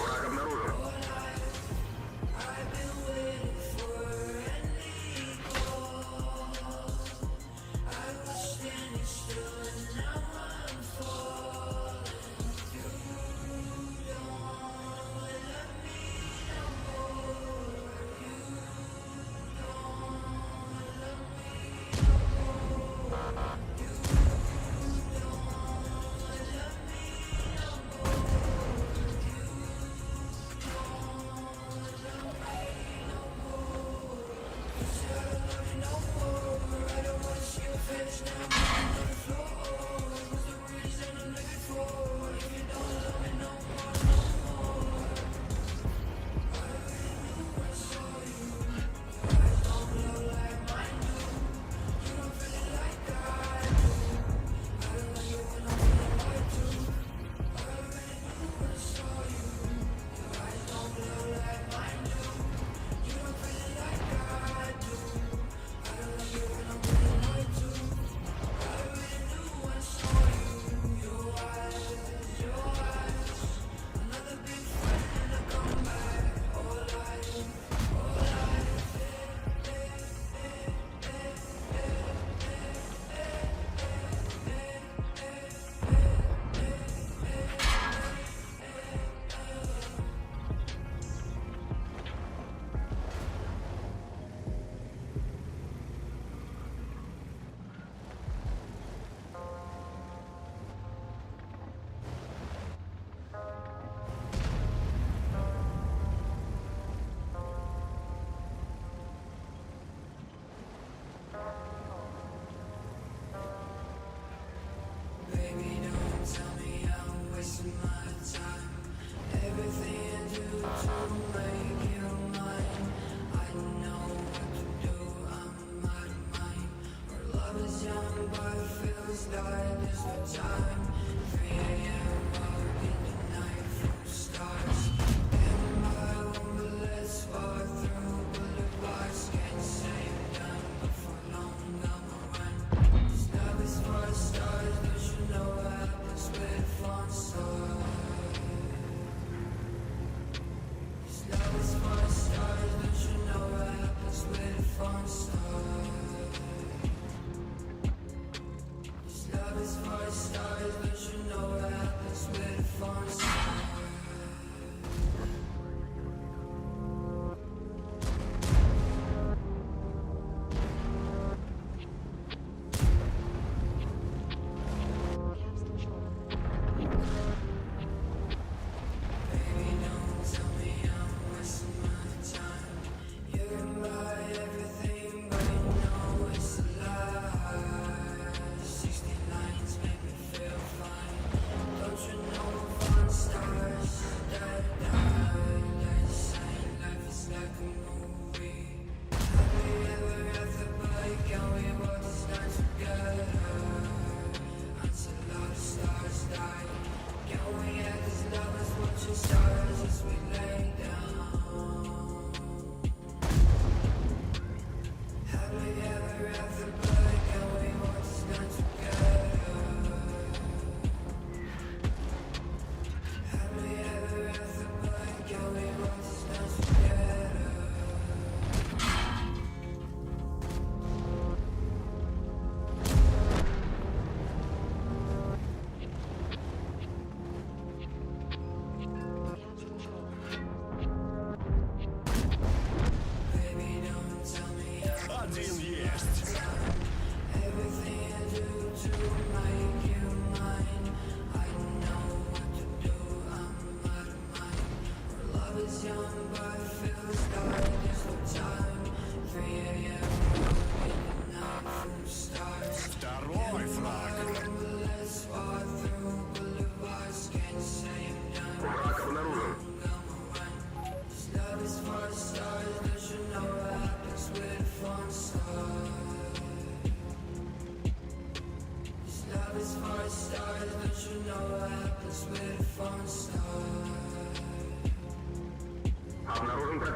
Враг обнаружен.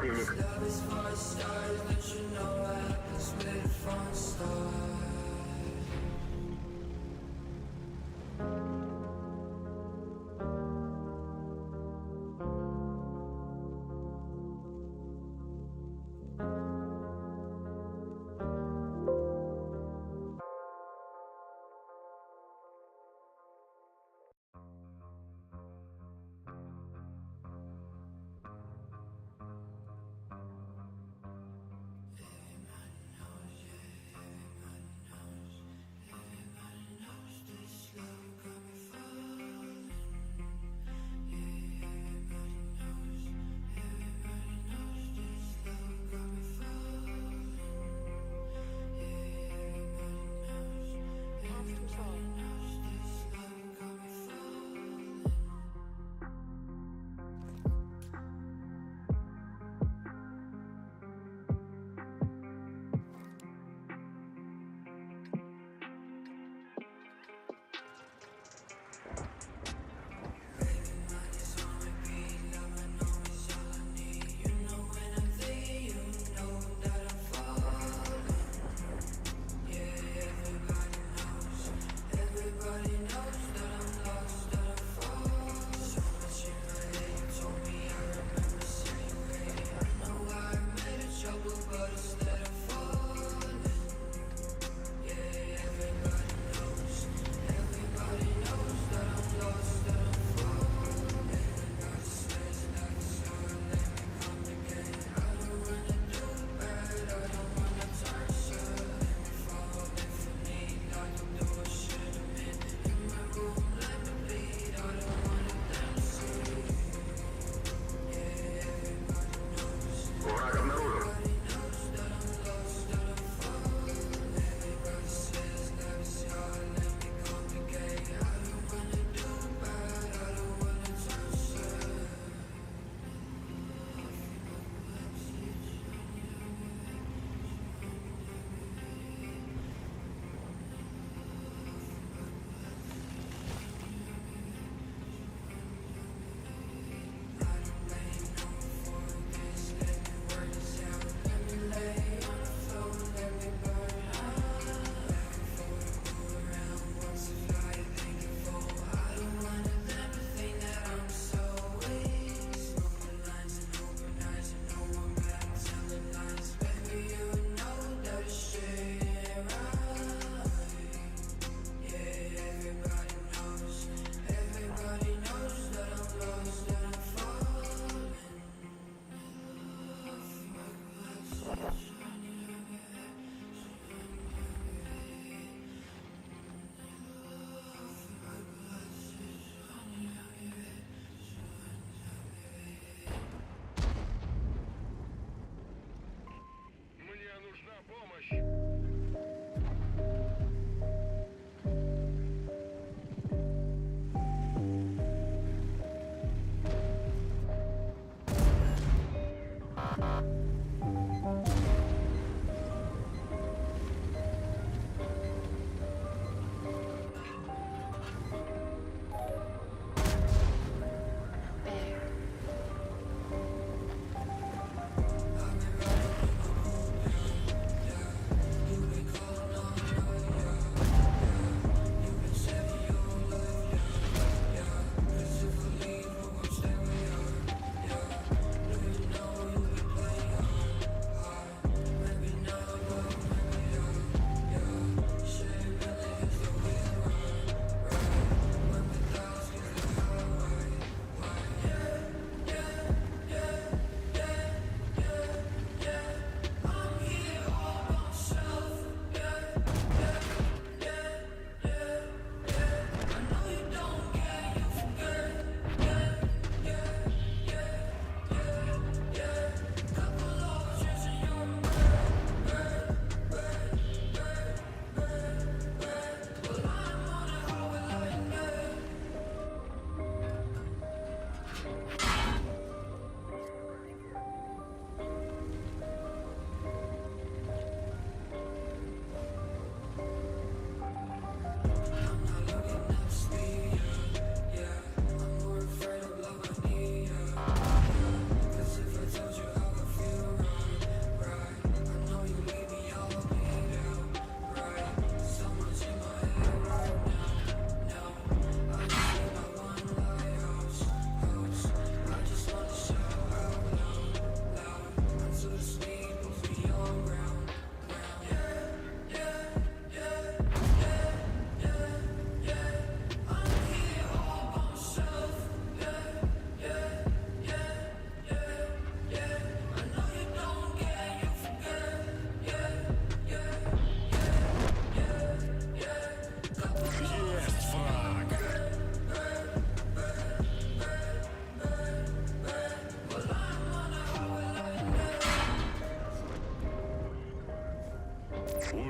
Противник. Love is for stars, don't you know what happens when the fun starts?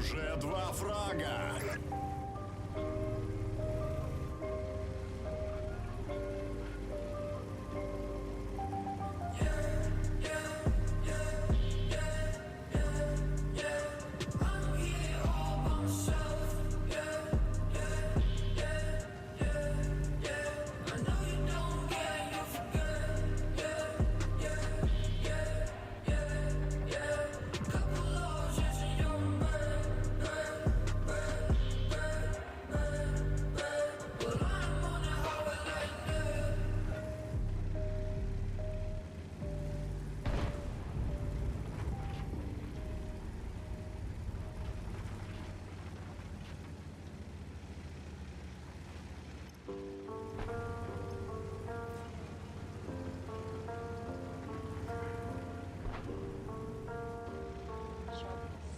Уже два фрага. I'm here all by myself. Yeah. I know you don't care, you forget. Yeah. Couple roses in your bed, bed, bed, bed, bed, bed. Well, I'm on a highway like that. Sharpness.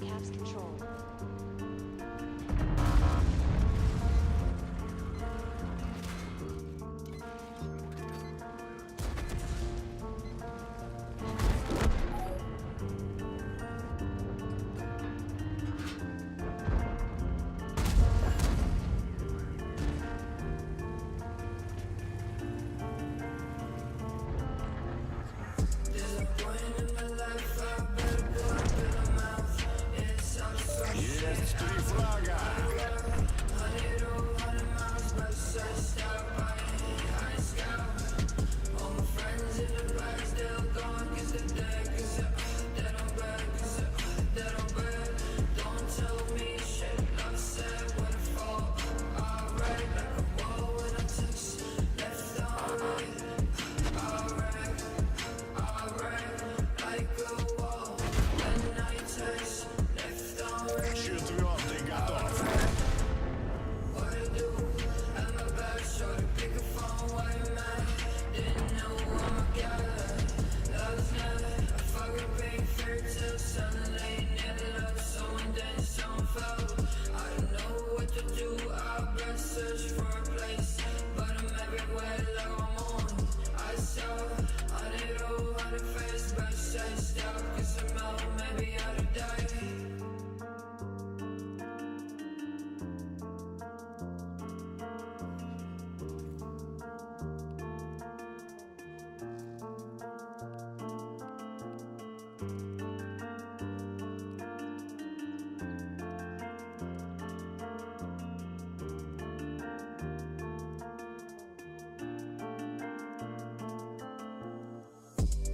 Caps control. There's a point in my life I better put up in my mouth. It's I'm so Есть три фрага. 100 miles, but I stop. I ain't scout. All my friends in the back still gone, 'cause they're dead, 'cause they don't bad, 'cause they don't bad. Don't tell me shit, love said when I fall. Alright, like a wall when I text. Left on red, alright, alright, like a wall when I text. Left on red. Четвертый готов. What to do? At my back, shorty, pick a phone, why you mad? Didn't know oh my god. Love's not a fucking big fear till suddenly never loved someone, then someone fell. I don't know what to do, I best search for a place, but I'm everywhere like I'm on. I saw 100, 100 face, but I stop, 'cause I'm out, maybe I'll die.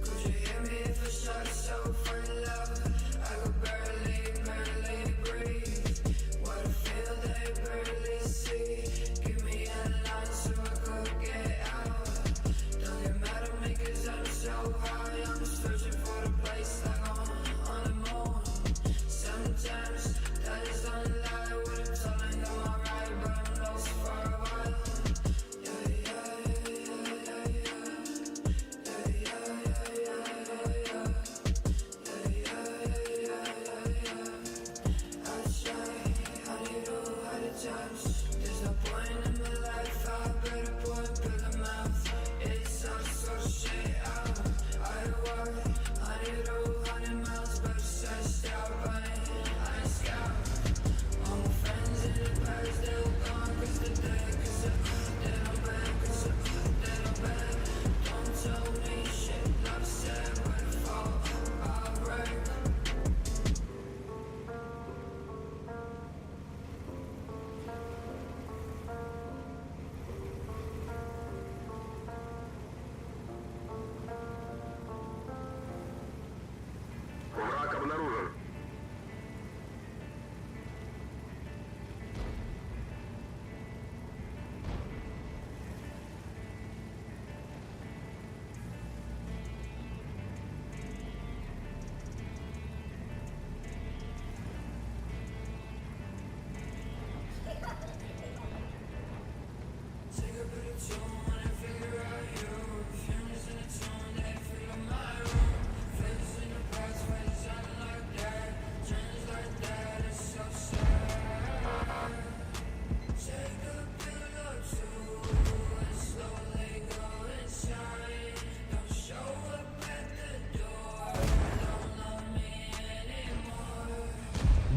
Could you hear me if I shout so for love? I could barely, barely breathe. What I feel they barely see. Give me a line so I could get out. Don't get mad at me 'cause I'm so high. I'm searching for the place like I'm on the moon. Sometimes that is don't lie. What I'm telling them alright, but I'm lost for a while. Yeah. Yeah.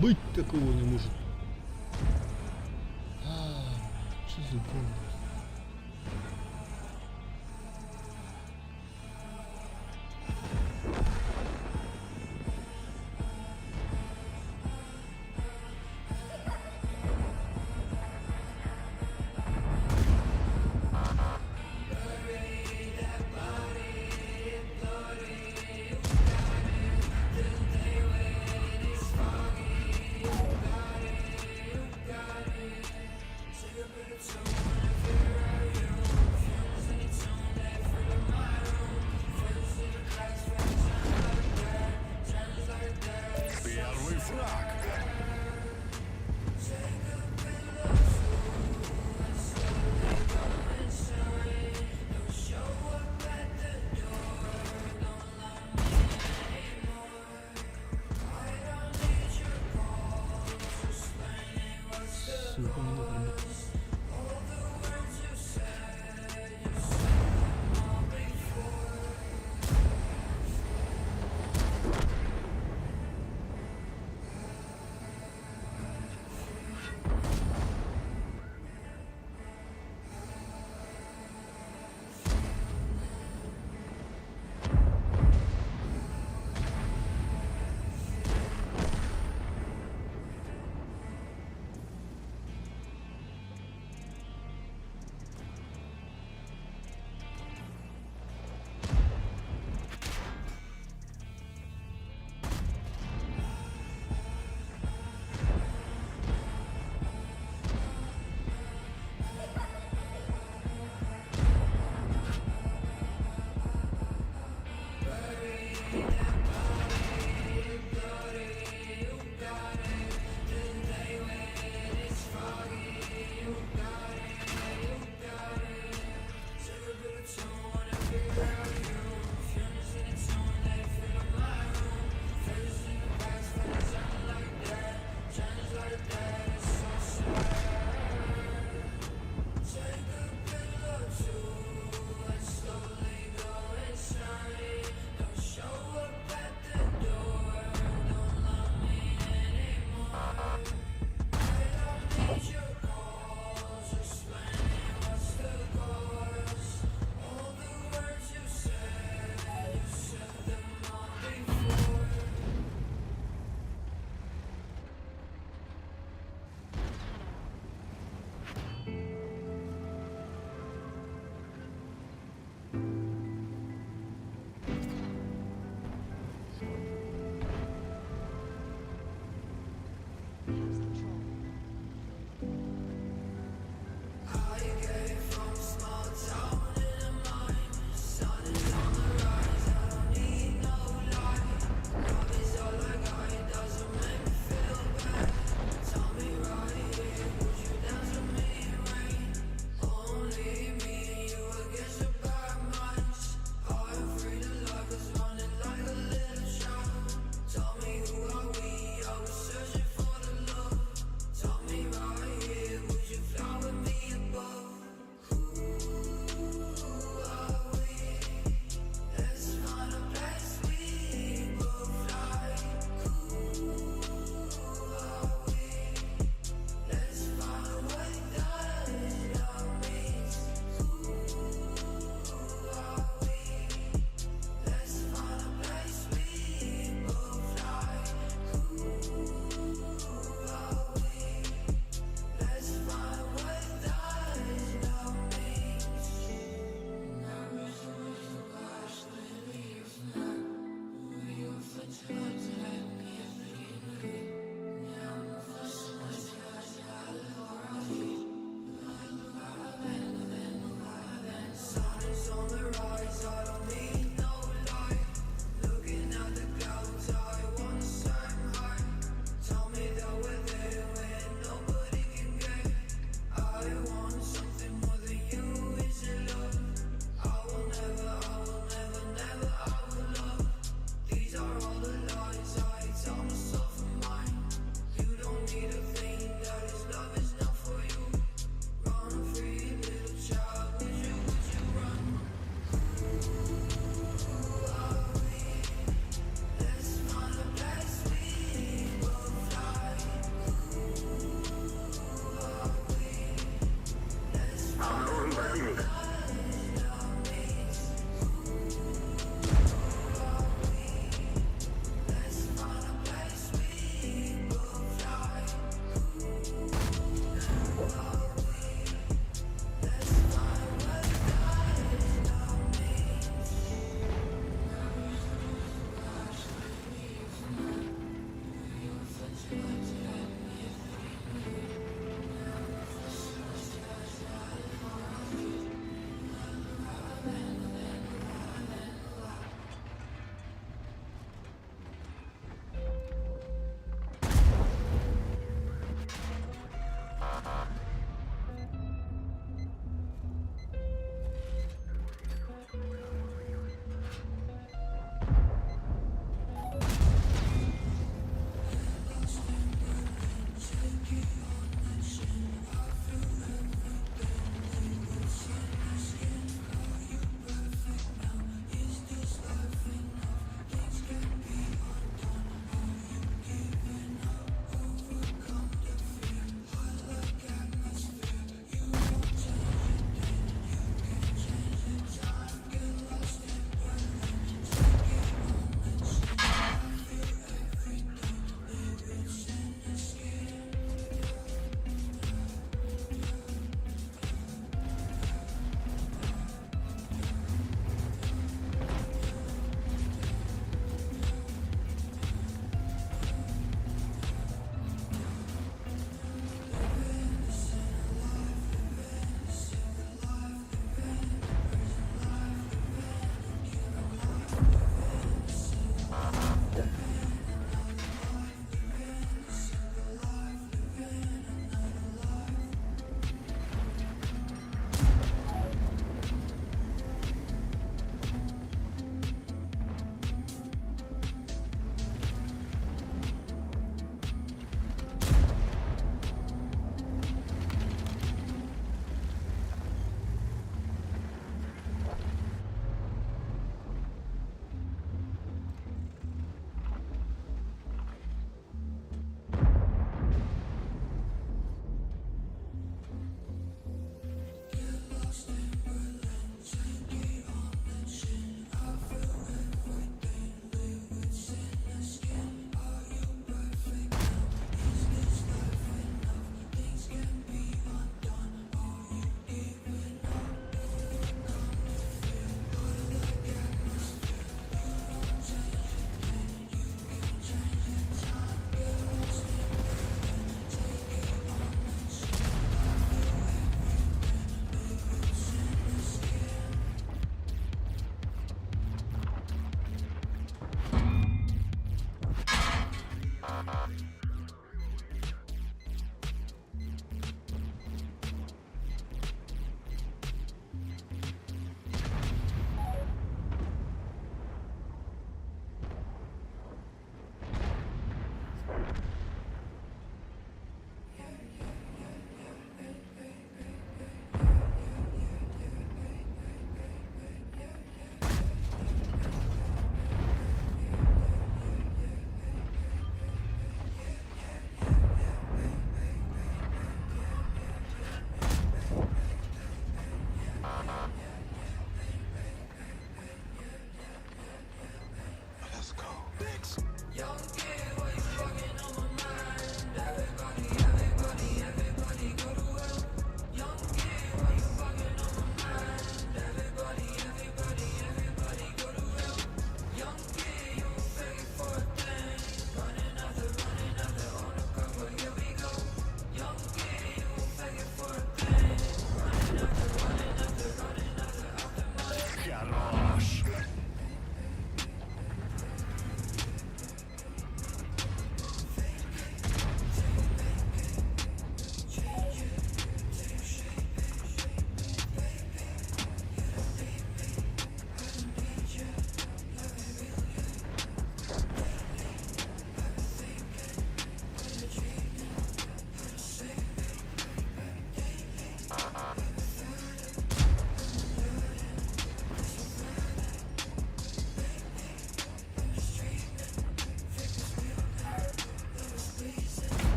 Быть такого не может. А, что за гон? Первый фраг. Сука, не надо. Caps control.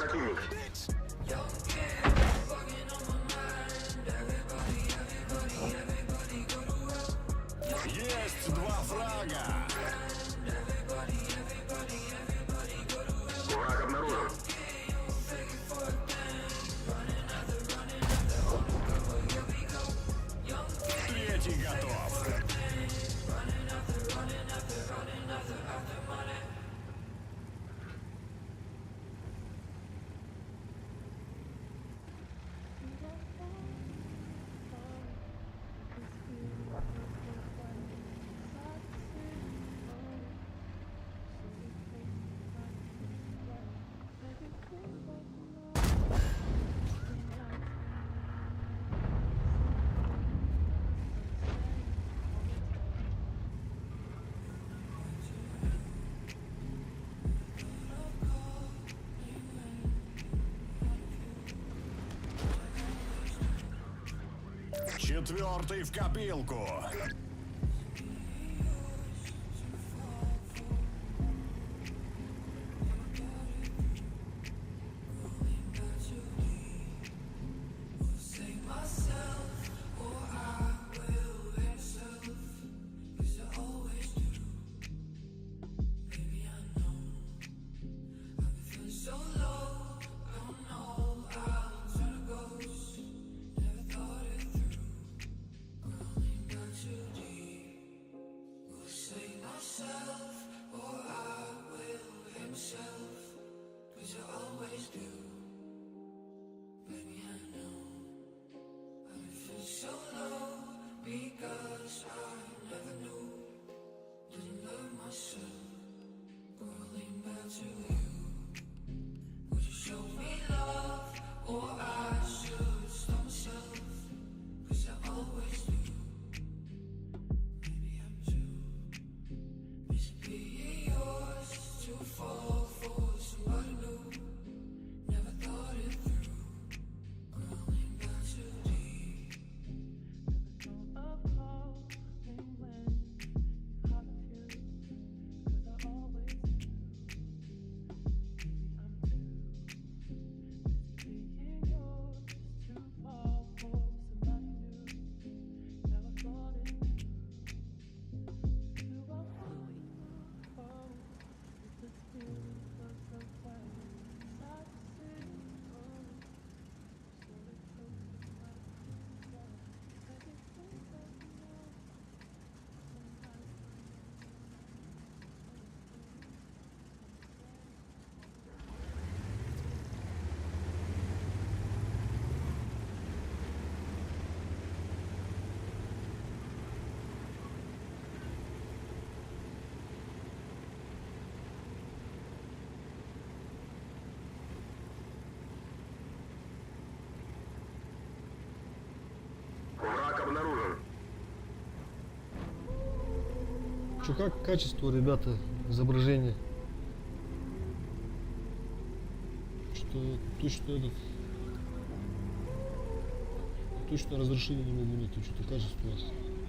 Противник. Есть два фрага. Враг обнаружен. Третий готов. Четвертый в копилку. Save myself, or I will hate myself, 'cause I always do. Baby, I know I've been feeling so low. Don't know how to turn to ghost. Never thought it through. Crawling down too deep. Will save myself, or I will hate myself, 'cause I always do. Baby, I know. I've been feeling so low because I never knew. Didn't love myself. Crawling back to you. Would you show me love, or I should stop myself? 'Cause I always do. Maybe I'm too busy being yours to fall for somebody new. Never thought it through. Crawling back too deep. Never thought of calling when you have a few, 'cause I always do. Maybe I'm too busy being yours to fall for somebody new. Never thought it through. Do I fall if this feeling was so quiet? Inside the city, oh, slowly choking my feet. Make it feel like now. Враг обнаружен. Че, как качество, ребята, изображения? Что точно этот... Точно разрешение не могу найти, что-то качество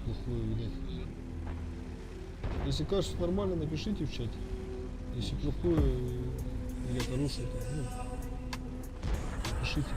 плохое, видать. Если качество нормально, напишите в чате. Если плохое или хорошее, то, ну, напишите.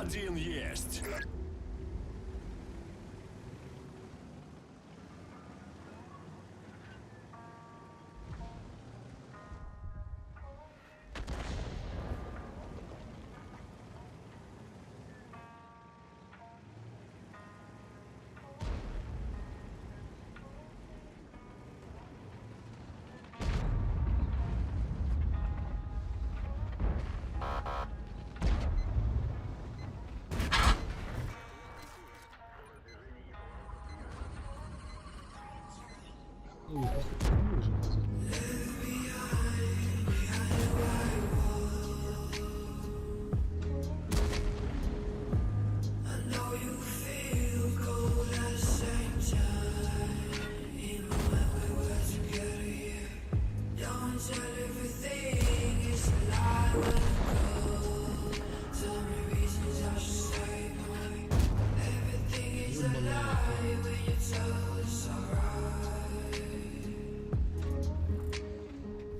Один есть. Ой, ну, уже хватит. I know you feel cold at the same time. Even when we were together, yeah. Don't tell everything is a lie when I call. Tell me reasons I should stay more. Everything is a lie when you tell it's alright.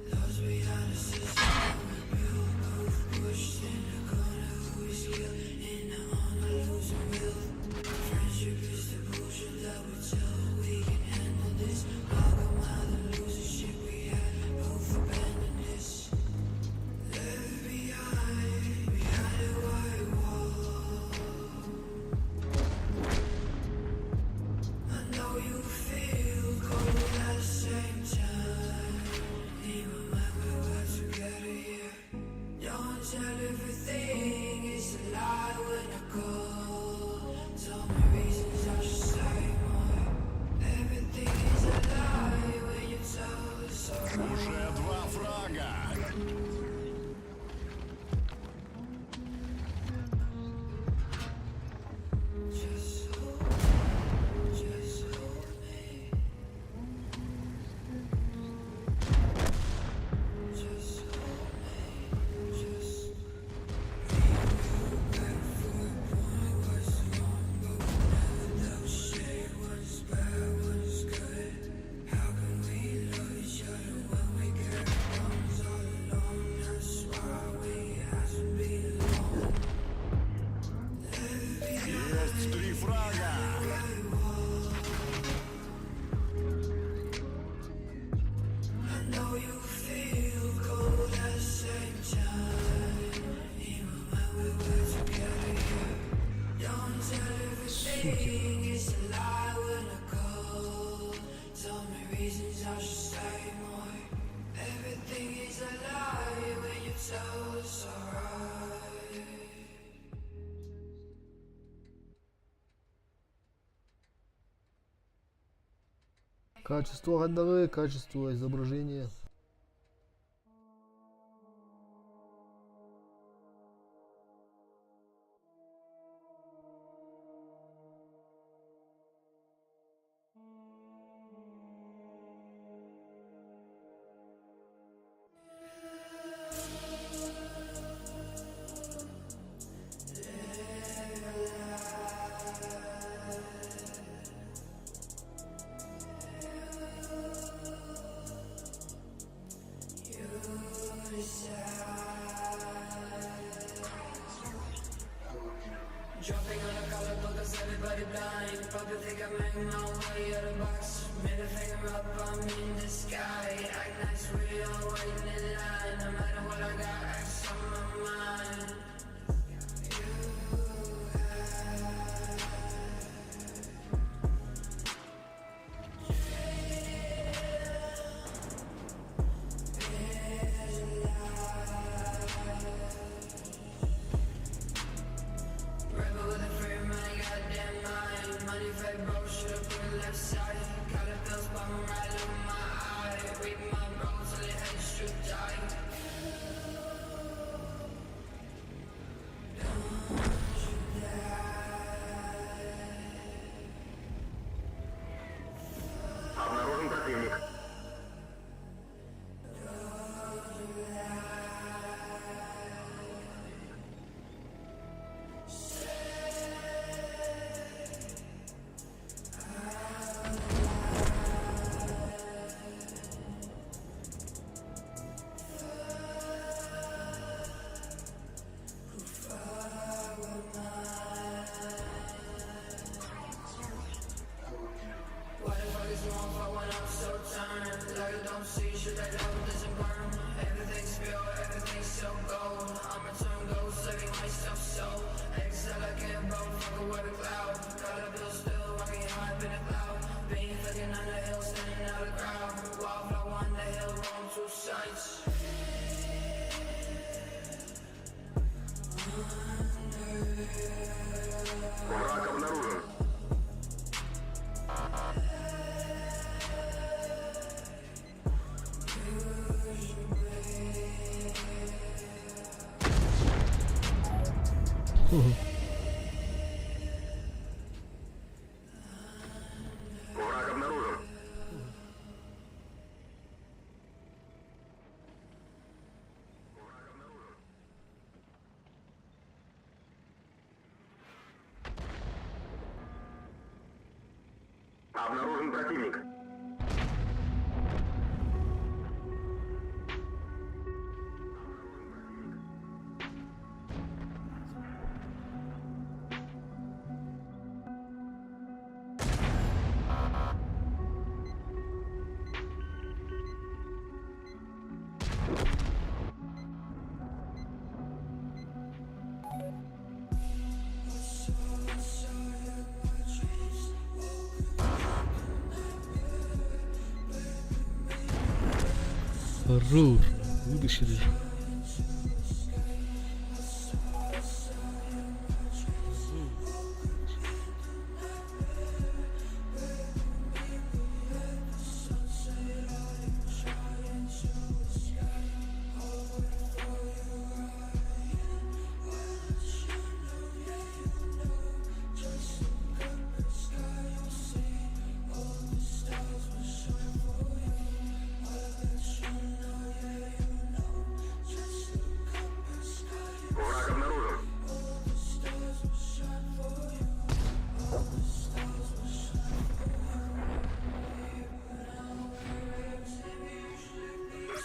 Those behind the system we built, both pushed in the corner. Who is killed in the honor, losing will. Friendship is the bullshit that we tell. We can handle this. How come how the losing shit we had? Both abandoned this. Left behind, behind the white wall. I know you feel cold at the same time. Even when we were together, yeah. Don't tell everything is a lie when I call. Tell me reasons I should say more. Everything is a lie when you tell it's alright. Уже два фрага. Just hold, just hold me. Just hold me. Just. Есть три фрага. I know you feel cold at the same time. Even when we were together, yeah. Don't tell everything is a lie when I call. Tell me reasons I should stay more. Everything is a lie when you tell it's alright. Качество ходовые, качество изображения. Dropping on a color book, cause everybody blind. Probably think I'm in my way out of box. Middle finger up, I'm in the sky. Act nice, we all waiting in line. No matter what I got, X on my mind. Rebel with a free mind, goddamn mind. Money fake bro, should've put it left side. Got a bill spot right on my eye. Read my bro till it hurts to die. Обнаружен противник. Враг обнаружен. Обнаружен противник. Хорош. Вытащили. Враг обнаружен.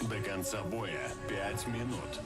До конца боя 5 минут.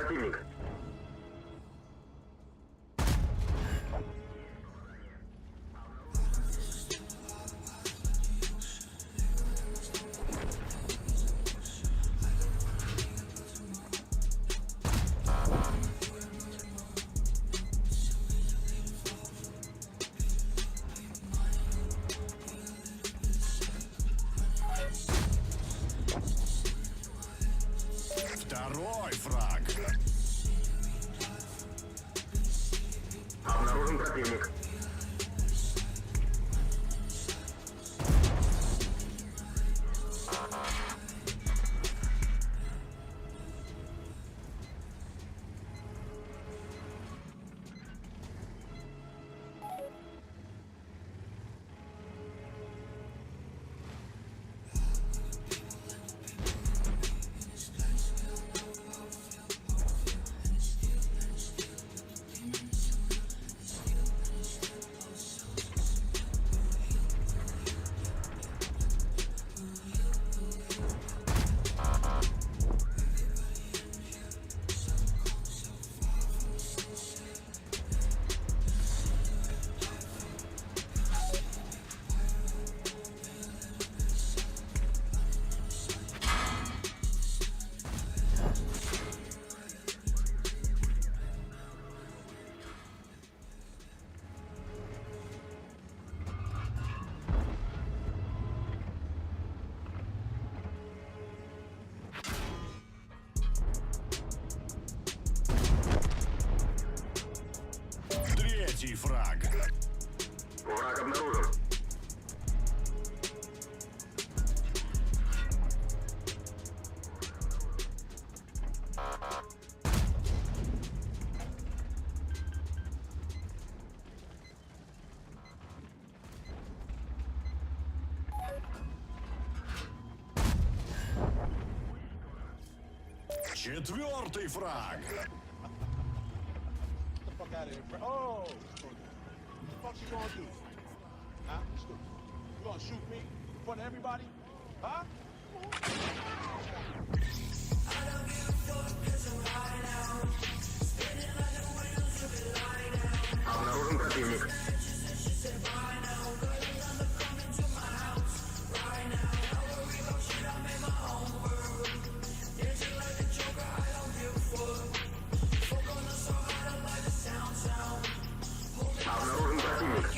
противник. Второй фраг. Обнаружен противник. Третий фраг. Враг обнаружен. Четвертый фраг. the fuck out of here, bro. Oh, what the fuck you gonna do? Huh? You gonna shoot me in front of everybody? Huh? Обнаружен противник. Обнаружен противник.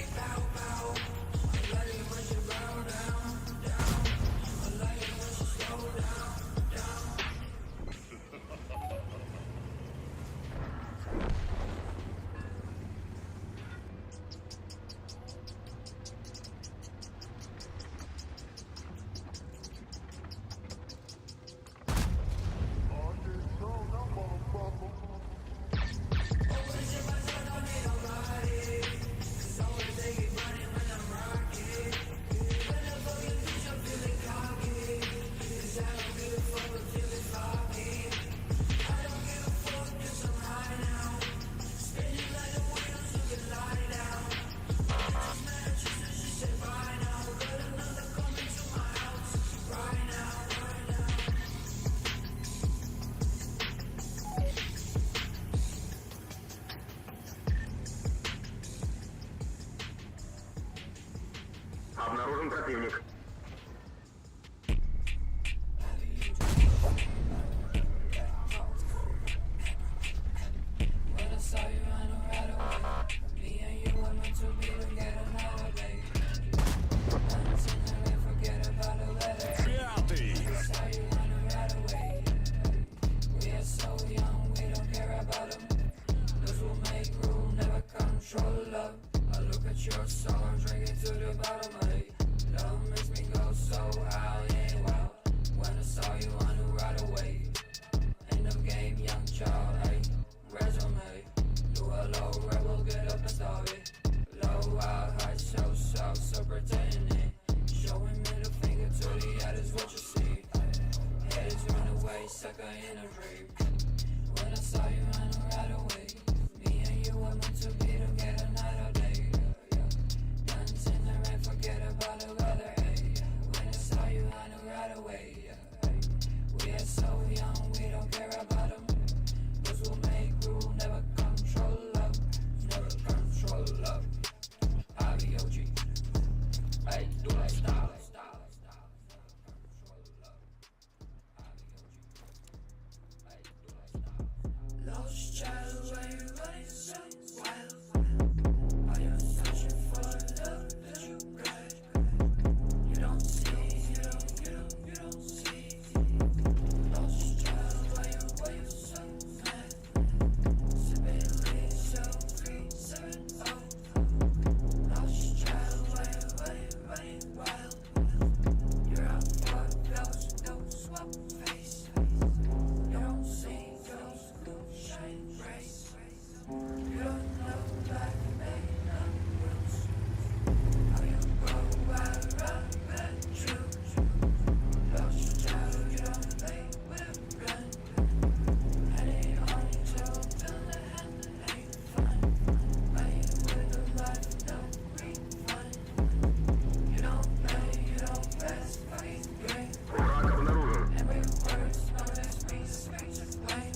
Обнаружен противник. When I saw you, I knew right away. Me and you were meant to be together nowadays. Until forget about the weather. Пятый. Saw you, I knew right away. We are so young, we don't care about 'em. Those who make rule never control love. I look at your soul, I'm drinking to the bottom. Ay. Love makes me go so high, yeah, wow. When I saw you, I knew right away. Ain't no game, young child, ay. Resume. Do a low rebel, get up and start it. Low out, high, so, so, so pretending. Showing middle finger to the others, what you see. Heads run away, sucker in a dream. When I saw you, I knew right away. Me and you were meant to be together night or day. Yeah. Lost child, why you running so wild? Are you searching for love that you got? You don't see, you don't, you don't, you don't see. Lost child, why you so mad? Sipping lean, so 370. Lost child, why you running, running wild? You're a fuck, those no swap face. You don't see those blue shine bright. You don't know black made up rules. How you grow wild, run, true. Lost child, you don't play with gun. Heading on to build a hand, ain't fun. Play with a life, no refund. You don't pay, you don't rest, fight, break. Враг обнаружен. Every word smothers me, speech of blame.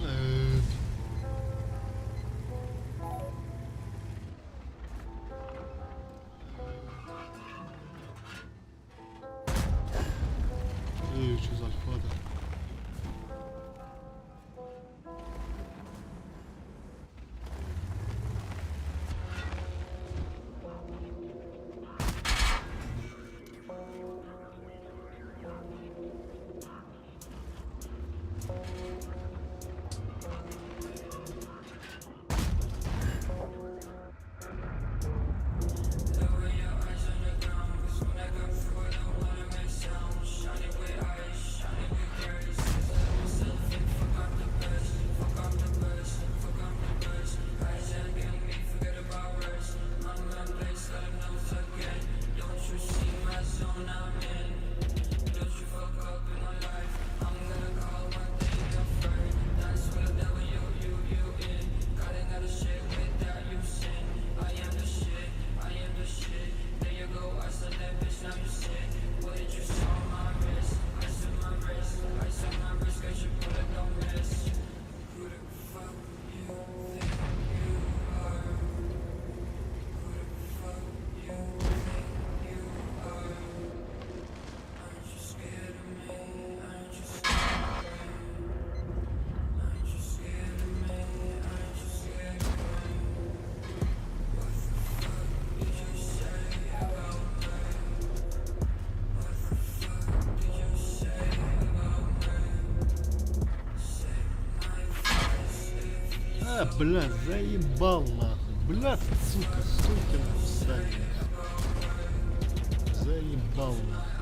Э, Эй, что за альфа-то? Lower your eyes on the ground, 'cause when I come through, I don't wanna make sound. Shining with ice, shining with grace. 'Cause I love myself and fuck I'm the best. Fuck I'm the best, fuck I'm the best. Eyes and give me, forget about rest. I'm my place, let 'em know again. Don't you see my zone I'm in? Don't you fuck up in my life? I'm gonna call one thing your friend. That's what a W U U N. Cutting out the shit without you sin. I am the shit, I am the shit. There you go, I said that bitch, now you sick. What did you saw on my wrist? Ice on my wrist, ice on my wrist, cause you bullet don't miss. Who the fuck you think you are? Who the fuck you think you are? Aren't you scared of me? Aren't you scared of me? Aren't you scared of me? Aren't you scared of me? What the fuck did you say about me? What the fuck did you say about me? Say my face if you А, бля, заебал нахуй. Бля, сука, столько написали. нахуй. Заебал нахуй.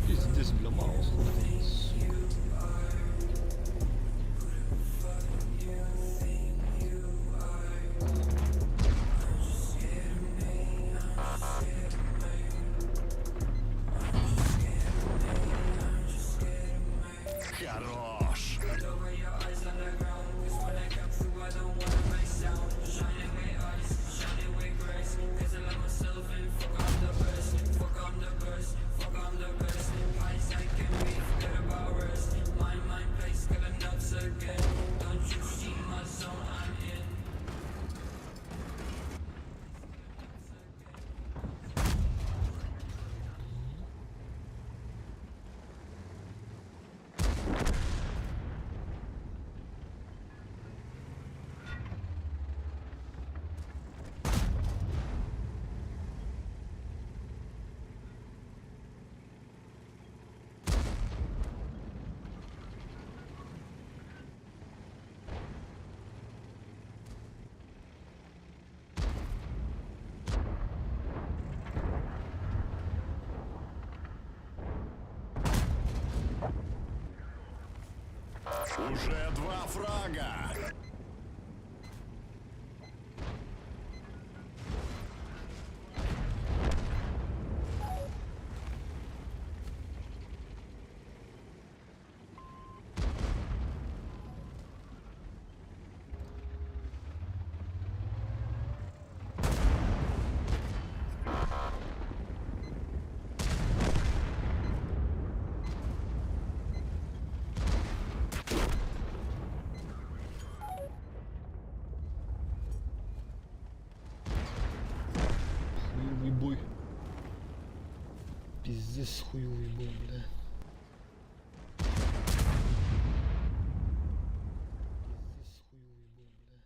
Пиздец, бля, маус хуй, сука. Хорош. Уже два фрага. Пиздец хуёвый был, бля. Пиздец хуёвый был, бля.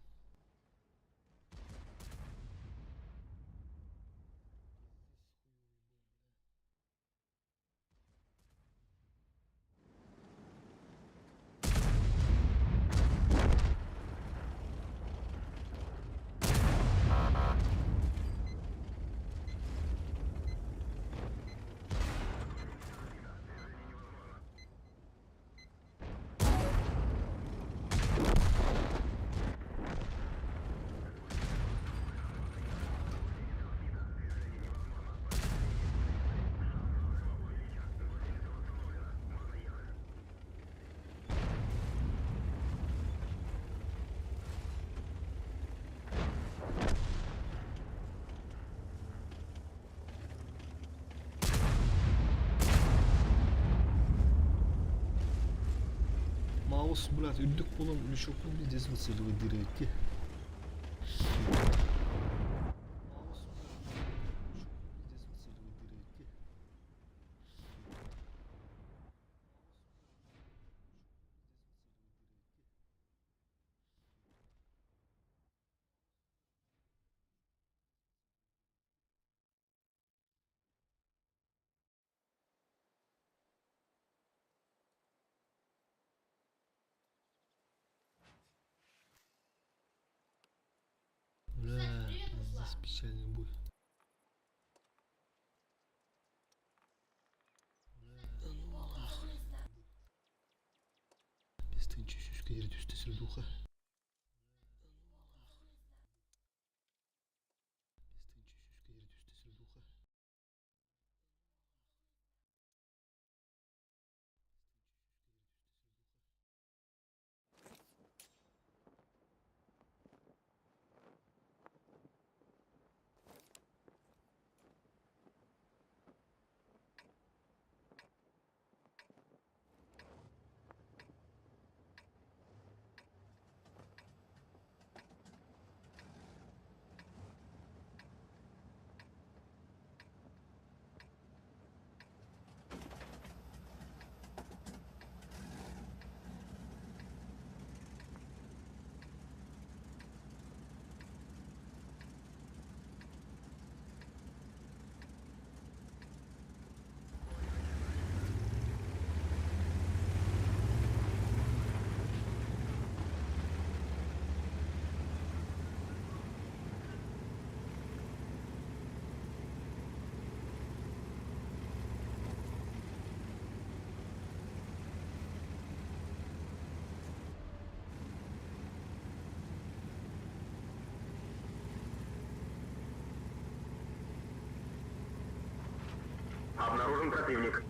Маус, блядь, үрдүк буолан лючокпун пиздец выцеливать дыры. Сука. Маус, блядь, лючокпун пиздец выцеливать дыры. Сука. Бля, пиздец, печальный бой. Бля, да ну нахуй. Бестен сүүскэ диэри түстэ сирдуха. Бестен сүүскэ диэри түстэ сирдуха. Обнаружен противник.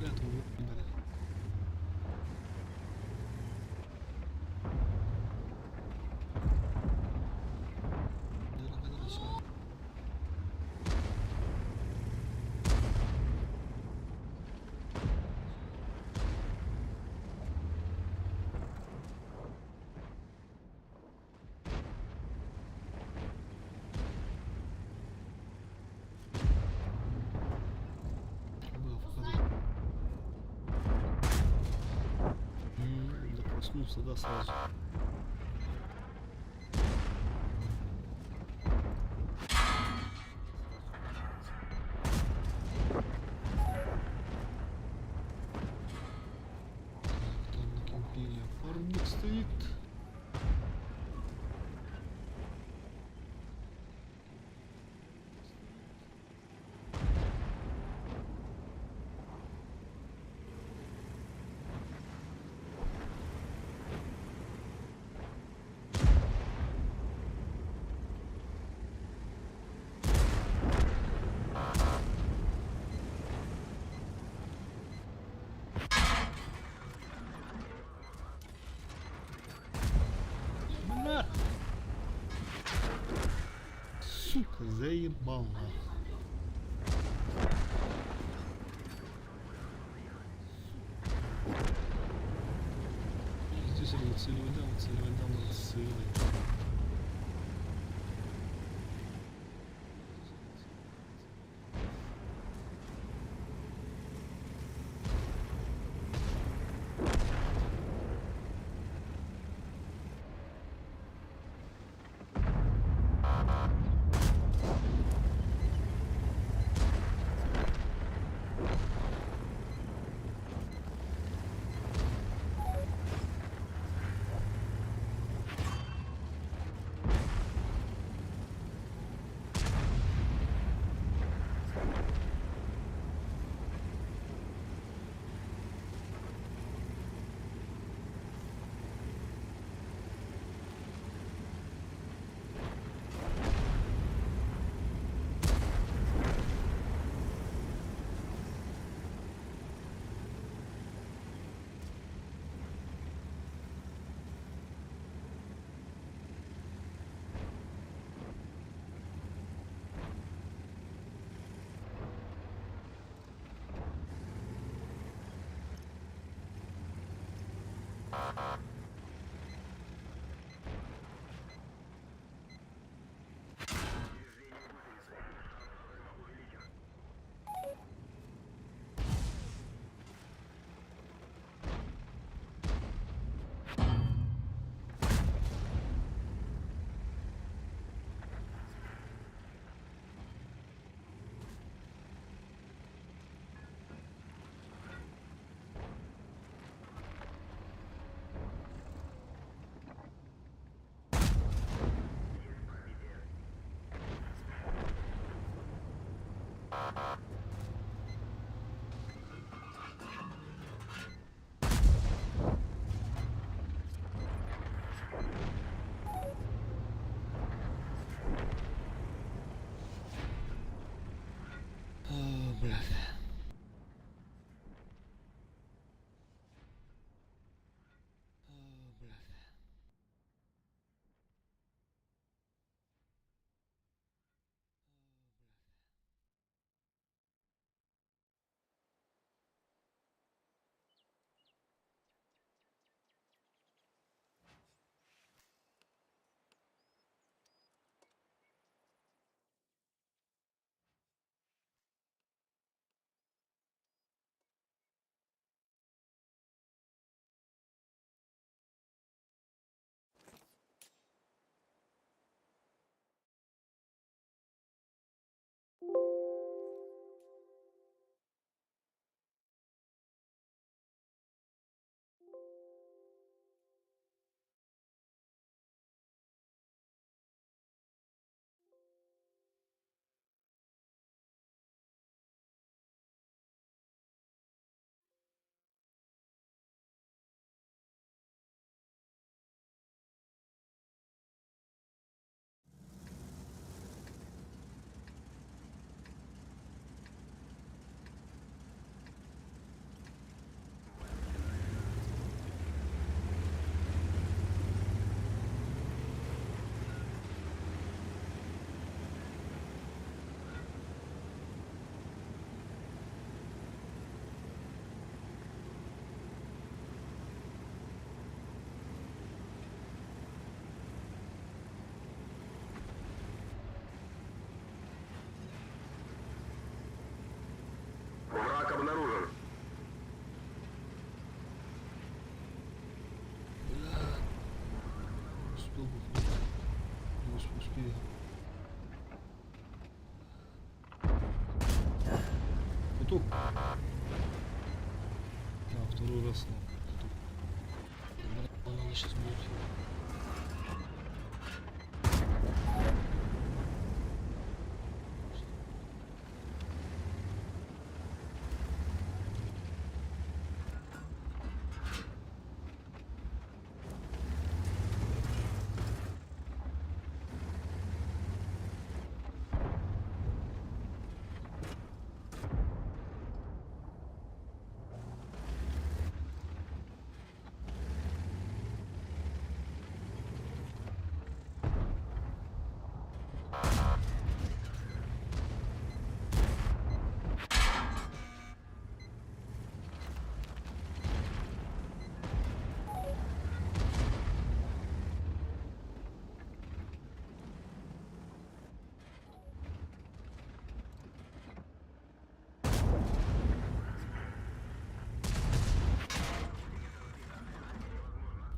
Бля, бля. Да проснулся, да, сразу. Так, там на кемпе. Стоит. Бля! Сука, заебал нахуй. Здесь целевой дам, целевой дам, целый. О, блядь. О, блядь. Враг обнаружен. Бля. Успел бы. Не успею. Петух. Да, второй раз. Ну, петух. надо сейчас будет.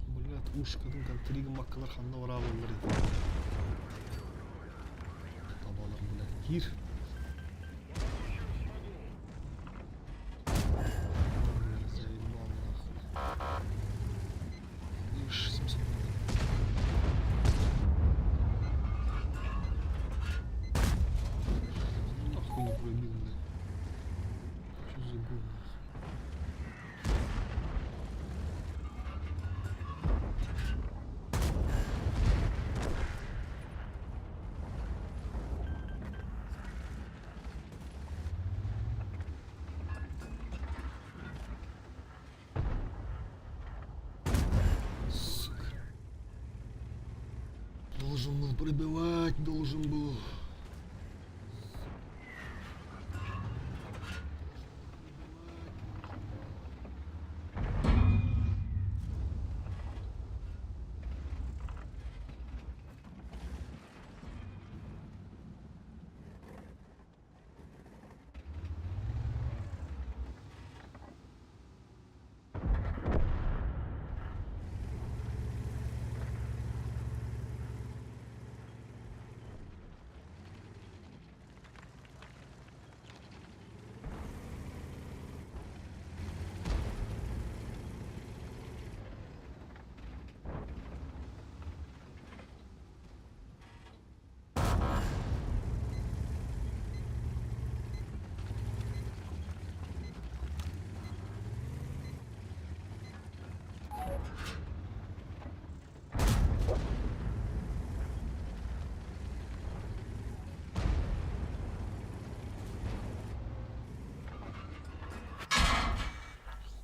Блядь, ушкатын контригын баккалар ханна бараабыллар ити. Табалар, блядь, киир. Блядь, заебал нахуй. Ишь, 700 Нахуй не пробил, блядь. Что за гон, нахуй? Сука. Должен был пробивать, должен был.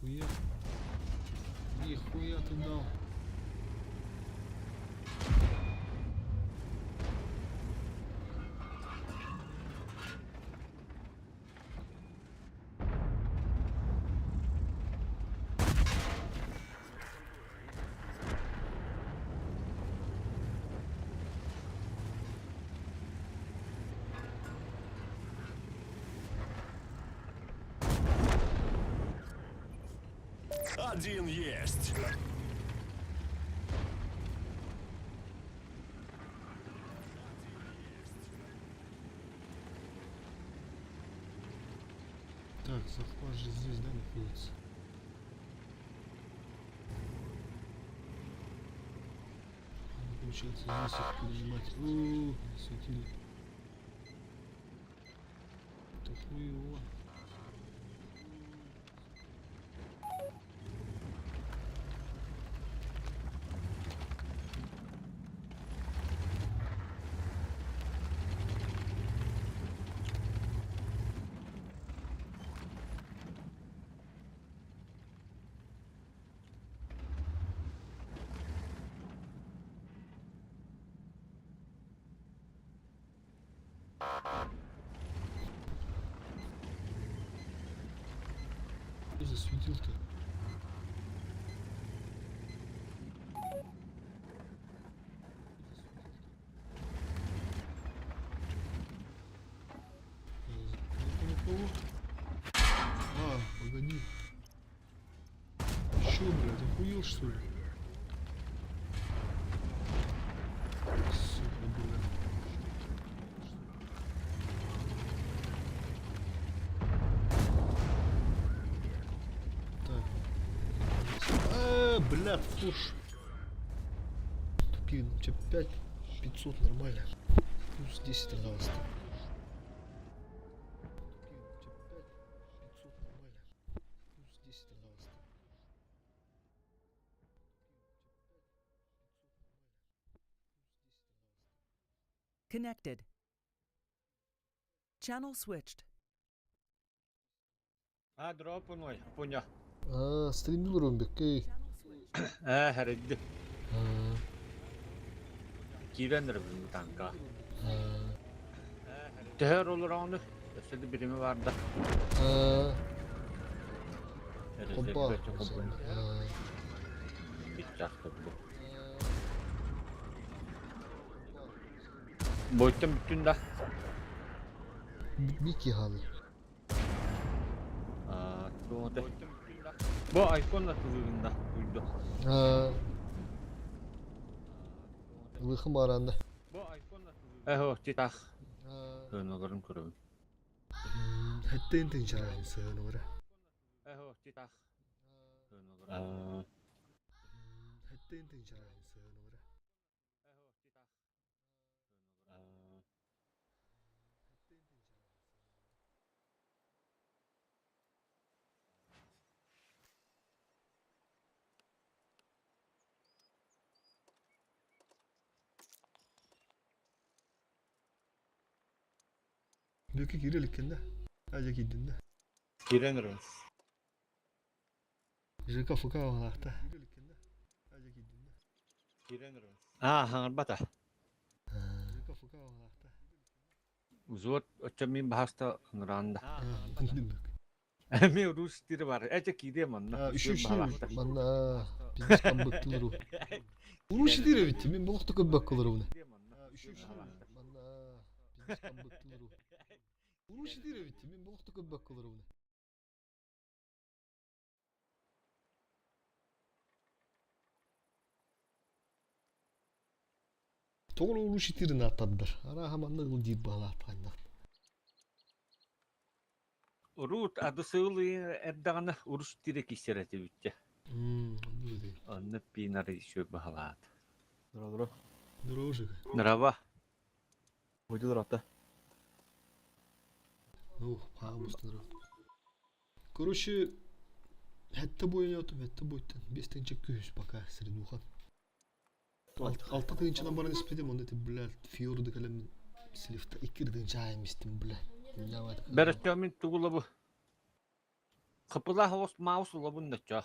Хуя. Нихуя ты дал. Один есть. Так, захват же здесь, да, находится? Надо, получается, здесь их перенимать. О, светили. Это хуево. Кто засветил-то? Нету никого? А, погоди. Чё, блядь, охуел что ли? Сука, блядь. Так. Блядь, фуш. Тупи, 5 500 нормально. Плюс 10 пожалуйста. Тупи, 5 500 нормально. Плюс 10 пожалуйста. Connected. Channel switched. А, дропунуй, пуня. Аа, стримдил өрөмбөккөй. Ээ, хэрэгди. Киирэн эрэ танка. Төһөр олороҕуну? Өссө да бириэмэ баар да. Хоппа. Бойтон бүттүн да. Бики халы. Бу айфон атылыгында уйду. Лыхым баранда. Эхо, титах. Хönолорун көрөбүн. Хэттэн тынчарахын сыһынылара. Эхо, титах. Хэттэн тынчарахын сыһынылара. Бүкү киирэ иликкин да? Ажа киирдин да? Киирэн эрэ. ЖК ФК аҕалаахта. Аа, хаҥарбата. Взвод оччо мин баһаста ыҥыраан да. Эми урус тири бар. Эче киириэ манна. Үш манна пиздец камбыктылар у. Урус тири битти. Мин болохто көббөккөлөр уна. Манна пиздец камбыктылар у. Урус тири битти. Мин болохто көббөккөлөр уна. Тоҕо улуу ситирин ааттардар. Арааһа манна ыл диир баҕалаахтааннах. Урут адысыыл эрдэҕинэ урус тире киссэр этибиттэ. Онно пинары еще баһалаат. Здорово. Здорово, Здорово. Выйди, Ну, паамустар. Короче, хэтте бойнотум, хэтте бойтан. Бес тынча күс пока средуха. Алта тыынчанан баран испитим, онно ити, блядь, фьорды кэлэммин сливта икки тыынча аайым истим, блядь. Бөрөттөө мин тугулабы. Хыпылаах оҕус маус улабын доччо.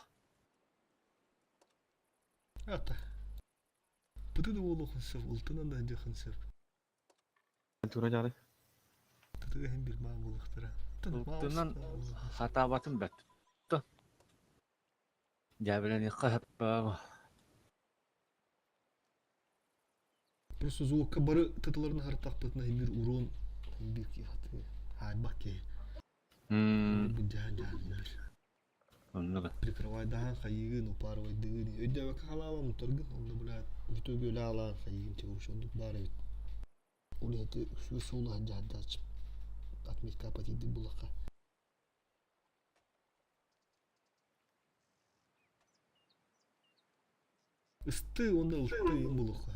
Ата. Пыты да буолуохун сөп, ылтынан да дьиэхин сөп. Тура дьаары. Тытыга иһин бир маан буолуохтара. Ылтынан хатаабатын бэрт. Дьээбэлэниэххэ сөп. Просто звукка бары тытыларын харытахпытына бир урон бир хаайбах киһи. Бу дьаһан Оннук. Прикрывайдаһан хайыгын, упарывайдыгын. Өйдөөбөккө халаабам утаргын, онно блядь, бүтүгү өлө хайыгын чегурш ондук баар эбит. Ол эти үсүө суолаһан дьаһандааччы отметка апатиды булаха. Ысты уонна ылты ыйын булуха.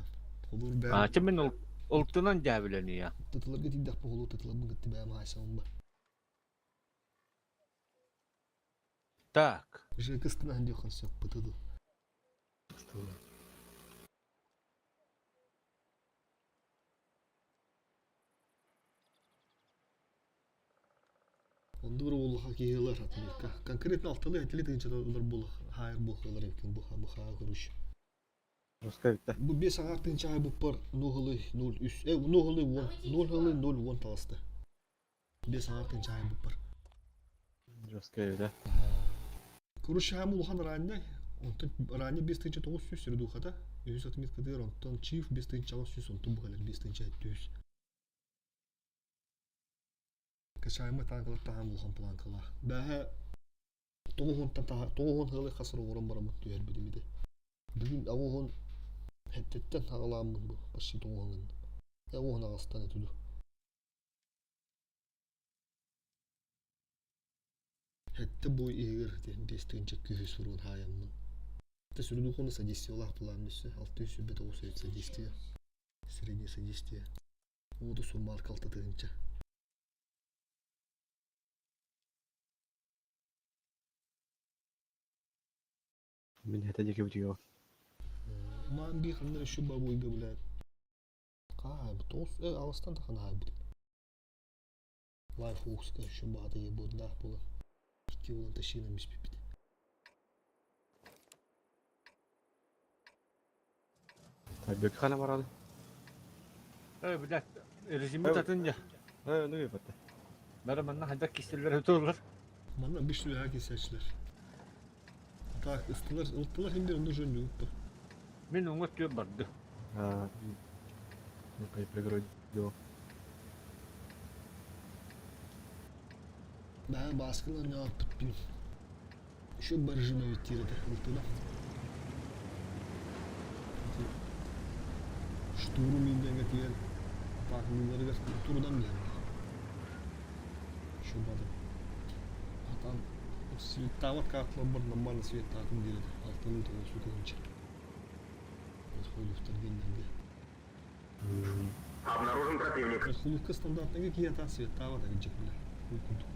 Холуур бэйэм А, мин ылтынан дьээбэлэниэ. Тытыларга тиийдэхпэ холуу тытыларбын кытта бэйэм аайсабын ба. Так. Жека ыстынан диэххин сөп бытыды. Онду бір улаха киһилэр отметка. Конкретно алтылы этили тыынчалар булах хаайыр буохалар эбикин буха бухаа көрүш. Русская битте. Бу бес аҥаар тыынча аай буппар нуһылы 0 3 нуһылы 10 нуһылы 0 10 таҕыста. Бес аҥаар тыынча аай буппар. Русская битте. Короче, хаам улахан раннай. Онтон ранее 5900 сирдухата. Үһүс отметкадыр, онтон Чиф 5800, онтон бухалар 5700. Качаайма танкалар таһаам улахан планкалаах. Бээһэ тоҕуһунтан тоҕуһун сылы хасыр оҥорон бараммыт түһэрбитим ити. Бүгүн аҕуһун хэттиттэн аҕалааммын бу почти тоҕуһун гынным. Аҕуһун аҕастан этэ дуу. Хэттэ бой иһигэр диэн биэс тыһыынча күүһү суруун хаайаммын. Это сүрүн содействиелаах былаан өссө 629 содействие. Среднее содействие. Уоду сурмаарка 6 тыһыынча. Мин хэтэ диэки бүтүөҕүм. Маан бии ханна өссө бабуйга блядь. Хаайбыт тоҕус аҕыстан да ханаайбыт. Лайф Укска өссө баата ебуотнаах буолан икки уолан тащиынан биспиппит. Бүөккэ хана барады? Э, блядь, режими татын я. Э, ну ебатта. Бары манна хайдах кистеллер өтөлөр. Манна биш сүрэ кисәчләр. Так, ыстылар, ылттылар инде онда жөн юк. Мин уҥа түө барды. А, ну кай прегродил. Баа бааскылар не аппыт бин. Еще баржина виттир это ылтыла. Штурм индеге тиер атаакылыыларыгар турудан биһэр. Еще бады. Атан светтаабат карталар нормально светтаатын диир этэ. Алтылыы тоҕус тыһыынча. Холуктар диэннэргэ. Обнаружен противник. Холукка стандартныга киһи светтаабат агынчык бile. Ол курдук.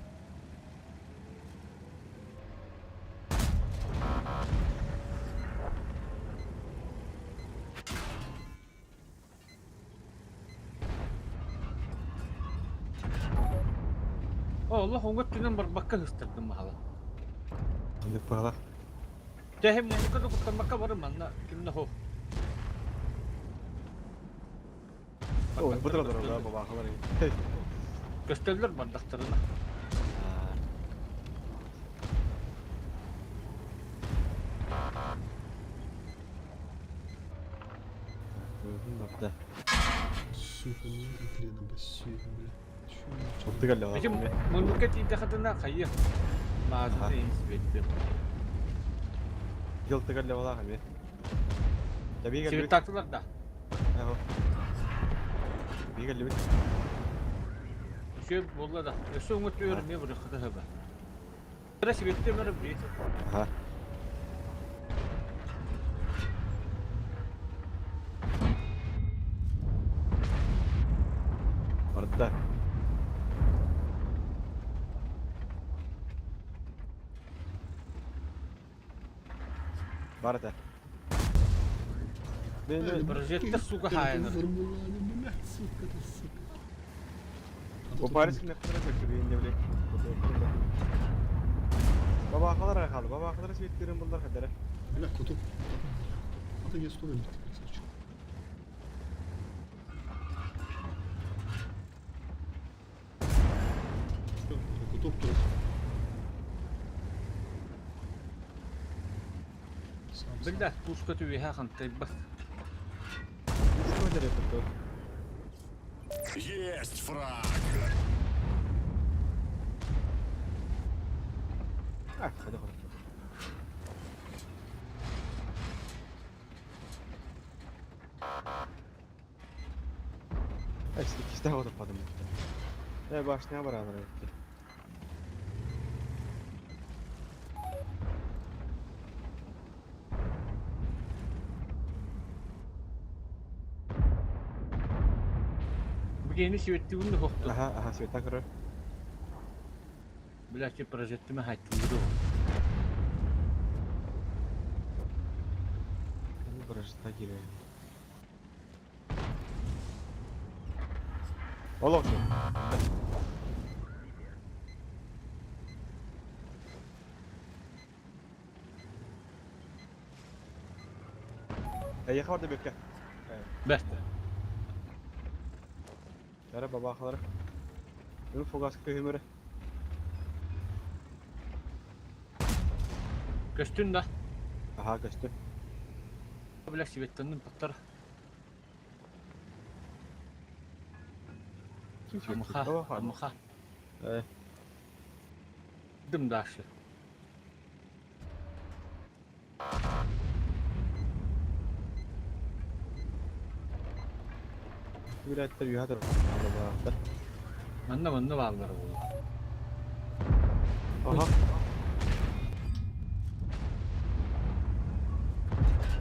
Олох уҥа өттүнэн барбакка ыстардым маһала. Ханнык баҕалаах? Тэһим муннукка да куттаммакка бары манна ким да хоох. Ой, бу да бабахалар. Көстөллөр бардахтарына. Барда. Сука, ну хрена бассейн, бля. Чоттыгалла. Эти муннукка тиийдэхэтинэ хайы маазын инспектор. Жылтыгалла балаах эми. Табига Светтаатылар да. Бига лүт. Үчүгэй буолла да. Өссө уҥа түөр эмиэ быраххата сөбө. Эрэ сибиэттиэм эрэ билиит. Аха. Барда. Бар этэ. Прожектор, сука, хаайанар. Блядь, сука, ты, сука. Бу Парис кэннэ көттүрүн блин. Бабахалар хаалы, бабахалар светтерин булдар хадара. Бля, кутуп. Ата я сто битти, красавчик. Кутуп тур. Биллэ, пушка түбүһэ хантайбат. Есть фраг! А, ходи, ходи. Ай, иккистээх отоппатым. Э, башня баралар эбит. Бүгүнү сибэттигин да хохту. Аха, аха, света көрөр. Блядь, прожектыма хайттым. Прожекта киирэр. Олох. Эйиэхэ барда бүккэ. Бэрт. Эрэ бабаахалара. Үн фугаска көһүмөрө. Көстүн да. Аха, көстү. Бля, сибэттэннин паттар. Амыха, амыха. Э, Дым дальше. Билеттер үйә тұр. Манна манна бааллар буолуо. Аха.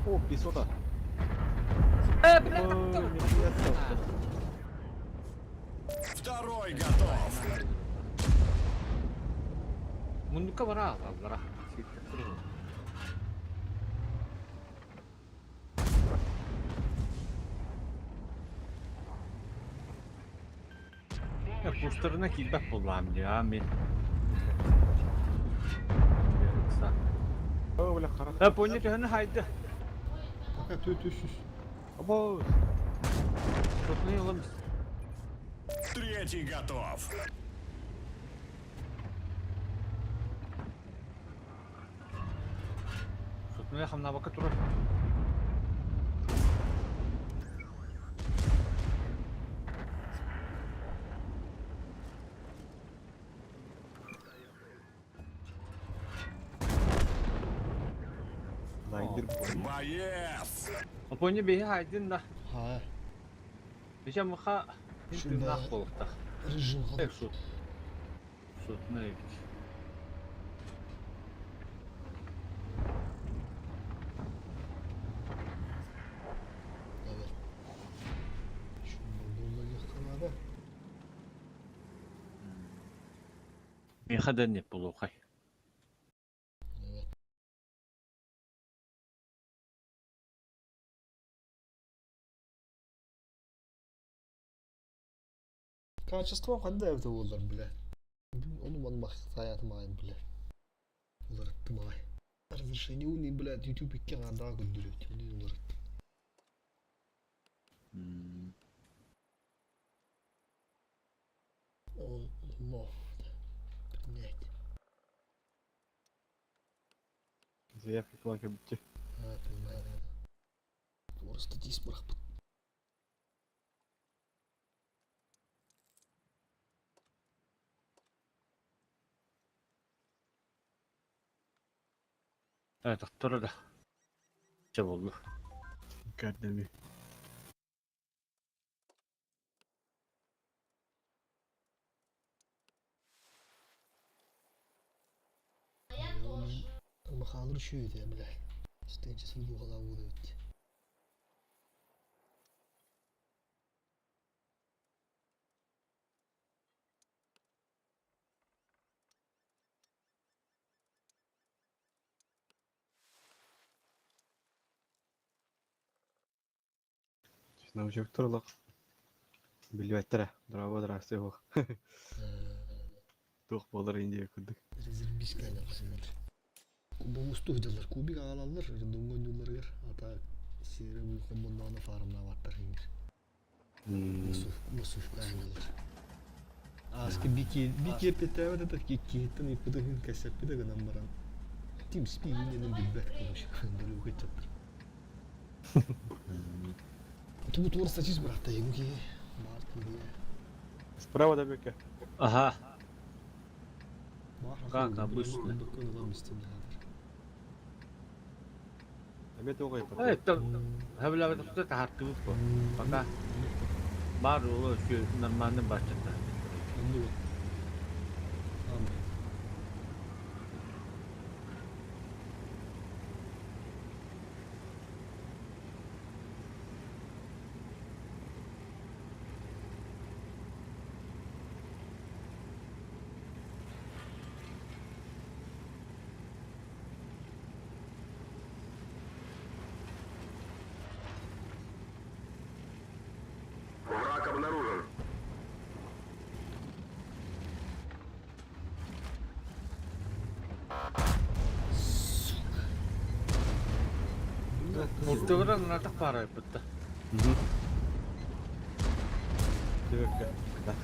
О, песота. Э, бля, Ой, нихуя себе. Второй готов. Муннукка бара бара. Кустарына киирбэт буоллаҕым дии, аа мин. О, бля, хара. Э, поня төһөнү хайда? Пока 400. Обо. Сотны ылым. Третий готов. Сотны хамнабакка турар. Найдыр. Боец. Поня биһи хайдын да. Ha. Бишә мыха Шунда- тыыннаах буолуохтаах. Режим Э, суд. Сотны эбит. Evet. Şunda буолла канада. Миха да не буолуохай. Evet. Качество ханда evde olurlar bile. Onu man bak hayatım ayın bile. Уларыттым ай. Разрешение уни, блядь, YouTube икки анда көндүрөт. Уни уларыттым. Он лофт. Принять. Заявка кланка бітті. А, понимаю. Просто тис бырахпыт. Э, доктор да. Чэ буолла. Кәрдеми. Махалыр үшөйді, бля. Стенчесін буғала болды өтті. Научок турлық. Билбәттер, драво драсы yok. Тух болар инде күдік. Резервист кайнапсыңар. Кубоустух дылар, кубик агалалар, рындоңгон юлларгар, ата сире бу хомбоннаны фарымна баттар хингер. Мусуф кайналар. Аски бики бики петеве да киккиттен иппыдыгын кәсәппиде гынан баран. Тим спи иненен билбет короче, бөлү кетчаттыр. Тубу тур статис брат, егу ки. Март киде. Справа да беке. Ага. Как обычно. Әмет оғай Э, хэвлэбэ тахаттыбыт бу. Пока бар улу şu нормально бачата. Онду. Ам. Враг обнаружен. Муртыгыра натак бара бытта. Беке. Да.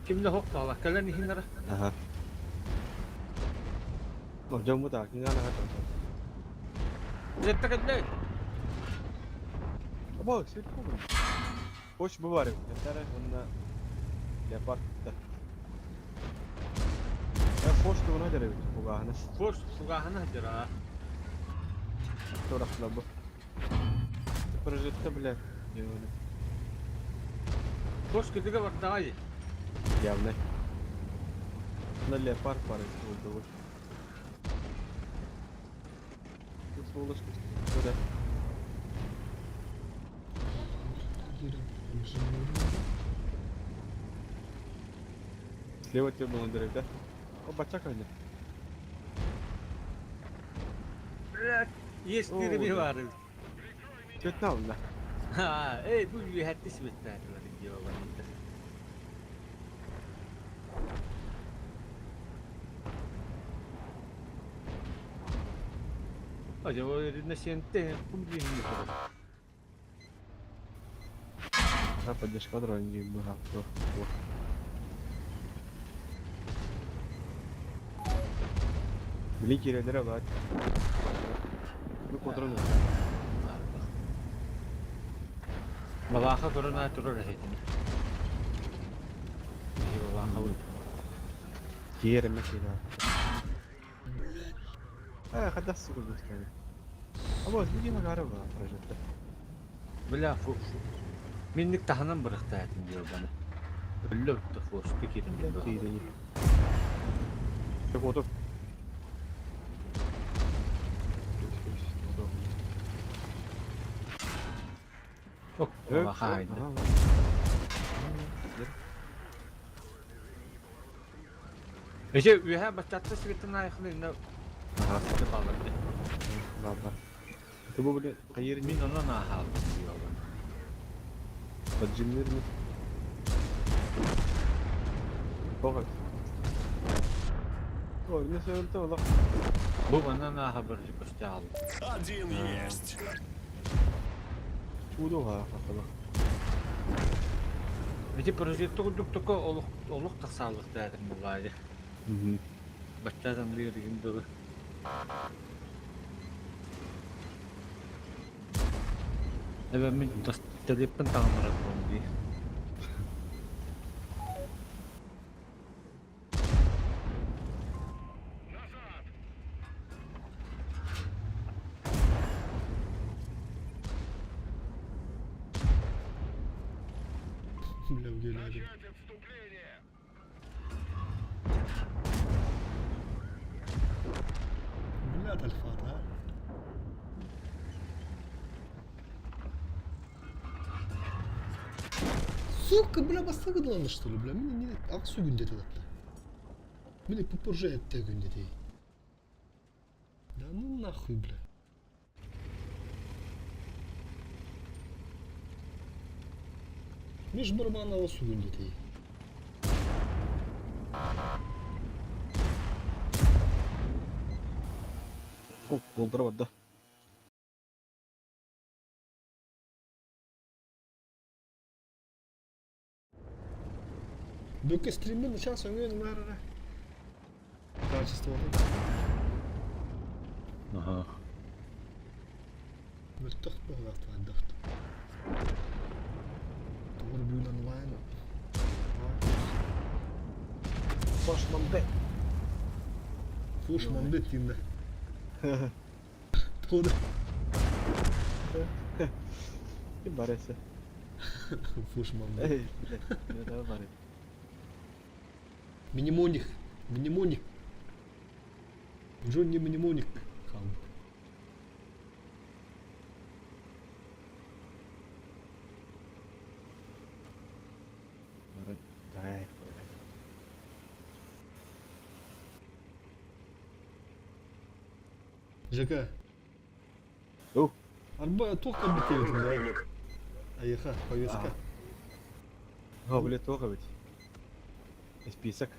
Кимде хок тала, кэлэн иһиннere. Аха. Дьоммут аакыҥҥа анаҕа Жеттек Обо, сир кубун. Хош бу бар. Этара онна Леопард да. Э, Форс тугуна дьарабит кугааһына. Форс кугааһына дьара. Турахла бу. Прожитта, бля. Явно. Форс кытыга бардаҕай. Явно. На леопард пары булду. Сволочь. Куда? Слева тебе было дырок, да? О, бачак они. Блядь, есть ты бары. Чё там, да? Ha, ey bu ühette simetler diyor bana. Acaba yerinde sente kumbirini А, поддержка дрон не была. Били кирелere var. Bu kontrol. Бабаха көрөн турар этин. Бабаха Киэрэмэ киирэ. Э, хадас сука быстро. А вот, видимо, гарова прожитта. Бля, фу. Минник таһынан бырахта этин диyor bana. Өллө өттө форсты кирин диyor. Киирени. Так вот. Ок, бабаха haydi. Эже үһә бачатта светын айхны инна Ага, баларды. ладно. Ты бы, блин, кайыр Мин онон ахал диyor bana. Поджимнирми. Бога. Ой, не сөйлте ола. Бу манан аха бір көстө алды. Один есть. Чудо ха, хатала. Эти прожитты курдук токо олук олук тасалык дәдим булайды. Бачадан лиригин дөрү. Эбе мин телеппен таңмырат болду. Бля, угеляли. Бля, Альфат, а? Сука, бля, бастагыдыланды, что ли, бля? Мени не ак күнде деді. Мени пупурже этте күнде дей. Да ну нахуй, бля. Меж барман алысу күнде дей. О, болдыра да. Бөкке стриммен сейчас өңен мәрі. Качество. Аха. Мөлтөх бұғылат Doğru büyün онлайн. Фош мамбет. Фуш мамбет деймді. Тоды. Ким баресе? Фуш мамбет. Эй, блядь, не да баре. Мнемоник. Мнемоник. Джонни Мнемоник. Хам. Дай. ЖК. О. Арба тоққа бітеді да. Айха, повестка. А, блядь, тоға ведь. Список.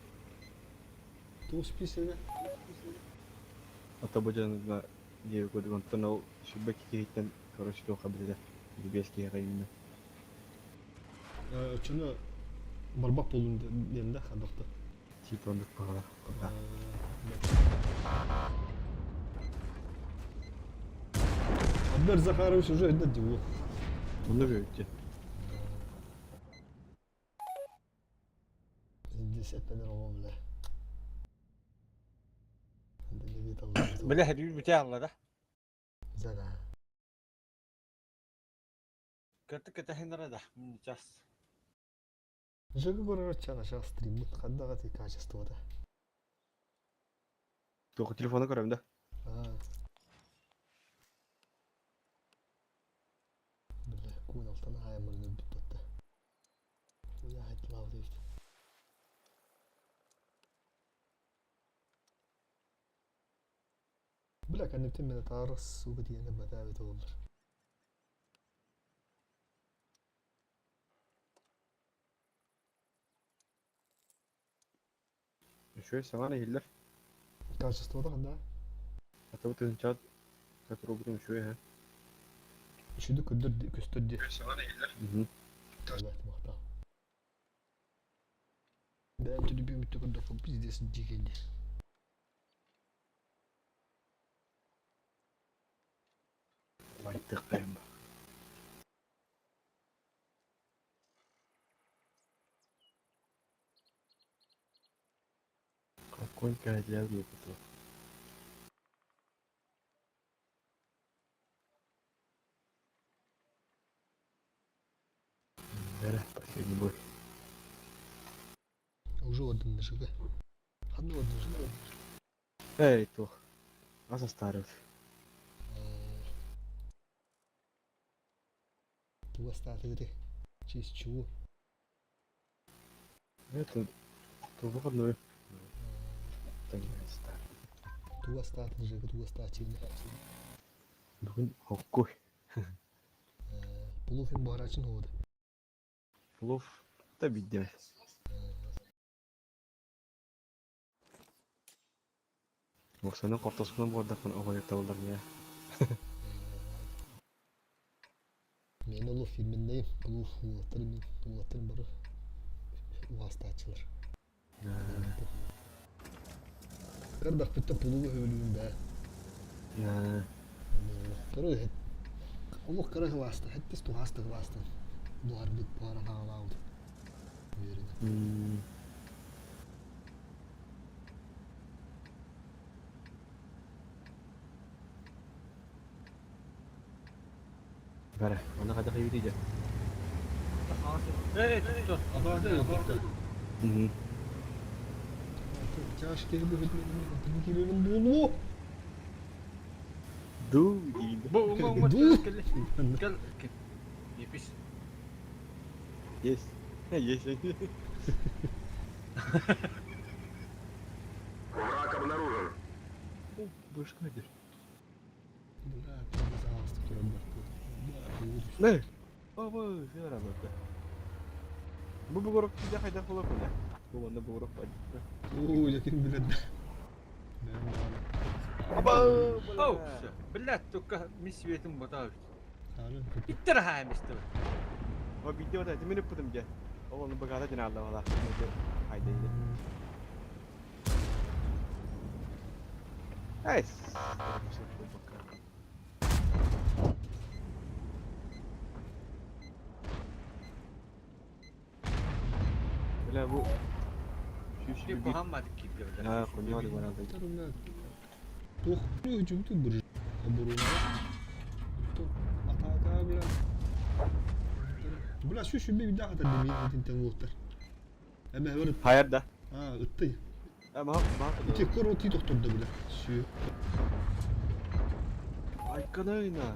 Туох список. А то будет на не году он тонул шибаки кейтен, короче, тоға бітеді. Бески именно. Чыны барбак болдум дем да хадыкты. Типа он пора. Альберт Захарович уже это дело. Он видите. Пиздец эппэнэр оҕо бля. Бля, хэрүү бүтэ алла да. Зана. Кыртык кэтэһиннэрэ да, час. Жыгы көрөр чана шах стриммут хандаға ти качествода. Туох телефона көрөм да. Бля, куун алтана хаямырын өлбүт батта. Уя хайтлау дейт. Бля, кэнниптэн мин атаарыс сука тиийэн бата эбитэ буоллар. Үчүгэй саҥа иһиллэр. Качествота ханна? Атабыт тыһыынчаҕа турбутум үчүгэй һэ. Үчүгэй көрдөр көстөр дии. Мгм. Ребят, махтал. Бэйэм төлөбүөм көрдөххө пиздец дьиикэй дии. Байтыахтайым. Какой козел потом. Бэрэ, последний бой. Уже орден ЖГ. Ханна орден ЖГ. Эй, туох. Ас астаарыт. Туга статыгыты? Честь чего? Это то выходной. Таҥаста. Туга статын ЖГ, туга статыгыны. Бүгүн хоккуй. Плов им барачин ходы. Плов да биддем. Моксаны кортоскунан буордахпын оҕойуктабыллар миэ. Мен олох фирменнейм, плов уолаттар мен уолаттарым бары уастааччылар. Кырдахпыттан плову өлүүм бээ. Кыра олох кыра кылааста, хэттис тухааста кылаастан буһарбыт буһара хаалаабыт. Үөрэнэ. Бара, аны хайдах иибитий дьэ? Эй, тутту. Мгм. Тяж киһи быһыытынан киирэрин буолуо. Дуу диин. Бу уҥа уҥа Дуу. кэл кэл кэл. Епис. Есть. Есть. Враг обнаружен. Башка дир. Бля, пожалуйста, туран бар. Не. Ова, работа. Бу бугурок киде хайдах була бу. Бу онда бугурок бар. Оо, якин билет. Аба! Оу, блядь, только ми светим бота. Иттер хаамисты. О видео да, тимири путум же. Ол оны багата жана алла бала. Хайда иде. Айс. Бля, бу Ти кухаммадык киирдэ бля. А, хуйня баралда. Туох үчүгүтүк бир оборона. Атака бля. Бля, şu şu bir daha da demeyin итинтен уоттар. Эме бер Хайарда. а ытты. А, мах, мах. Ити кор ти докторда бля. Şu. Айканайна.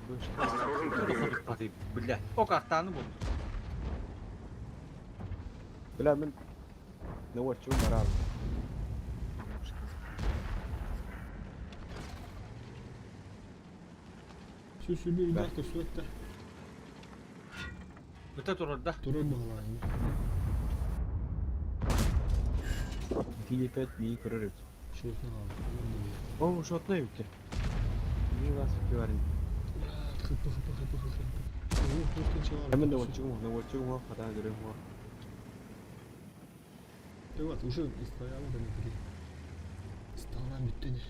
Обнаружен противник. Бля, о картаны булду. Бля, мен наводчу барал. Şu şu bir daha көсөттө. Бүте турарда. Турар баглайын. Тиде 5 ми көрөрөт. Шотна. О, шотна юкте. Ми вас киварин. Хыпы хыпы хыпы хыпы. О, просто Мен наводчу, наводчу, хата көрөм. Вот, уже стояла там такие. Стала бүттүнө.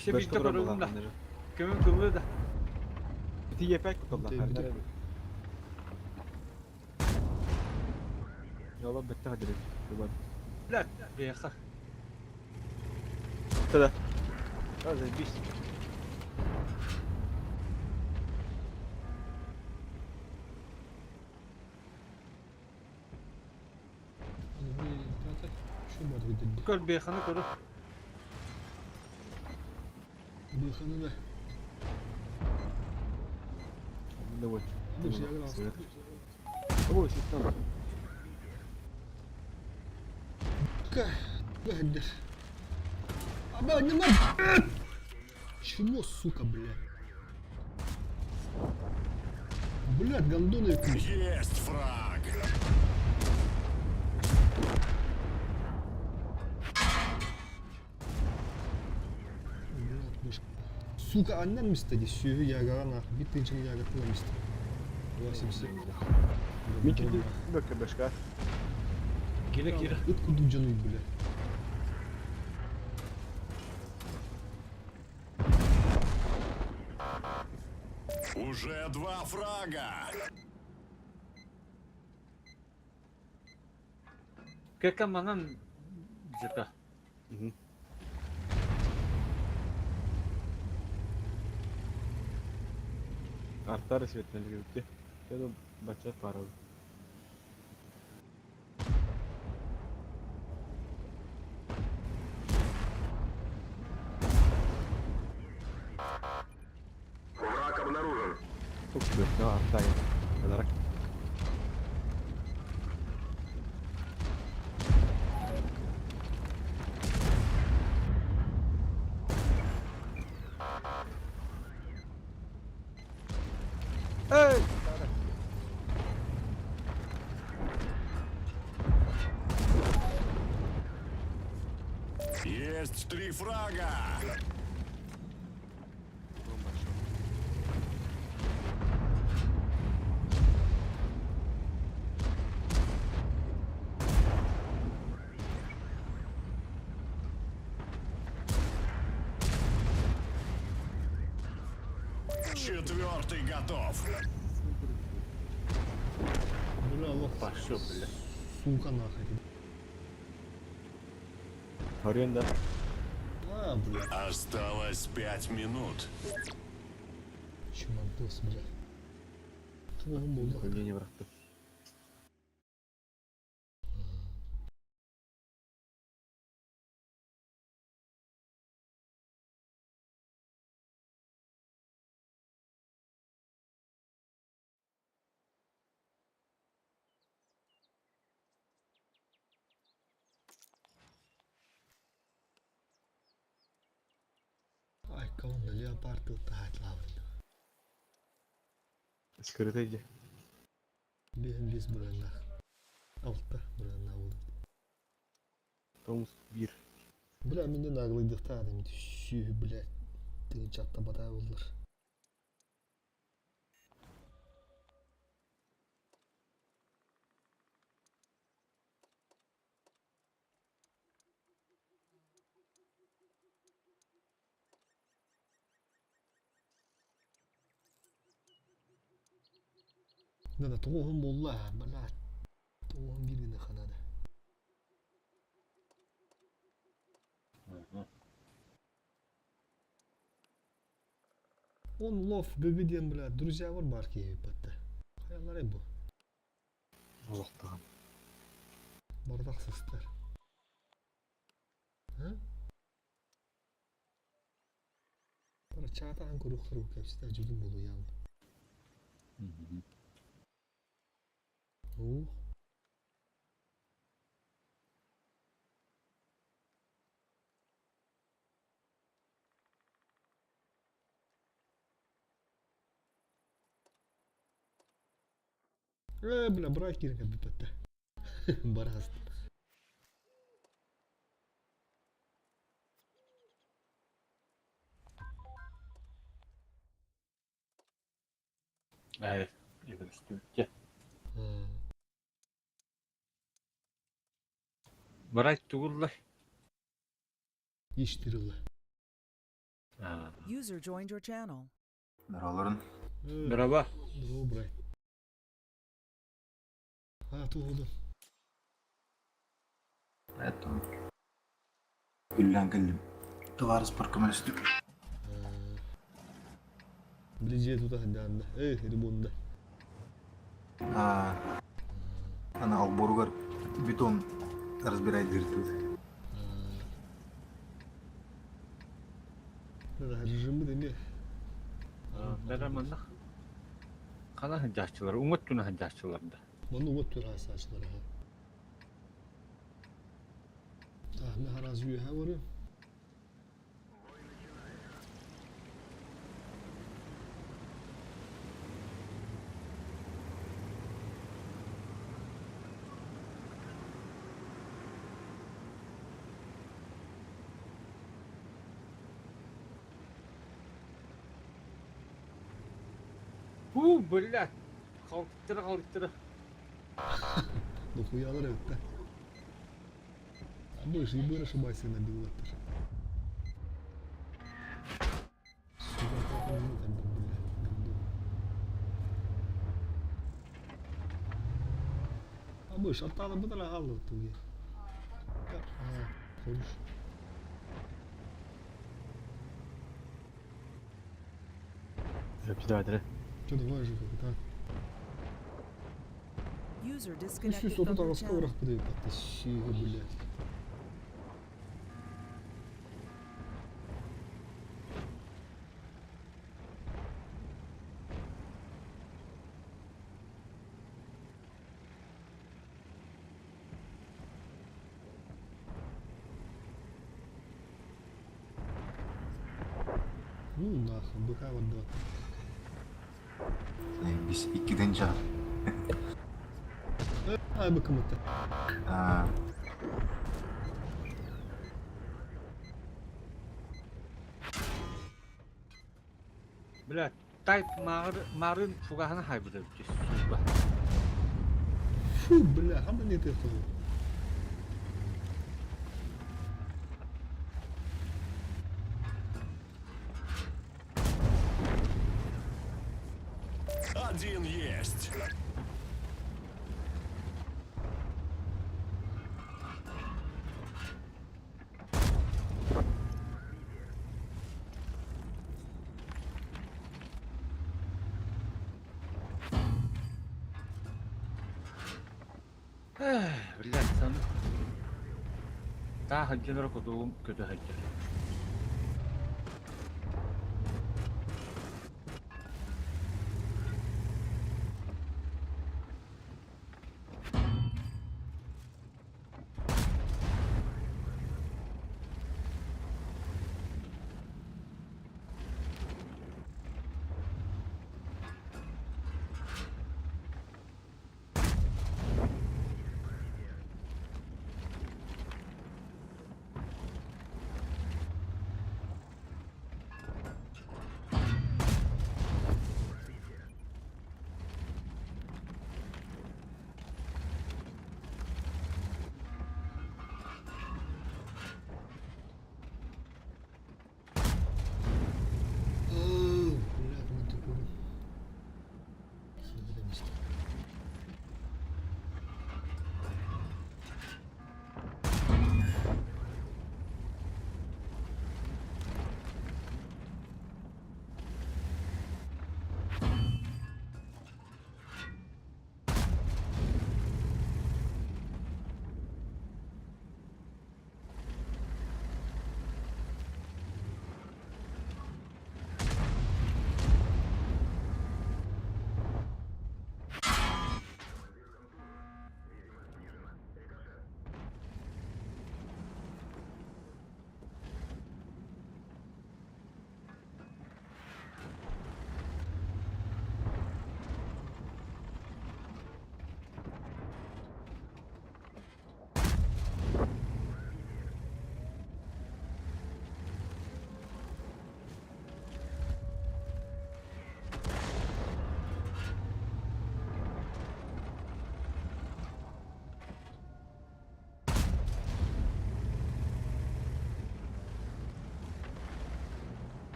Все битте көрөм да. Көмөн кылы да. Тиде 5 куталла. Бите. Ялла бэттэх дирек. Блядь, бэха. Да. Да, заебись. Көр бэханы көрө. Бэханы да. Давай. Ой, Аба, не надо! Чего, сука, бля? Блядь, гондоны. Есть фраг! Блядь, мышка. Сука, аннан мистеди, сүйі ягаған ақ, бит тынчын ягаттын мисте. 80. Мичи бөккө башка. Кире кире. Ыт курдук дьону, бля. Уже два фрага! Кека манан жата. Артары светлелге Теду бачат пара. Враг обнаружен. Тук артай. Подарок. Эй! Есть три фрага! Четвертый готов! Бля, лох. Пошел, бля. Сука, нахуй. Аренда. А, бля. Осталось 5 минут. Чумандос, бля. Тугум болды. Не бырақты. Ай, кого леопард таhat лавын. Скрытый иди. Бен бес бұрыннақ. Алта бұрыннақ болды. Томус бир. Бля, менде наглыйдықтар, сүйі, блядь. Тыгын чатта батай болдылар. Да, тоғын болла, бля. Тоғын бір гіне ханады. Он лов ггден, бля, друзья бар бар ки батты. Хаялар бу. Олықтаған. Бардақ сыстар. А? Бара чатаан көрөхтөр бу кепсите жүдүн болу яғын. Ух. Э, бля, брать кирка бипетте. Бараст. Эй, үстүбүттэ. Барай тугулла. Иштирилла. User joined your channel. Здорово, Merhaba. Здорово, брат. А, тугуду. Поэтому үллээн кэллим. Товарыспар көмөлөстүм. Били дьиэ тута сылдьаанна. Эй, ремонна. Ана олборугар бетон разбирай дыртыбыт. Режиммит эмиэ. Бэрэ манна хана сылдьааччылар, уҥа өттүнэн сылдьааччылар да. Манна уҥа өттүнэн сылдьааччылар аха. Таһына хараас үөһэ барыам. Уу, блядь! Халтыра, халтыра. Дохуялар эбит да. Быш, и ошибайся на билеттер. Сука, как он тогда, блядь, гандон. А быш, аттаана бытара хааллыбыт туге. А, хорош. Пидавай, Что давай же, как так? User Үс disconnected жүз from отут your аҕыска channel. бырахпыт эбит сиэгэ, блядь. Ну нахуй, быка вот Заебись. Иккитин чаа. Ай быкымытта. Аа, Блядь, тайп марын фугахана хайбыда сука. Фу, бля, ханна не ты хуй. Один есть. Блядь, сан. Та хаджинар кутугум көтө хаджар. Оу, бля, мен тупой. Сюда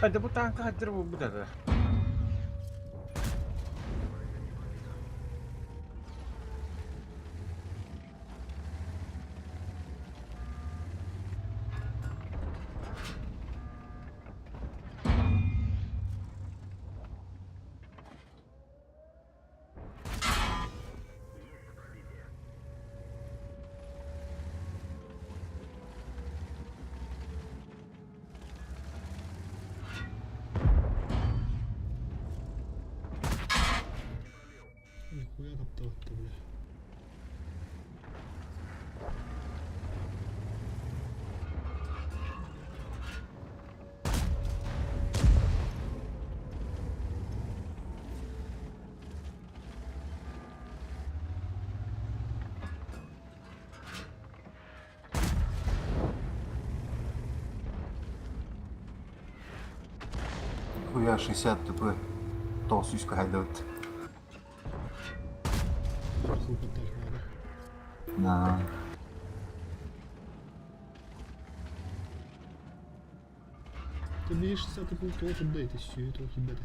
Hadi bu tanka hadir bu bu da. Нихуя 60 ТП. Тоҕус хайдабыт. Да. Ты бери 60 пункт, вот туда, это все, это ребята.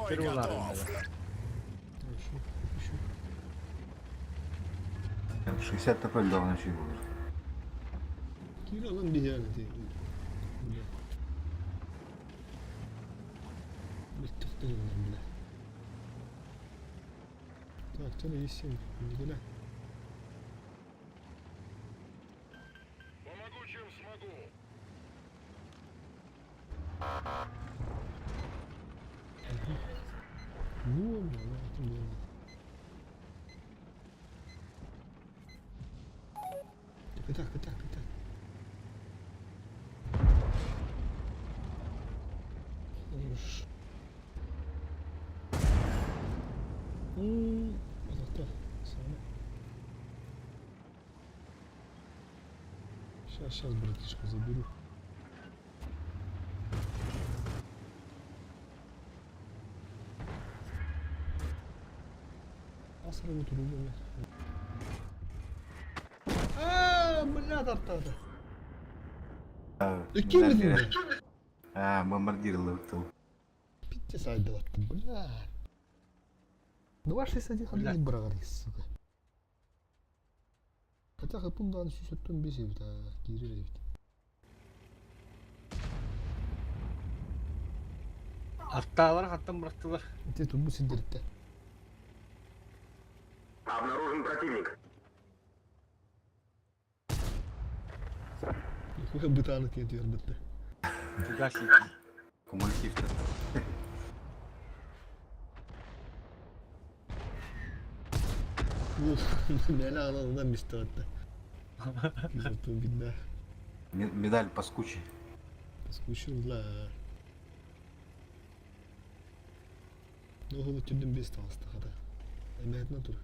Второй готов. Хорошо, еще. 60 ТП давно еще было. Кира, нам бегали ты. Бля. Блять, ты бля. Так, что есть 7, не Помогу, чем смогу. Во, бля, да, это было. Так, так, так, так. Хорош. Вот так, самое. Сейчас, сейчас, братишка, заберу. Асырып отыру бля. А, бля, тартады. Ким А, бомбардир лыптыл. Пиздец, айдалаттым, бля. 2.61 ходили брали, сука. Хотя хапундан сүүсөттөн бес эбит, киирер эбит. Аттаалар хаттан бырахтылар. Ити турбу синдиритте. Обнаружен противник. Хуя бытааны тиэн түһэрбитте. Тугас Кумулятив-то. Мэлэ ананынан мистебетте. Күүсөттөн бидде. Медаль паскучи. Паскучи бля. Ну, түрден бес таласты хата. Эмээтинен тур.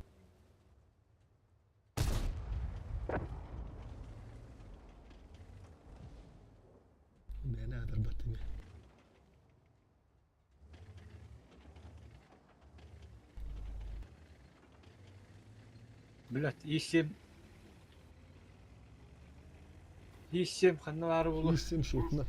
Бээнэ атарбаттыме. Блять, И7. И7 ханна баары булу. И7 шутна.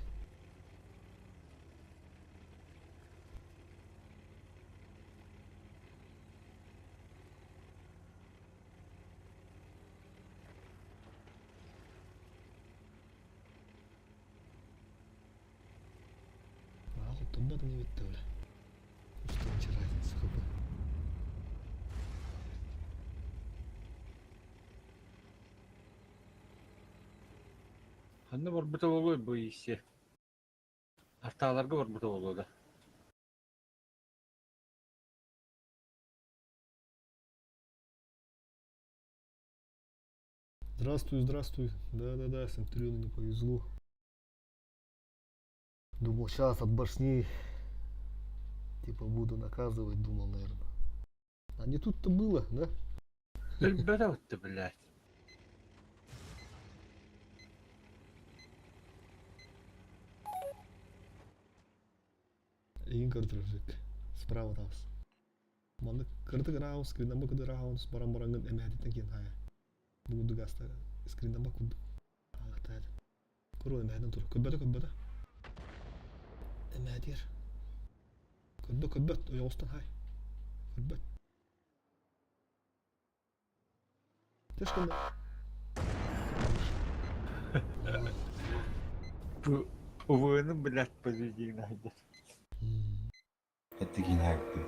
А, хотторбат не битте бля. Устунча разница хапы. Ханна барбыта болуй бу И7. Аттааларга барбыта болу да. Здравствуй, здравствуй. Да-да-да, Центуриону не повезло. Думал, сейчас от башни типа буду наказывать, думал, наверное. А не тут-то было, да? Өлбөтө блять. Эйин көрдөрүк. Справа табыс. Манны кырдык раунд, скриндан бу раунд, баран барангын эмэхэтиттен киэн хая. Бугунду гаста скриндан ба курдук. Агтар. Көрү эмэхэтин тур. Көбөтө көбөтө. Эмэхэтир. Көрбө көрбөт, ойоҕустан хай. Көрбөт. Тешкенде. Бу УВНы, блять, поведение найдет. Это гениально.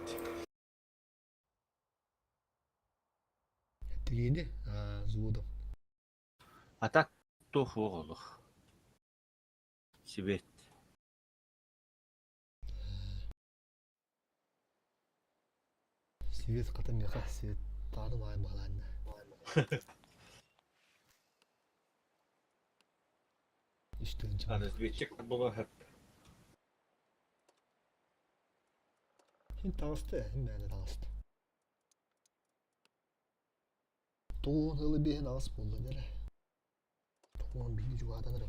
Тигини, а, взводом. А так туох оҕолох. Сибет. Свет хата меха, свет тааны маай баҕалаанна. Үстүн Разведчик була хат. Син таҕыста ээ, син мээнэ таҕыста. Тугун ылы биэһин аҕыс буолла дьэ. Тугун биһиги чугаһатан эрэ.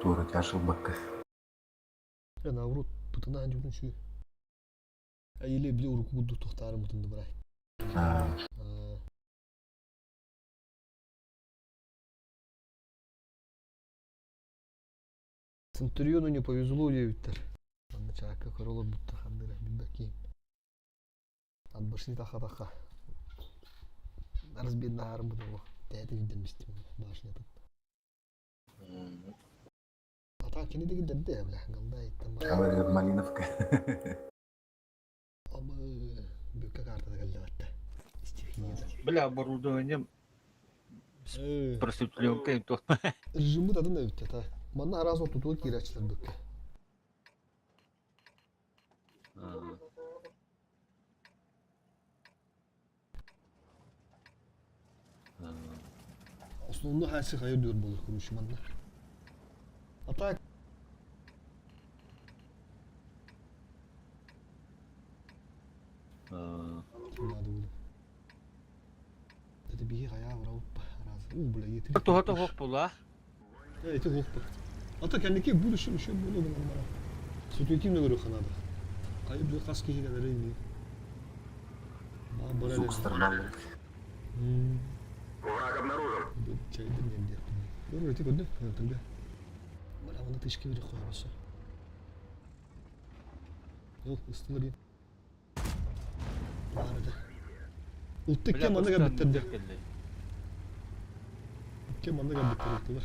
Туора тяж ылбакка. Дьэ, наоборот, бытынаан дьүгүн сү. Или били урукку курдук тухтаары бытынды бырай. Центуриону не повезло диэбиттэр. Манна чаакка көрө олорбуттар ханнык эрэ билбэт киһим. Отбашли таха-таха. Разбеднаһарым бутугу. Тээтэ кирдэммистим башнятын. А так кини да кирдэрдэ бля, галда айттан Говорят, Малиновка. Абы бүккэ картада кэллэбэтте. Стихия. Бля, оборудованием просветленка то. Режимы атын эбит та. Манна араас ортутуга киирээччилэр бүккэ. Основной хайсы хайы дүр болur короче манна. А так надо было. Это биһи хайаа бырабыппа раз. У, бля, ети. Туһата суох була. Эти глупо. А то кэнники в будущем еще буду гынан Ситуативно көрүөххэ надо. Хайы били хас киһи кэлэрэ ини. Звук старбаллар. Враг обнаружен. Чайдыр нем диэхпин. Көрөр эти көрдө, көрдө. Бля, оны тышки бери қоймаса. Ол, ыстылар ен. Бар это. Ултты кем манна кэлбиттэр Кем манна кэлбиттэр ултылар.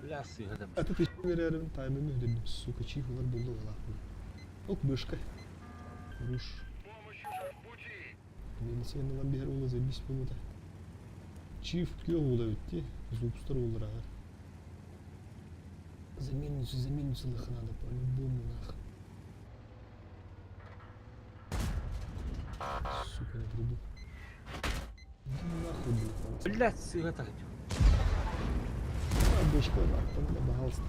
Бля, сыыһа да. Это ты верерин таймын үһдүннүм, сука, чих улар булду галаахпын. Ок, бышка. Руш. Минус ылан биһэр уола заебись буолбута. Чиф күөх уула битти, зубстар уулар аҕа. Заменницу, заменницу лыха надо по-любому нах. Сука, не приду. Иди нахуй, блядь. Блядь, сыыһа таһыччы. А, бышка, нахуй, бля, пожалуйста.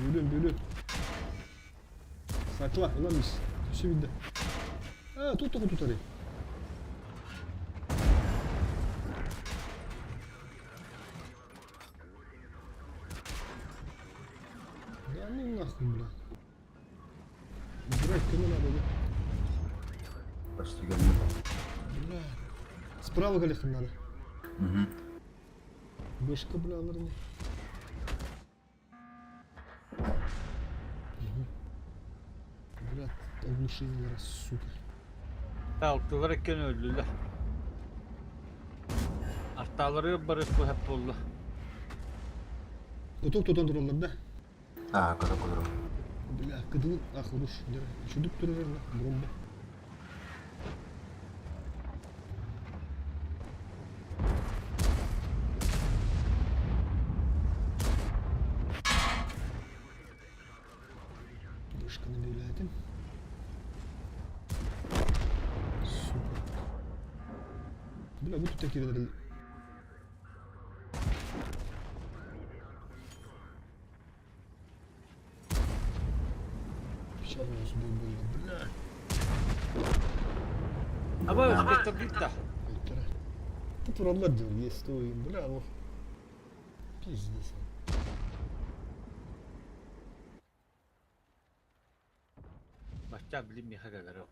Бөлөн, бөлөн. Сакла, ылан ис. Все видно. А, тут только тутары. Да ну нахуй, бля. Брать кому надо, да? Почти говно. Бля. Справа галихан надо. Угу. Бышка, бля, наверное. Угу. Бля, оглушение раз, сука. Алтылар эккен өлдүлэр. Арталары бары куһап буолла. Кутук тутан тураллар да? А, көрө көрө. Бля, кыдылын, ах, уруш, Чудук турар, бромба. Бышканы бүләтим. Сука. Бля, бу тут кирелер. Сейчас у нас будет больно. Бля. Аба өспеттер битта. Тут ураллар диyor, есть то бля, ну. Пиздец. Бачча билим миха кэлэр.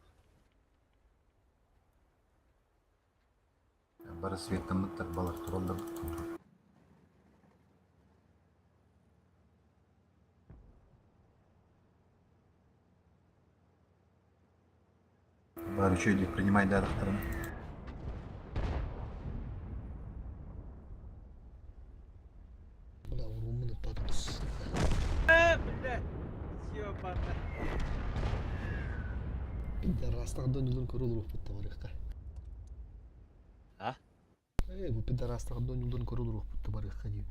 Бары светтаммыттар балар тураллар. Бары үчүгэй принимай дадахтарын. Бля, уруммун ыппатым, сука. Э, блядь. Ёбана. Пидорастах донюлун көрө олоруохпут барыахха. А? Э, бу пидорастах донюлун көрө олоруохпут барыахха диим.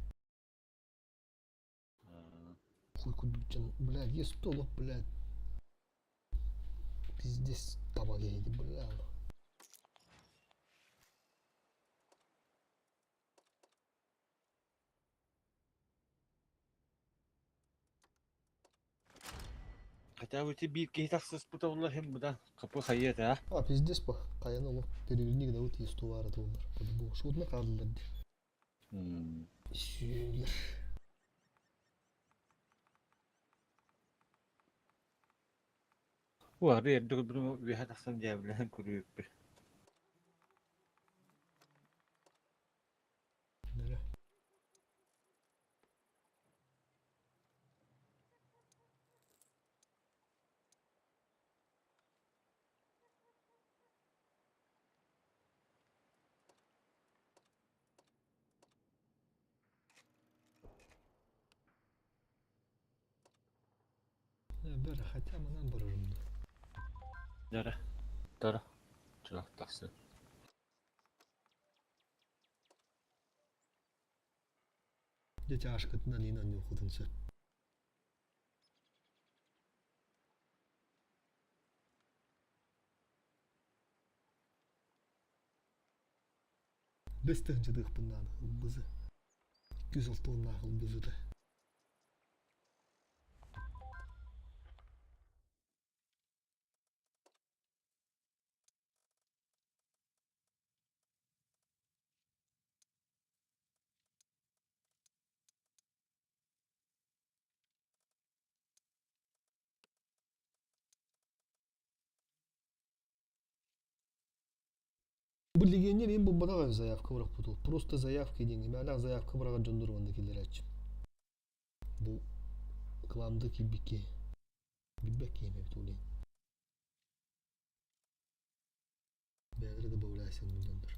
Хуй кудучан, блядь, есть столов, блядь. Пиздец таба киһи бля. Хотя бы ти биир киһи тахсыспыта буоллар иһин быдан хапы хайыа этэ а? А, пиздец по. Хайаны олох переверни да вот есть товары туолар. По-любому. Шутна хааллар дии. Сүүлэр. Уу арыы эрдэ көрбүтүм үөһэ тахсан дьээбэлэһэн көрүөхпүт. Нэрэ. Бэр, хотя манан барарым да. Дара. Дара. Чугас тахсыы. Дьэ чашкытынан иин анньыаххытын сөп. Бэс тыһыынча тыахпыннаан ылбызы. 206 уоннаах ылбызыта. Бу легионер им булбатах заявка бырахпыт ол. Просто заявка диэн мээлээх заявка быраҕар дьоннор уонна киллэрээччи. Бу кыламды киирбикки билбэт киһи эбит ол иһин. Бэйэлэрэ добавляйся дьоннор.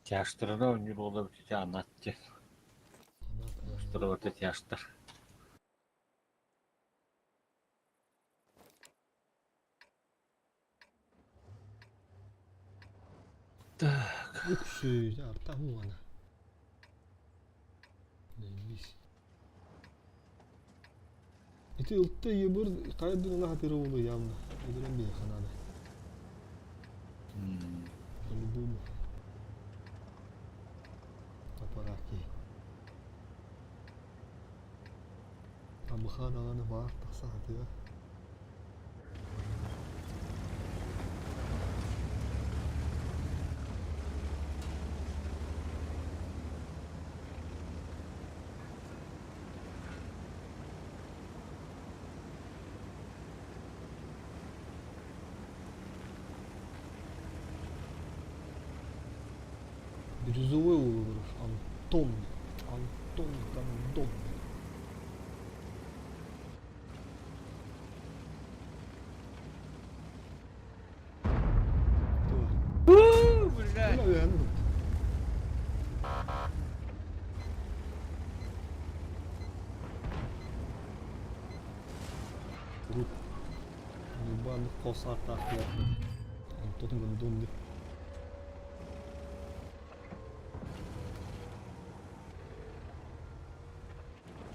Тяжтарына оонньуур уола эбит Анат диэн. Устарабата тяжтар. Так. Үксүү, арта хуана. Ити ылта ебыр хайдын ыла хатыры улу явно. Эдерен бие ханада. По-любому. Аппараки. Абыхан аны баар тахса хатыга. Бирюзовый олорор Антон. Антон Гондон. Блядь! Урут Ньурбааннык хос ааттаах Антон Гондон диэн.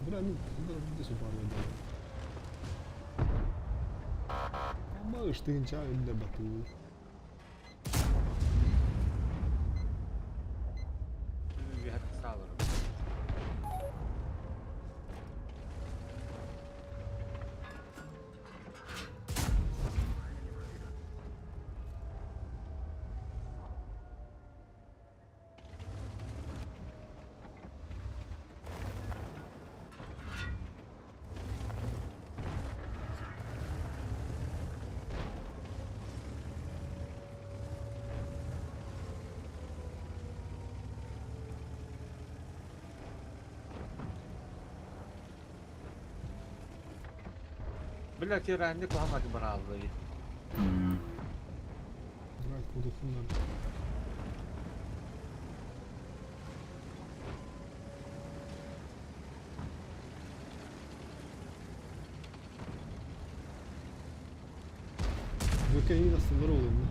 Бля, ну, Ама ыштыгынча өллө батуу. Бля, тиранник куһаҕан барааллый. Брать кудухуннар. Бөкэйин астынар олуйна.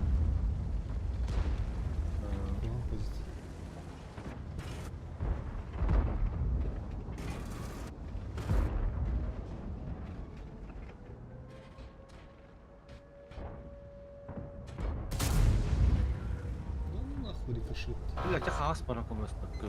Нахуй рикошет. Бля, чэ хаҥас баран көмөлөспөккө.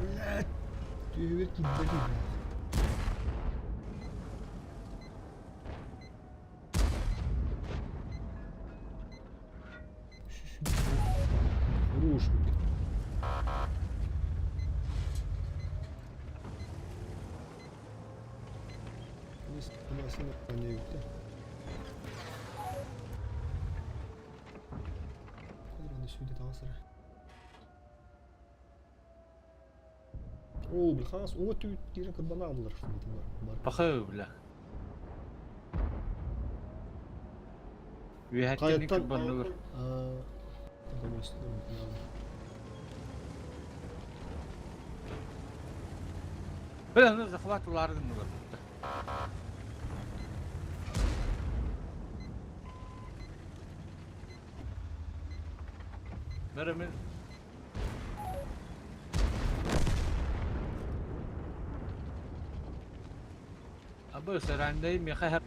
Блядь! Түһүгэр киирбэт блядь. Хороший. Оо, бля, хаас уҥа түүт киирэн кырбанааллар бар. Пахы, бля. Үөһэттэн кырбанныгыр. Бля, ну захват улааргынныгыр. Бөрө мин Абы сарандай миэхэ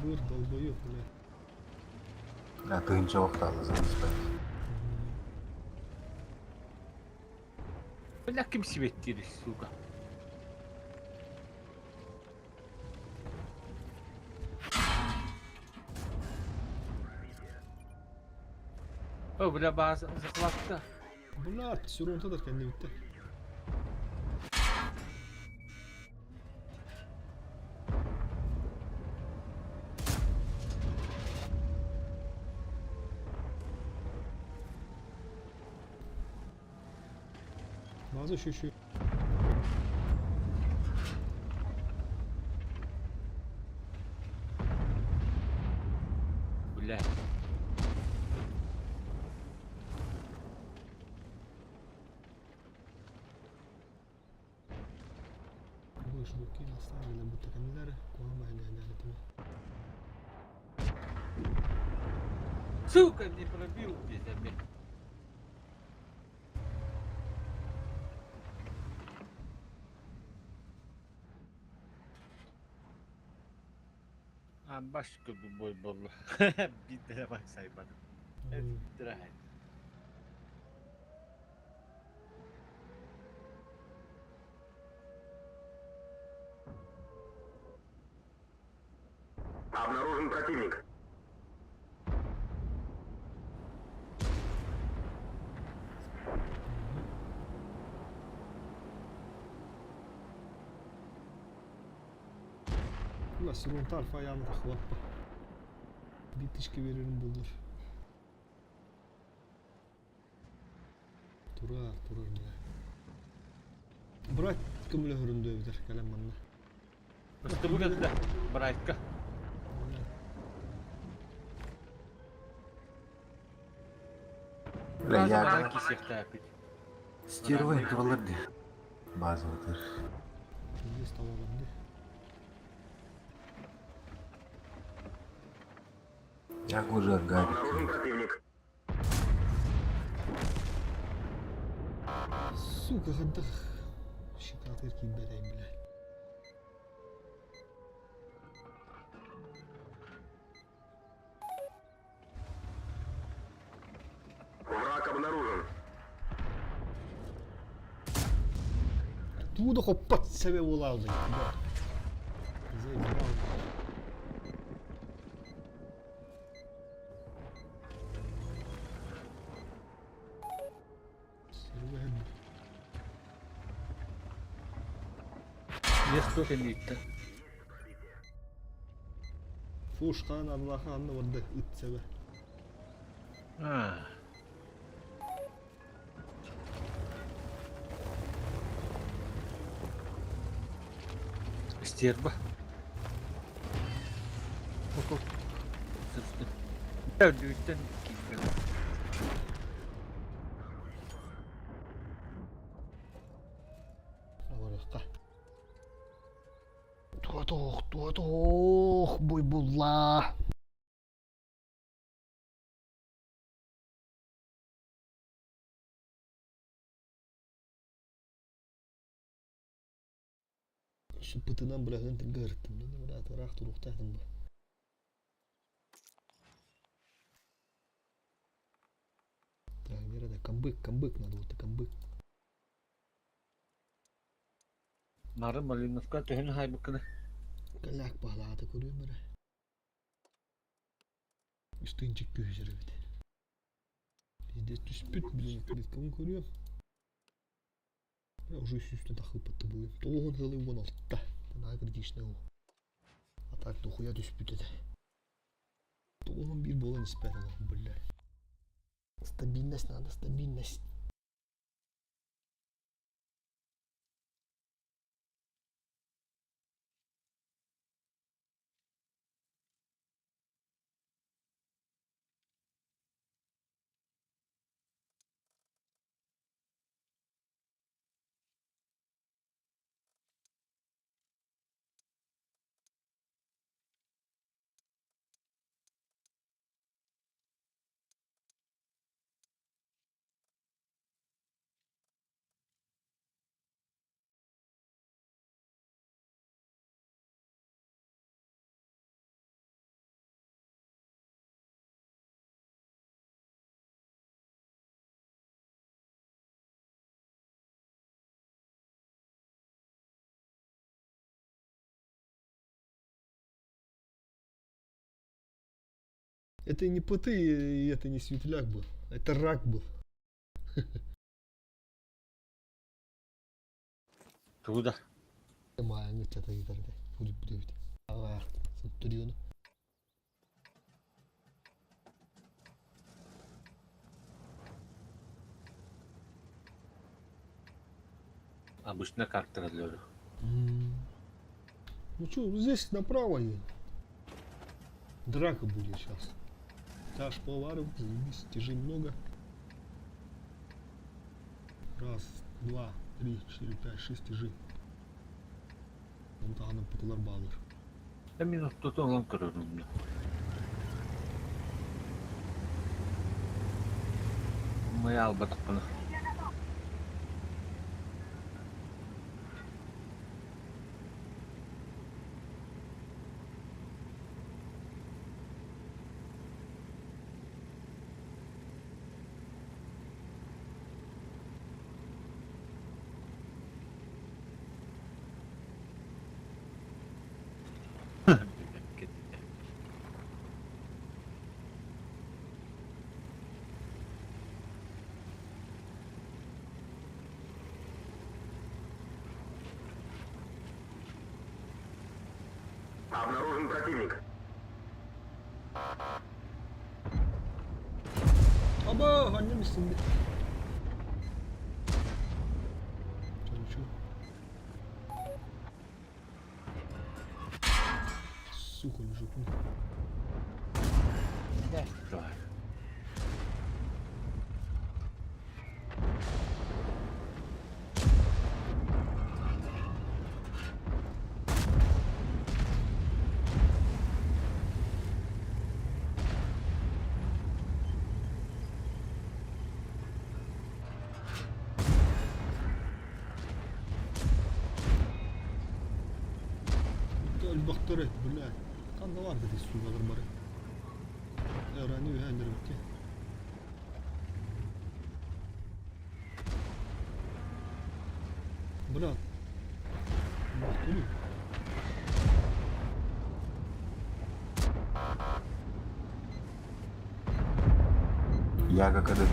Бур, долбоёб, бля. Бля, тыһыынча охтаалла занспай. Бля, ким сибеттиир, сука. О, бля, база захватта. Бля, сүрүнтэ да кэннэ бүттэ. База şu. Бля. Жлуки оставили, будто камеры, Сука, не пробил здесь опять. А башка бой был. Биттер бак сайбады. Биттер Обнаружен противник. Ulan Siront Alfa ayağını хватпа. Bir тышка берерим болар. Турар, турар, бля. Брат көмөлөһөрүн дөбүтэр кэлэн манна. Ыстыбыгы да, брайтка. Бля, я... Кисехтәпит. Стерва баларды. База отыр. Здесь талабанды. Я уже Обнаружен гарик. противник. Сука, хаддах. Щекатыр киберей, бля. Враг обнаружен. Туда хоппат себе улалды. Заебал. Есть только. Фушкан Аллаха анны варды итсебе. А. Стерва. Үрдүттэн киирдим. Олоруохха. Туох, туох, буйбулла. Сыппытынан быраһыан тылга ырыттым. Быраат ыраах туруохтаатым бу. Так, где это? Камбык, камбык надо, вот камбык. Нары Малиновка төһөнү хаайбыккыны? Каляк баһылаата көрүөм эрэ. Үстүнчик күүһүсэр эбит. Пиздец түспүт, блин, клеткабын көрүөм. Уже сүүстэн тахыппатты буйум. Тоҕуһун сылы 16. Наһаа критичный ол. А так дохуя түспүт этэ. Тоҕуһун биир буолан испэт олох, бля. Стабильность надо, стабильность. Это не ПТ, и это не светляк был. Это рак был. Тугу да? Мааны чата гитарда. Будет будет. Ага, Центуриону. Обычно карта разлёжу. Ну что, здесь направо и драка будет сейчас. Таш поваров, заебись, тяжей много. Раз, два, три, четыре, пять, шесть тяжей. Вон там пыталар баллар. Да минус тут он көрөрүм. Моя албатахпына. Обнаружен противник. Аба, annemişsin be. Canım Сука, лежу. Өлбөхтөрө, бля. Ханна бар бит сугалар бары. Öğrendi ühendir bitti. Брат. Бахтыры. Яга когда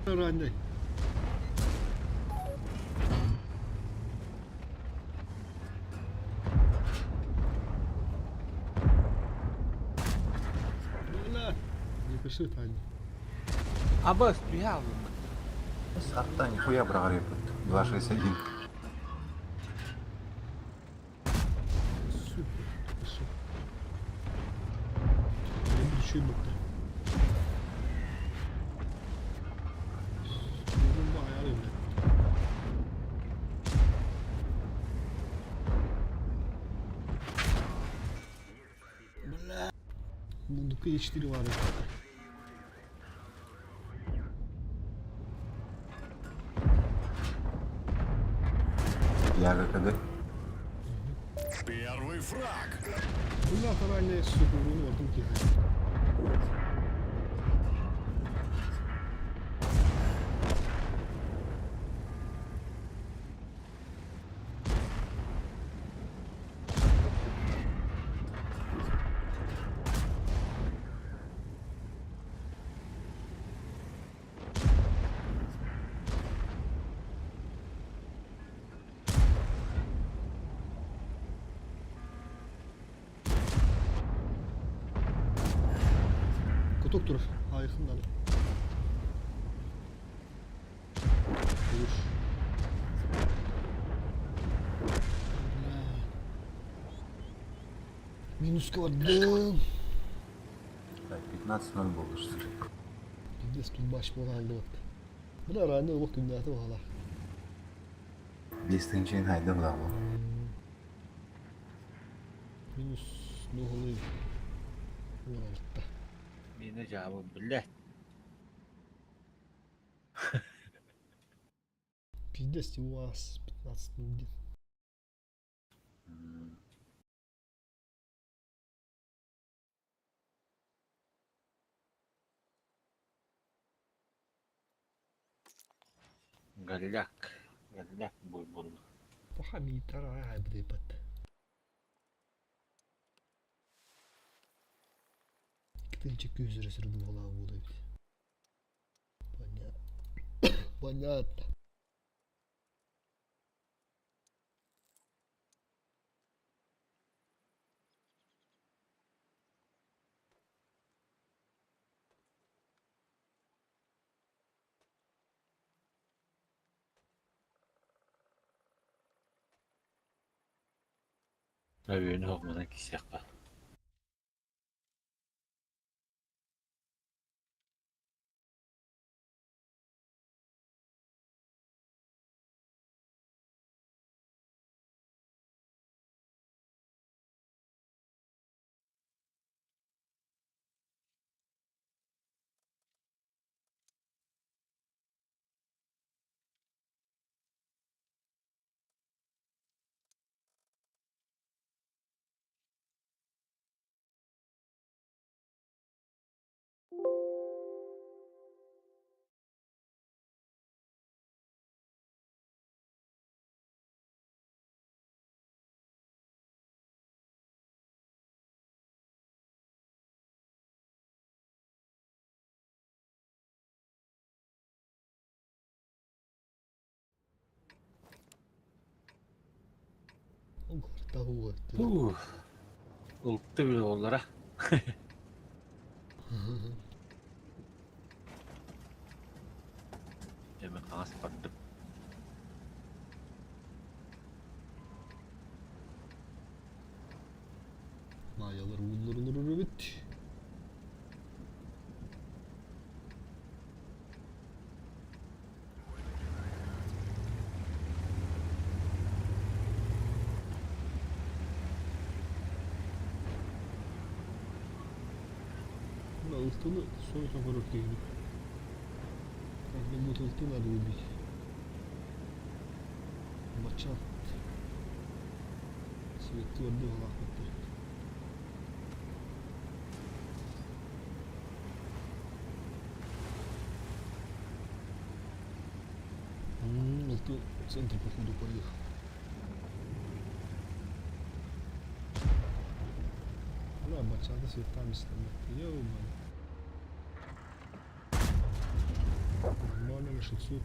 Öğrendi. Бля. Не пиши, Таня. Абас, туяв. Сатта нихуя прогорит. 2.61. Супер. Пиши. Үчүгэй бытта. Бүгүн баҕайы блядь. Бля. Мундука Е4 бар. Яга КД. Первый фраг. Бля, ранее, сука, урон ортым киһи. Кутук турар. Айхын надо. Уж. Бля. Минуска бардым. Так, 15-0 было, что ли? Пиздец, тут баш буолан алдыбыт. Бля, ранее олох күннээтэ баҕалаах. 5 тысяч хайда была. Минус нуһулуй. 16. Миэнэ дьаабы, блядь. Пиздец, у вас 15.01. Голяк. Голяк буолбун. Похамитара айбдыпат. Тынча күүсүрэ сырдуолаа буола эбит. Понятно. Понятно. Өйүнү хоҕманан кисиэххэ. Ух, Ултты бile оллара. Эми хаҥас бардым. Маялар ууллар эбит. Мына ылтыны сойсон көрөр киһини. Как-нибудь ылты надо убить. Бачат. Свет твердый лахматтар. Ылты в центр, походу, поехал. Бля, бачата светами стоят. Ё-моё. Нормально на 600.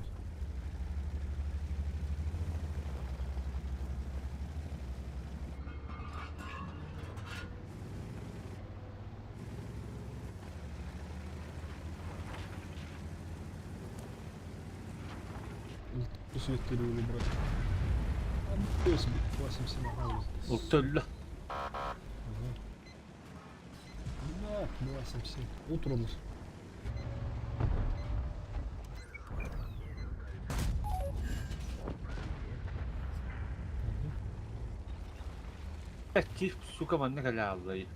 Свет убрать. А, 8 Ага. Ултылла. Да. 2,77. Утро. Киһ, сука, манна кэлэ ааллай.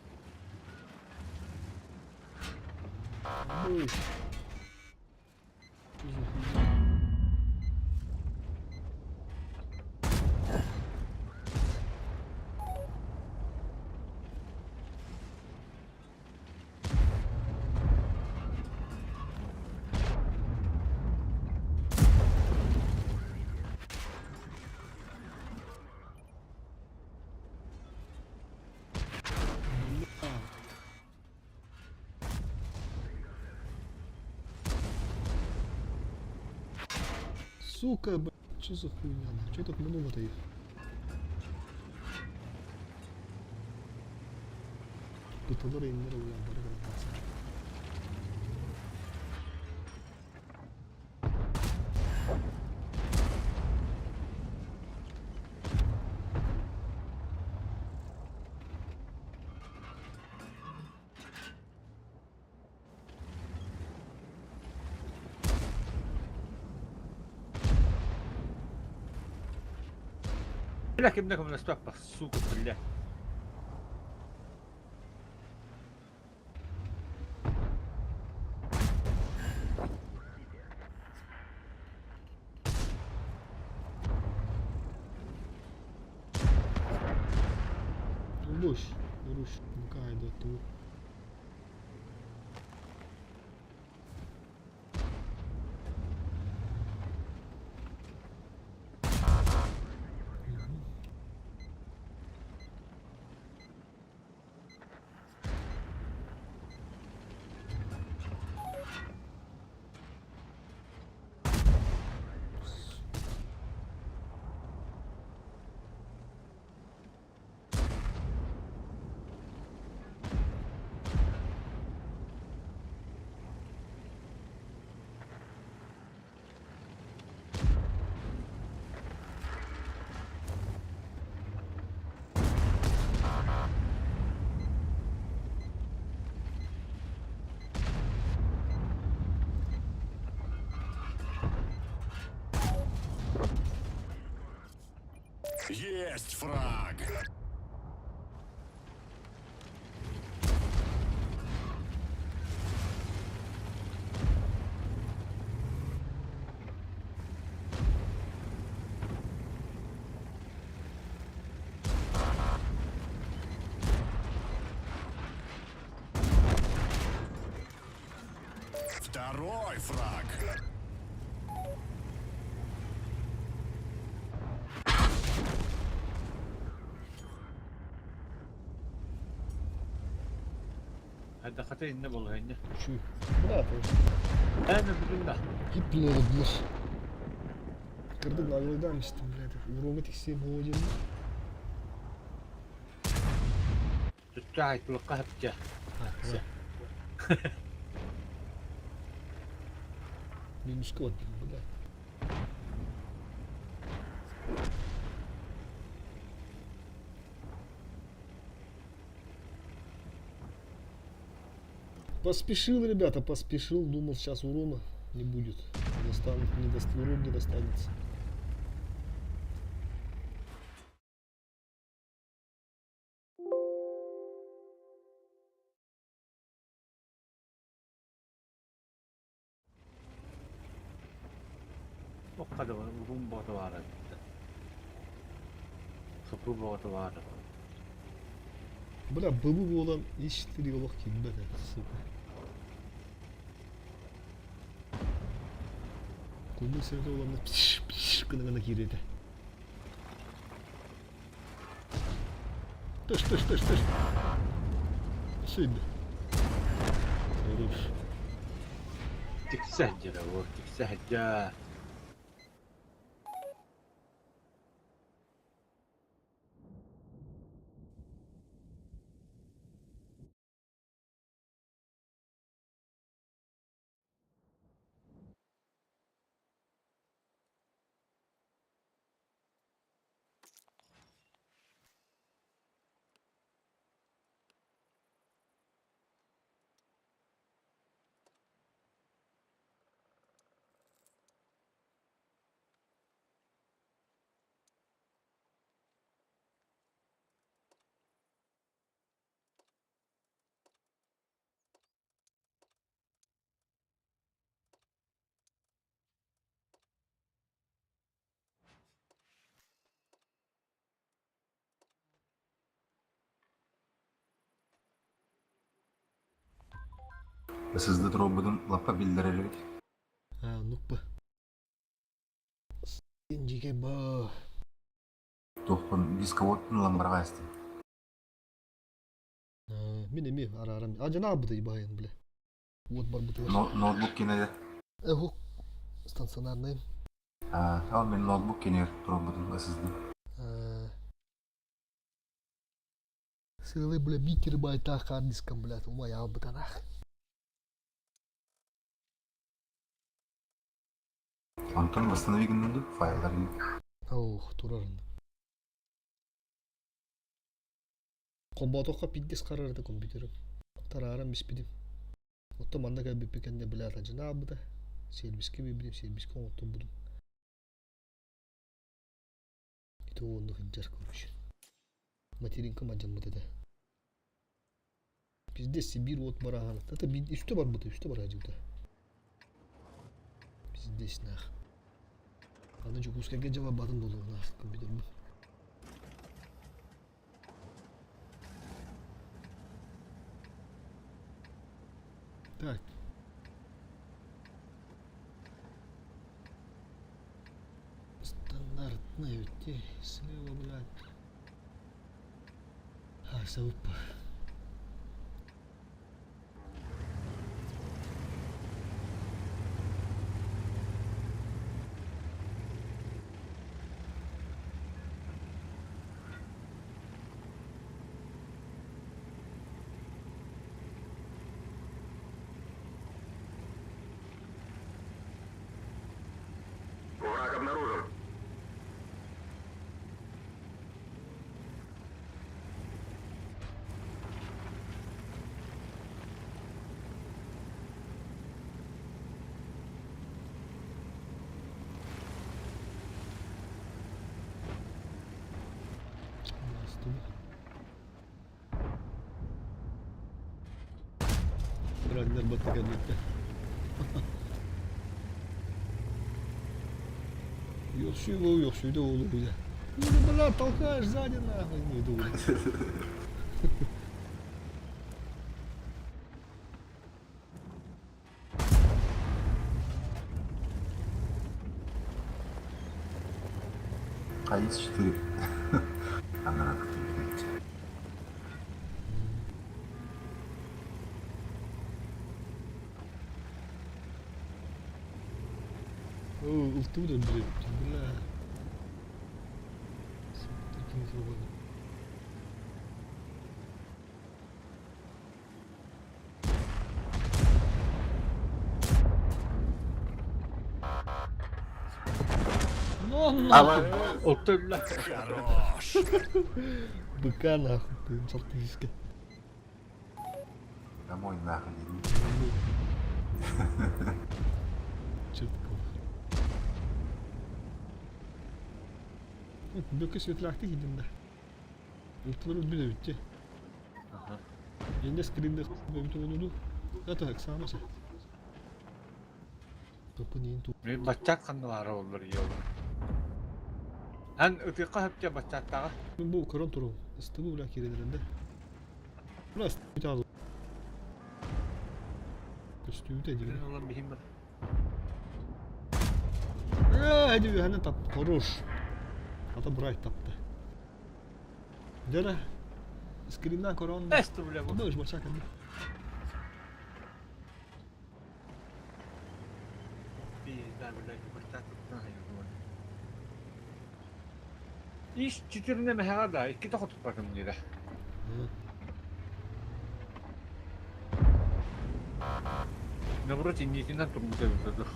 Ой. Что за хуйня? Бля. Сука, блядь, что за хуйня? Че так много-то их? Быталар иннер уйан бары гранатация. Бля, кимнэ көмөлөспөппө, сука, бля. Русь, Русь, ну-ка, ту. Есть фраг! Второй фраг! Хайдахата иннэ буолуо иннэ. Чү. Бля, Эн билин да. Гиплер, Кырдык наглыйдаан истим, блядь. Уруога тиксиэ буолуо диэн. Түттэ айтылыкка хапча. Минуска вот, бля. Поспешил, ребята, поспешил. Думал, сейчас урона не будет. Достанет, не даст, урон не достанется. Okka да урун боото баара. Супу боото баара. Бля, ББ буолан ис олох киирбэт, сука. Куму севде оламна пш пш гына гына киирете. Тыш тыш тыш тыш. Сүйдү. Хорош. Тиксэ дьэ вот, тиксэ дьэ. SSD туруорбутун лаппа биллэрэр эбит. А, оннук ба. Дьигэ ба. Туохпун дисководтун ылан бараҕа эстим. Мин эмиэ араарам. А дьана бытай баайын бile. Уот барбытыгар. Ноутбук кинеде. Эһук стационарный. А, ал мен ноутбук кинер туруорбутум SSD. Сыалы, бля, биир терабайтаах хардискам, блядь, умай аалбытанах. Онтон восстанови гыннын файллар Ох, турарын. Холботоххо пиздец харарда компьютерым. Тарааран биспитим. Оттон манна кэлбиппит кэннэ, блядь, алдьана аалбыта. Сервискэ биэрбитим, сервискэ оҥотторбутум. Ити уонна сылдьар, короче. Материнкам алдьаммыт этэ. Пиздец, Сибиир уот барааһын. Это үстэ барбыта, үстэ бараадьыбыта. Пиздец нах. Аны Дьокуускайга дьэ барбатын буолуохтаах компьютербун. Так. Стандартный ведь слева, блядь. А, савуппа. Враг обнаружен. Рагнар баттыгар бүттэ. Йохсуй йохсуй да уолу бile. Ну, бля, толкаешь сзади нахуй, не иду. АИС-4. Она Оо, ылтыбыт өлбүт бля. Таким свободно. Ну нахуй! Оттолла. Хорош. Быка нахуй, ты салтыйска. Домой нахуй иди. Че такого? Бөкө светлээхтик иһдим да. Ылтылар өлбүт эбит дии. Инде скринде эбит оҕонуду. Это Оксана се. Мен баччаат ханналаара оллар ийэ Эн ытыахха сөптө баччааттааҕа. Мин бу көрөн турум. Ыстыбы бля киирэн да. Бля ыстыбы Көстүүтэ диир. Олар биһим бар. Ээ, диби тап хорош. Ата брайт тапты. Дьэ скриннан көрөн. Эсти бля бу. Онно бача кэлли. Пизда бля баччаат Ис четырне мэхэҕэ да иккитэ хотуппатым диирэ. Наоборот инниитинэн турбут эбит дуо.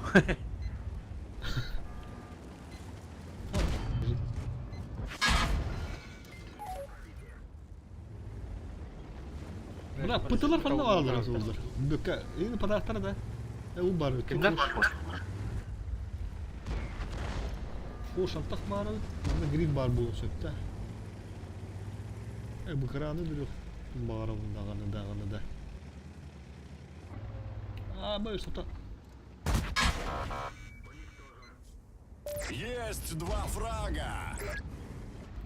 Бля, пытылар ханна бааллар олар. Бүккә, энэ подарктар да. Э, у бар. Кимнер? О, шантах баар, манна грин бар буолуон сөп да. Э, бу краны бирок баҕарабын даҕаны даҕаны да. А, бай, что-то. Есть два фрага.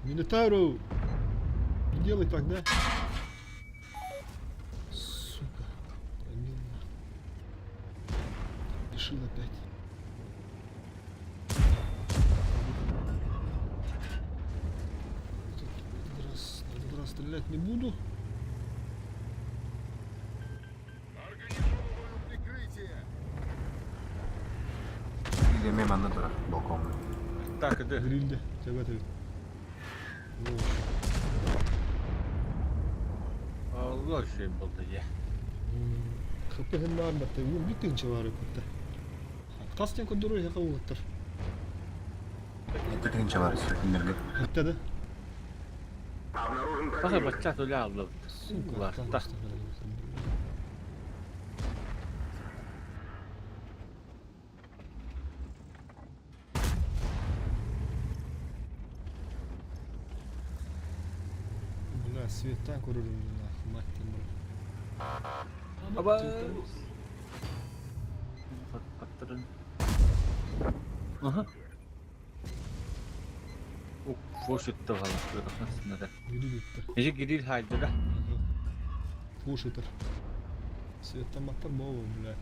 Минотавру! Не делай так, да? Сука. Пробил нахуй. Решил опять. Этот, этот раз, этот раз стрелять не буду. Организовываю прикрытие. Или мимо манна турар балкоҥҥа. Так, это. Грильде. Тебя это. Allah şey buldu ya. Хаппыһын баар батта уон биир тыһыынча баар эбит Хас диэн көрдөрөр эһиэхэ уолаттар? Эти тыһыынча баар күннэргэ. Эттэ да? Обнаружен Баха противник. бачча төлө аллыбыт. Сука, Улаатта. Бля, светтан көрөрүм нахуй, мать ты мой. Аба. Хаттарын. Аха. Фошитта галактырахнасынада. Гирил үттэ. Эжи гирил хайдыра. Фошитер. Светтаматтар болу, блядь.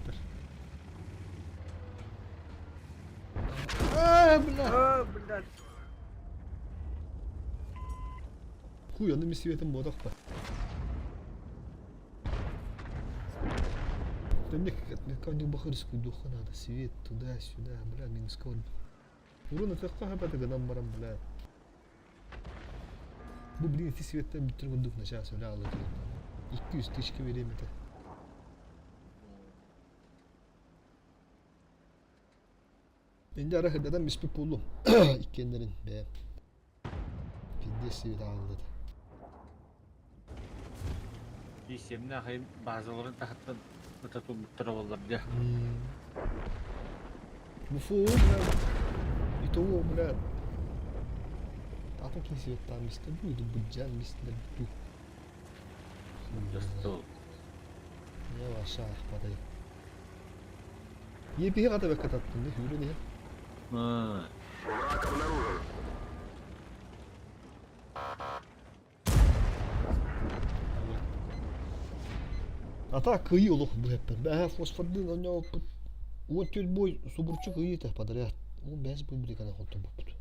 А, бля. А, блядь. Хуй, аны мин светом бодохпа. Да мне как мне бахарскую духа надо, свет туда-сюда, бля, минус код. Урон это хапата гынан баран, бля. Бу блин, ити светтен бүтүр курдук начаас өлө алла 200 тысяча берем это. Инде ара хырдадан биспит буоллум. Иккиэннэрин бэйэм. Пиздец свет ааллыт. Исемнэ ахайым базаларын таһыттан ыта турбуттара буоллар дьэ. Буфу, бля. Итого, бля. Атын киһи светтаан бистэ бу, иду быдьаан бистэ бу. Достол. Я ваша ахпадай. Епиһи хата бэккэ таттын да хүүрэн иһэ. Враг обнаружен. А так кыйыы олох бу эппэр. Бэһэ фосфордыын оонньообуппут 14 бой субурчу кыйыы подряд. 15 бой билигана хотторбуппут.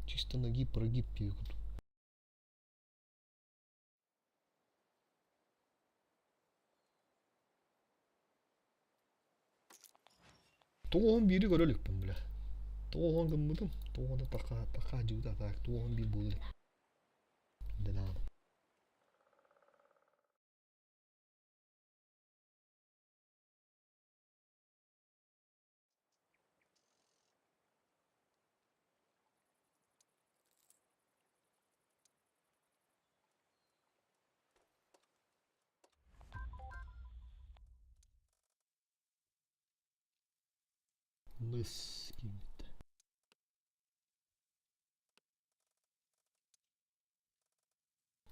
Чисто ноги прогиб курдук. Тоҕуһун биири көрө иликпин бile. Тоҕуһун гыммытым, тоҕуһуна таха таха дьыыта так тоҕуһун биир буолар. Дэнэҕин. Лыс киирбит.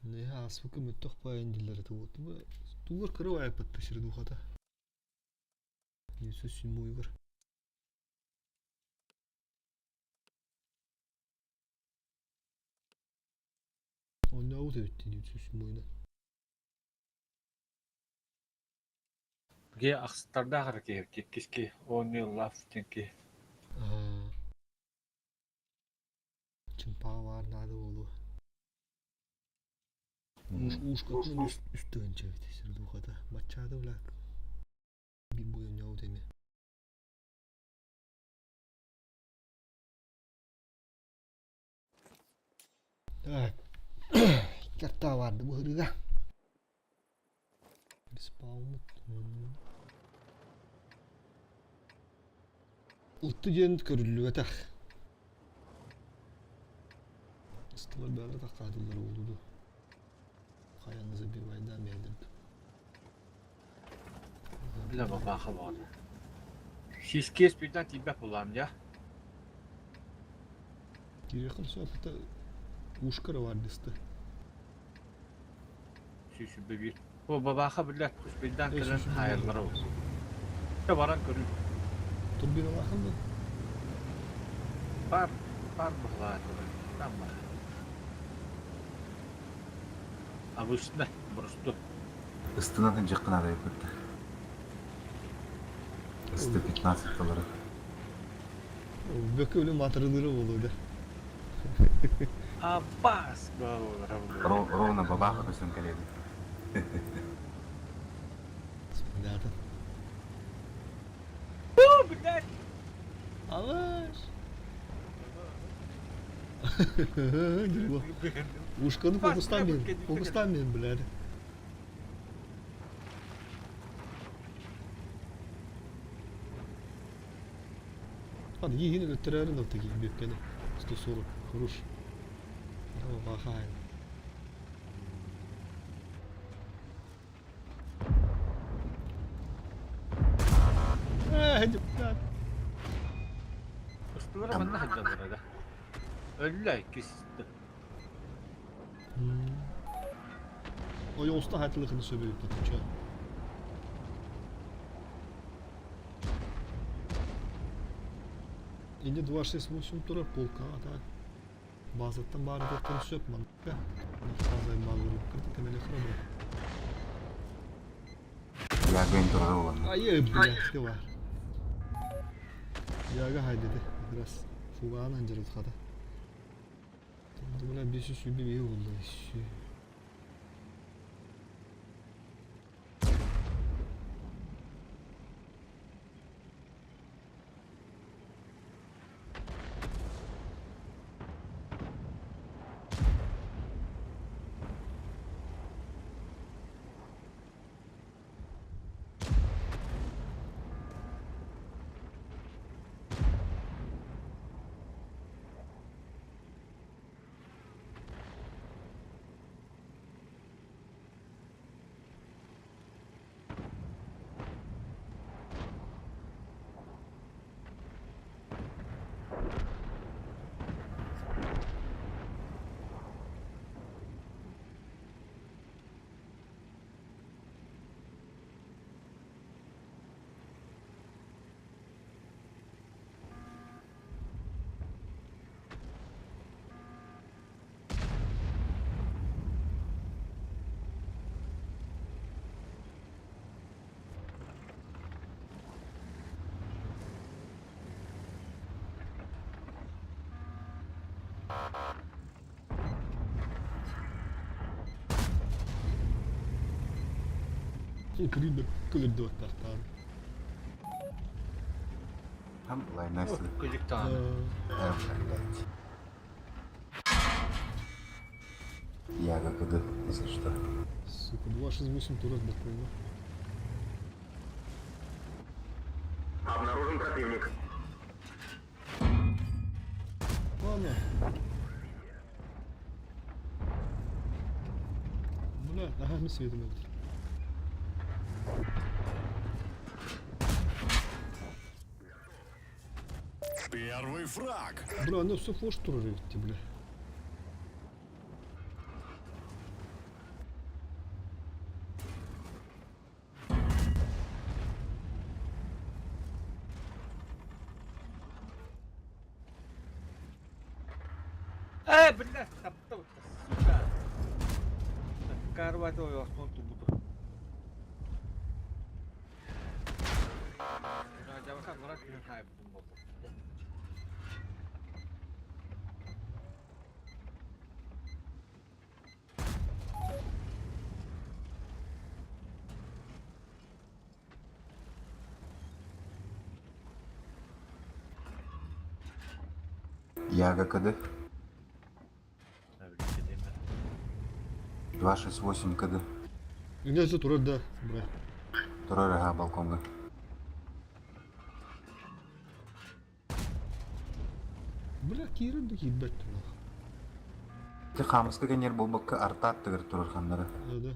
Неha ааспыкка мөлтөх баайан дииллэрэ тугар кыра баайаппатта сири духата. 907 Оонньообут эбит 907 Ге ахсыттардаах эрэ киһи иккиски Only Love диэн киһи. Чымпаҕа баар наада буолуо. Уушкатын үс тыһыынча эбит сирдухата. Баччаата бля биир буойунньообут эмиэ. Так, картаа баарды быһырыга. Респауммут. Утtu диэн көрүллүбэтэх. Ыстылар бэйэлэрэ таххаатыллар буолуду. Хайаны забивайдаан биэрдим. Бля бабаха баҕана. Сискиэс пүйдэн тиийбэт буолаам дьэ. Кириэххин сөп, это ушка баардыста. Сүүсүбэ биир. Бу бабаха биллэр успейдаан кэлэн хаайаллара ол. Чэ баран көрүн. Турбиналаахын да? Бар, бар быһылаатылар. Там бар. Обычно, просто. Ыстынан сылдьыаххын наада эбит. 115 долларов. Бөкө өлө маатырылыыра буолуо да. Аббас Ровно бабаха көсөн кэлэбит. Понятно. Блядь! Алаш! Дерьмо. Ушканы фокустан мен, фокустан мен, блядь. Ладно, егин өлтөрөрүн ол таки бүккені. 140, хорош. Бахай. Э, депутат. Устулара манна сылдьаллара да. Өллө иккис. Ойоҕуста хатылыхын сөбүлүппүт чё. Инде 268 турар полка ата. Базаттан баар этиэхтэрин сөп манныка. Нафтазай баалларбыккар кэмэлэ храбро. Яга турар уоланна. Айы, блядь, бар. Яга хайдети. Как раз фугаан анжырыт хата. Бля, 521 oldu. Кырыйда кылырдыбаттартаан. Там лайнесли. Кыдьыктааны. Э, блядь. Яга КД, если что. Сука, 268 турат буквально. Обнаружен противник. Ладно. Бля, ага, мы светим это. Первый фраг. Бля, ну все флош туры бля. Э, блядь, таптал, сука. Карвато ойохтон тубуту. Яга КД. 268 КД. Инде турар да, бля. Турар ага балконга. Бля, киирэр да киирбэт тула. Ти хамыска кенер болбакка артаат тыгыр турар ханнары. Да, да.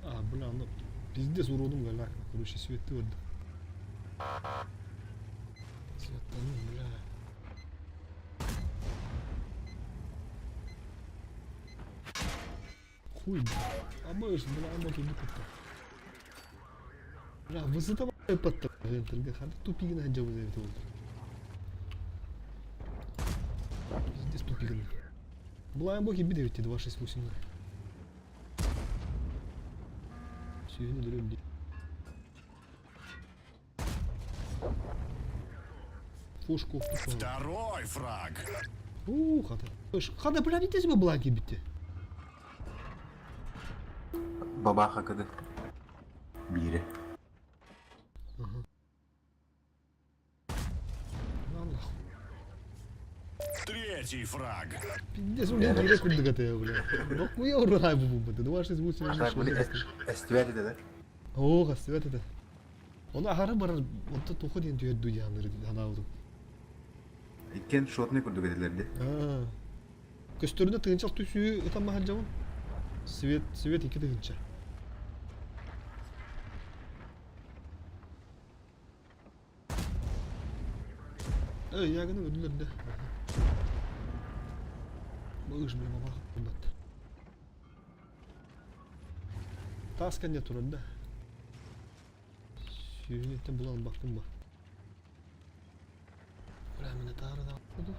А, бля, ну пиздец уродум голяк, короче, свет твердо. Светану, бля. Хуй, бля. А мы ж, бля, ама тут кутта. Бля, высота патта. Тупигин хаджабы это вот. Пиздец тупигин. Была боги биде 268. Сүүһүн өлөрүм дии. Пушку. Второй фраг. Уу, хата. Хата, бля, не тебе бланки битте. Бабаха кыды. Бире. Третий фраг. Пиздец, у меня гире курдук это, бля. Нохуя урай бу бу бу. Думаешь, из мусора Так, били эстибэт этэ. Оо, хастыбат это. Оны ахара барар, онто туха диэн түһэр дуу диэн ханаабытым. Иккен шотный курдук этилэр ди. Аа. Көстөрүнэ тыһыынча түсүү ытан маһырдьабын. Свет, свет 2 тыһыынча. Эй, яганы өлүлэр да. Малыш, бля, мамах бат. Тас кэннэ турар да. Сүүһүнүттэн булан бактым ба. Бля, мене тары да буду.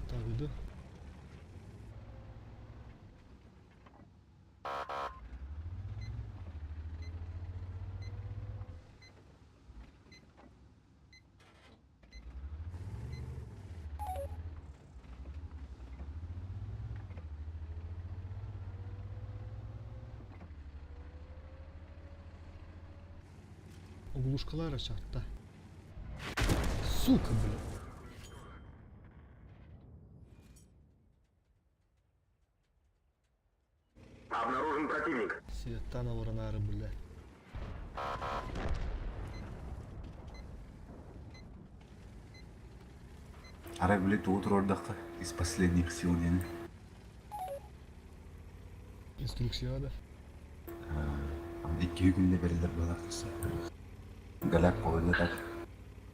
Так, да. Оглушкалар ашатта. Сука, бля. Обнаружен противник. Светтан воронары, бля. Арай били тугу туруордахха из последних сил диэн. Инструкция да. Икки күндэ берилер буолар тахса. Галяк буолла так.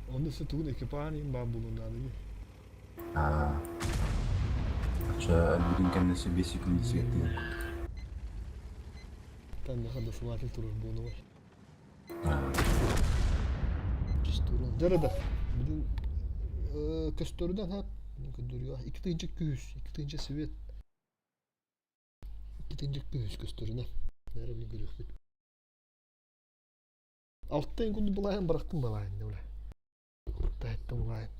Онда се тугун экипажын ба булун да. Аа. Ача өлбүтүн кэннэ 5 секунд светтиир. Там махада сватель турар буону бар. Чистурун. Дәрі Бүгін көстөрүдөн хап көдөрү 2 тыһыынча күүс, 2 тыһыынча свет. 2 тыһыынча күүс көстөрүнө. Дәрі билин көрүөхпүт. Алтын күнді булайын бырақтым балайын деп. Тайттым булайын.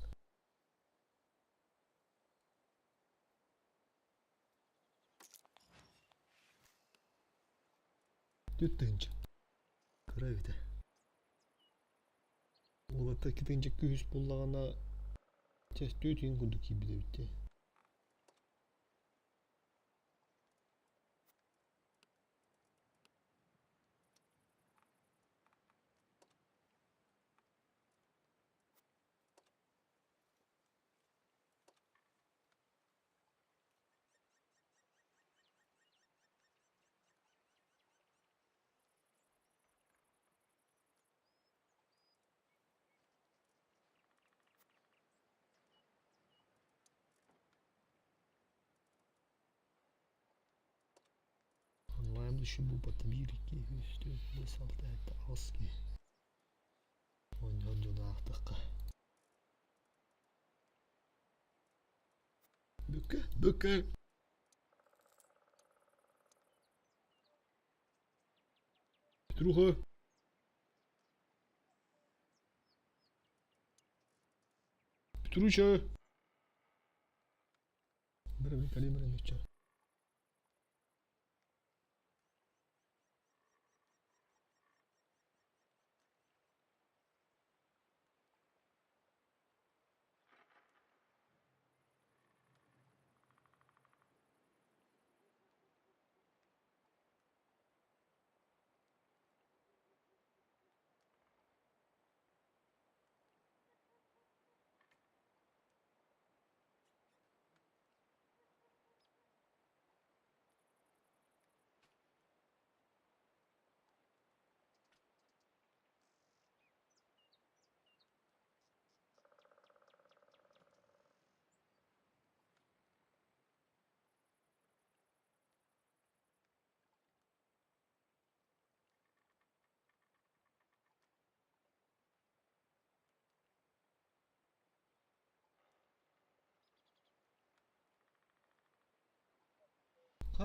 4 тыһыынча. Кыра бите. Улата 2 тыһыынча күүс буллагана чес 4 күн курдук кийбите битти. Онлайн dışı bu batı 1, 2, 3, 4, 5, 6, 7, 8 ки. Оньон жунаахтыққа. Бүкке, бүкке. Петруха. Петруча. Бері бір калибр меча.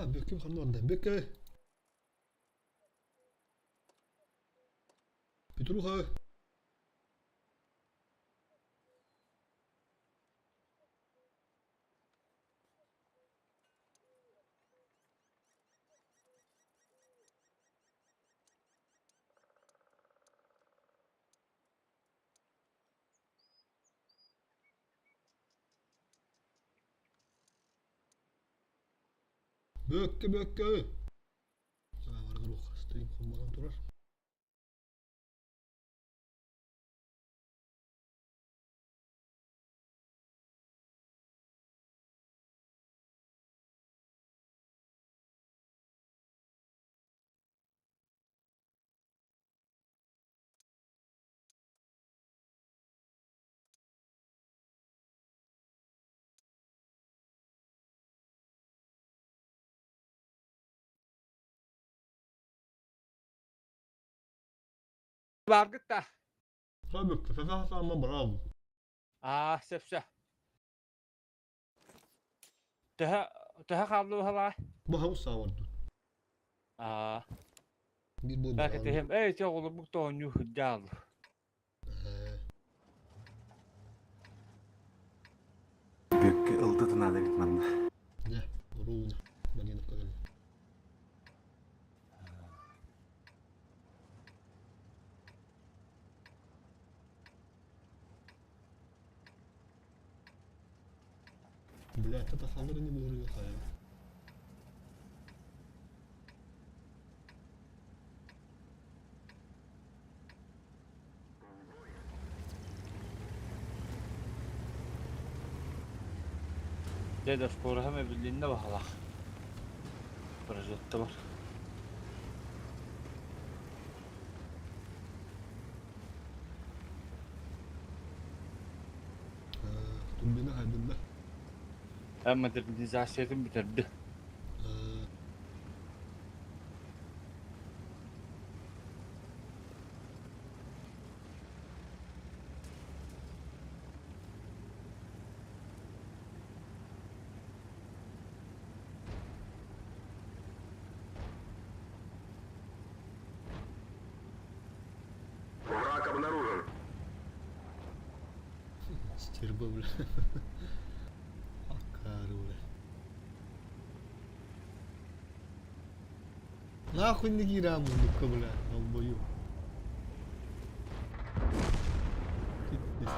А, Бөккүм ханна барда? Бөккө! Петруха! Бөккө, бөккө! Баргырух, стрим холбонон турар. Бааргыт да. Бөккө, сата браво. Аа, сөп-сөп. Төһө төһө хаалла баһалаа? Баһа сааварду. Аа, Bir бой бака тиһем, эй, те оҕолорбут тоонньуу сылдьаал. Бүөккэ ылтытын аада бит манна. Да, ровно. Малиновка кэллэ. Бля, это хамыр не буду хайа. Дьэ да скороһым эбилиннэ баһалаах. Прожекта бар. Турбина хайдында. Эн модернизациятын бүтэрди. Враг обнаружен. Стерва, бля. Акары, бля. Нахуй не гираму, ну-ка, бля, долбоёб. Пиздец.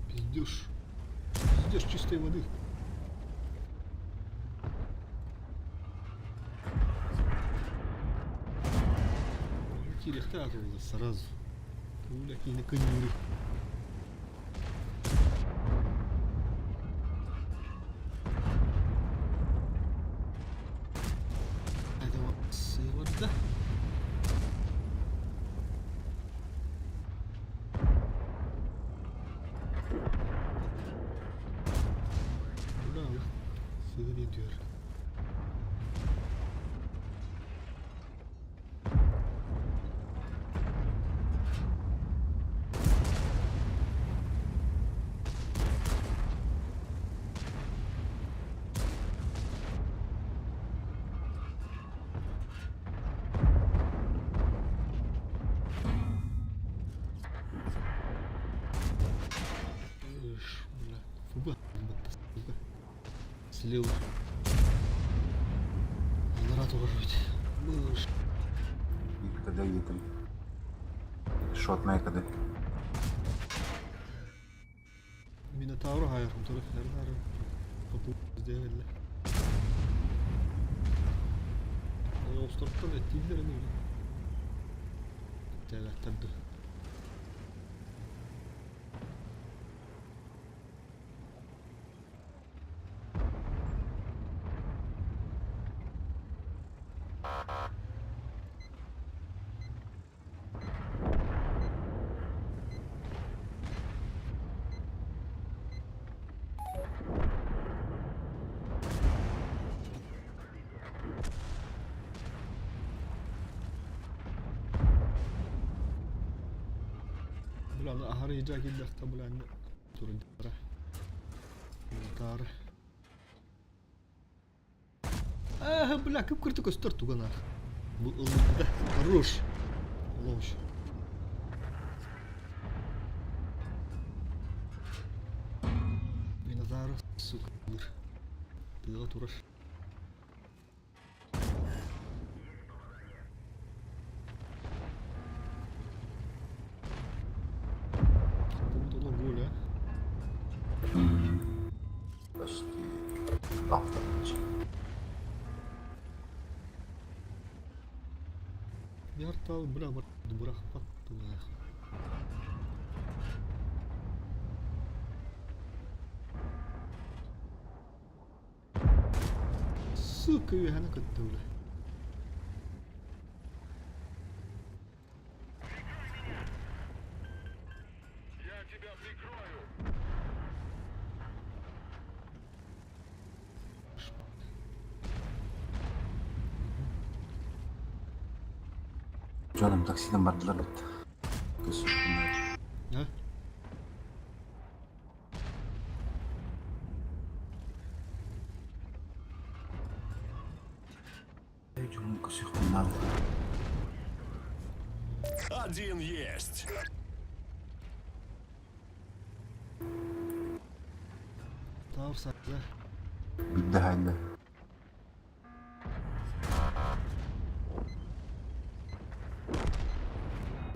Пиздеж. Пиздеж чистой воды. Кирехта сразу. Бля, какие на конюры. Это вот сыворотка. Бля, сыворотка diyor. Эш, бля, фуга, сука. Слева. Нарад уложить. Мыш. КД етім. Шотная КД. Минотавр хайрым туры хердары. Попу сделали. Островтан эттилер эми. Тәләттәрді. Бля, аны аһары иһдьэ киирдэхтэ, бля, аны турдара. Мунтаары. Ага, бля, кып-кырты көстөр туган ах. Бу ыллыгда. Хорош. Лош. Минотавр, сука, Тыга турар. Буду Гуля. Почти. Автомат. Яртал бля бырахпат тылаах. Сука үөһэни кытта бля. Я тебя прикрою. Дьонум таксидан бардылар бит. Көс. А? Дьонум көсүөхпүн наада. Один есть. Тав сарда. Бидде хайда.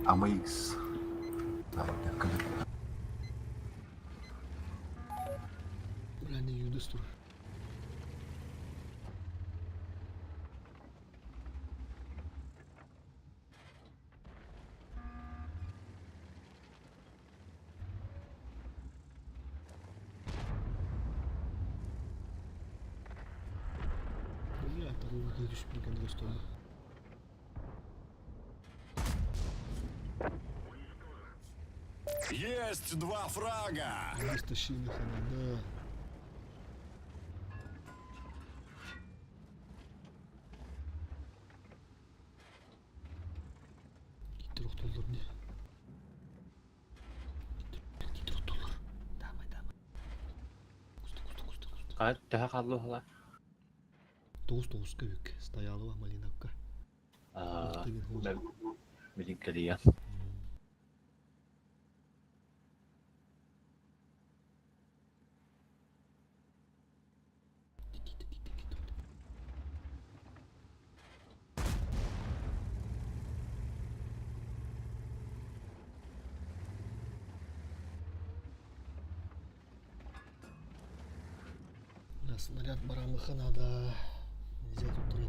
Ама X. Хайда кылык. Бля, не юдус турар. Бля, такой түспүн кэннэ көстөн. Есть два фрага. Растащили хана, да. Киттер не. Киттер доллар. Давай, давай. Куста, куста, куста, куста. Ка төһө хаалла? Тоғыз тоғызка бүк. Стоялова Малиновка. Аа, билин кэлиэ. Бля, снаряд барамыха надо. Нельзя тут тратить.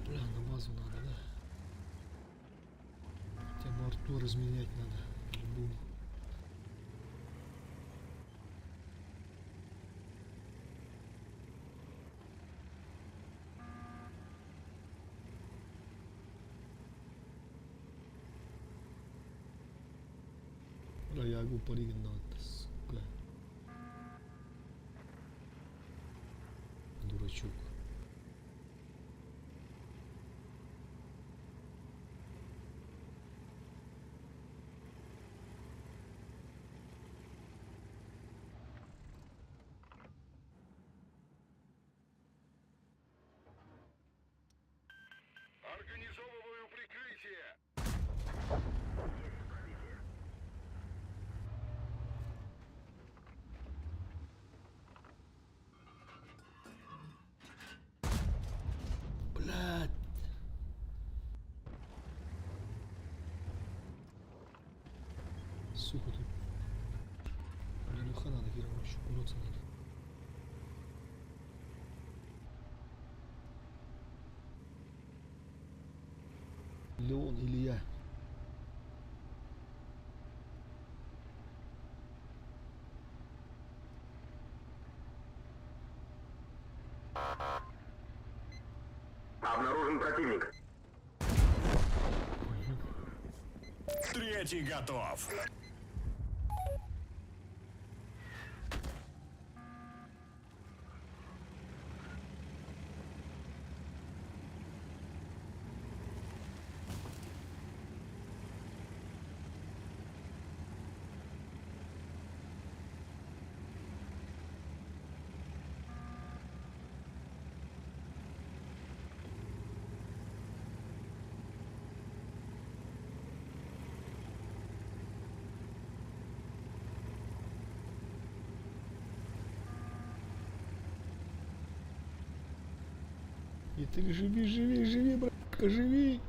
Бля, на базу надо, да? Хотя бы арту разменять надо. По-любому. Бля, я могу паригнать, сука. Дурачок. Организовываю прикрытие. Блядь. Сука тут. Бля, ну хана надо, еще бороться надо. Леон или я? Обнаружен противник. Третий готов. И ты живи, живи, живи, братка, живи!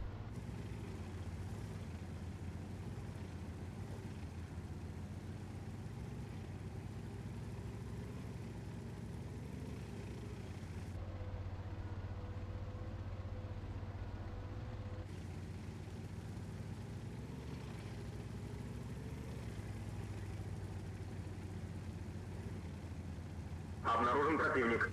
Обнаружен противник.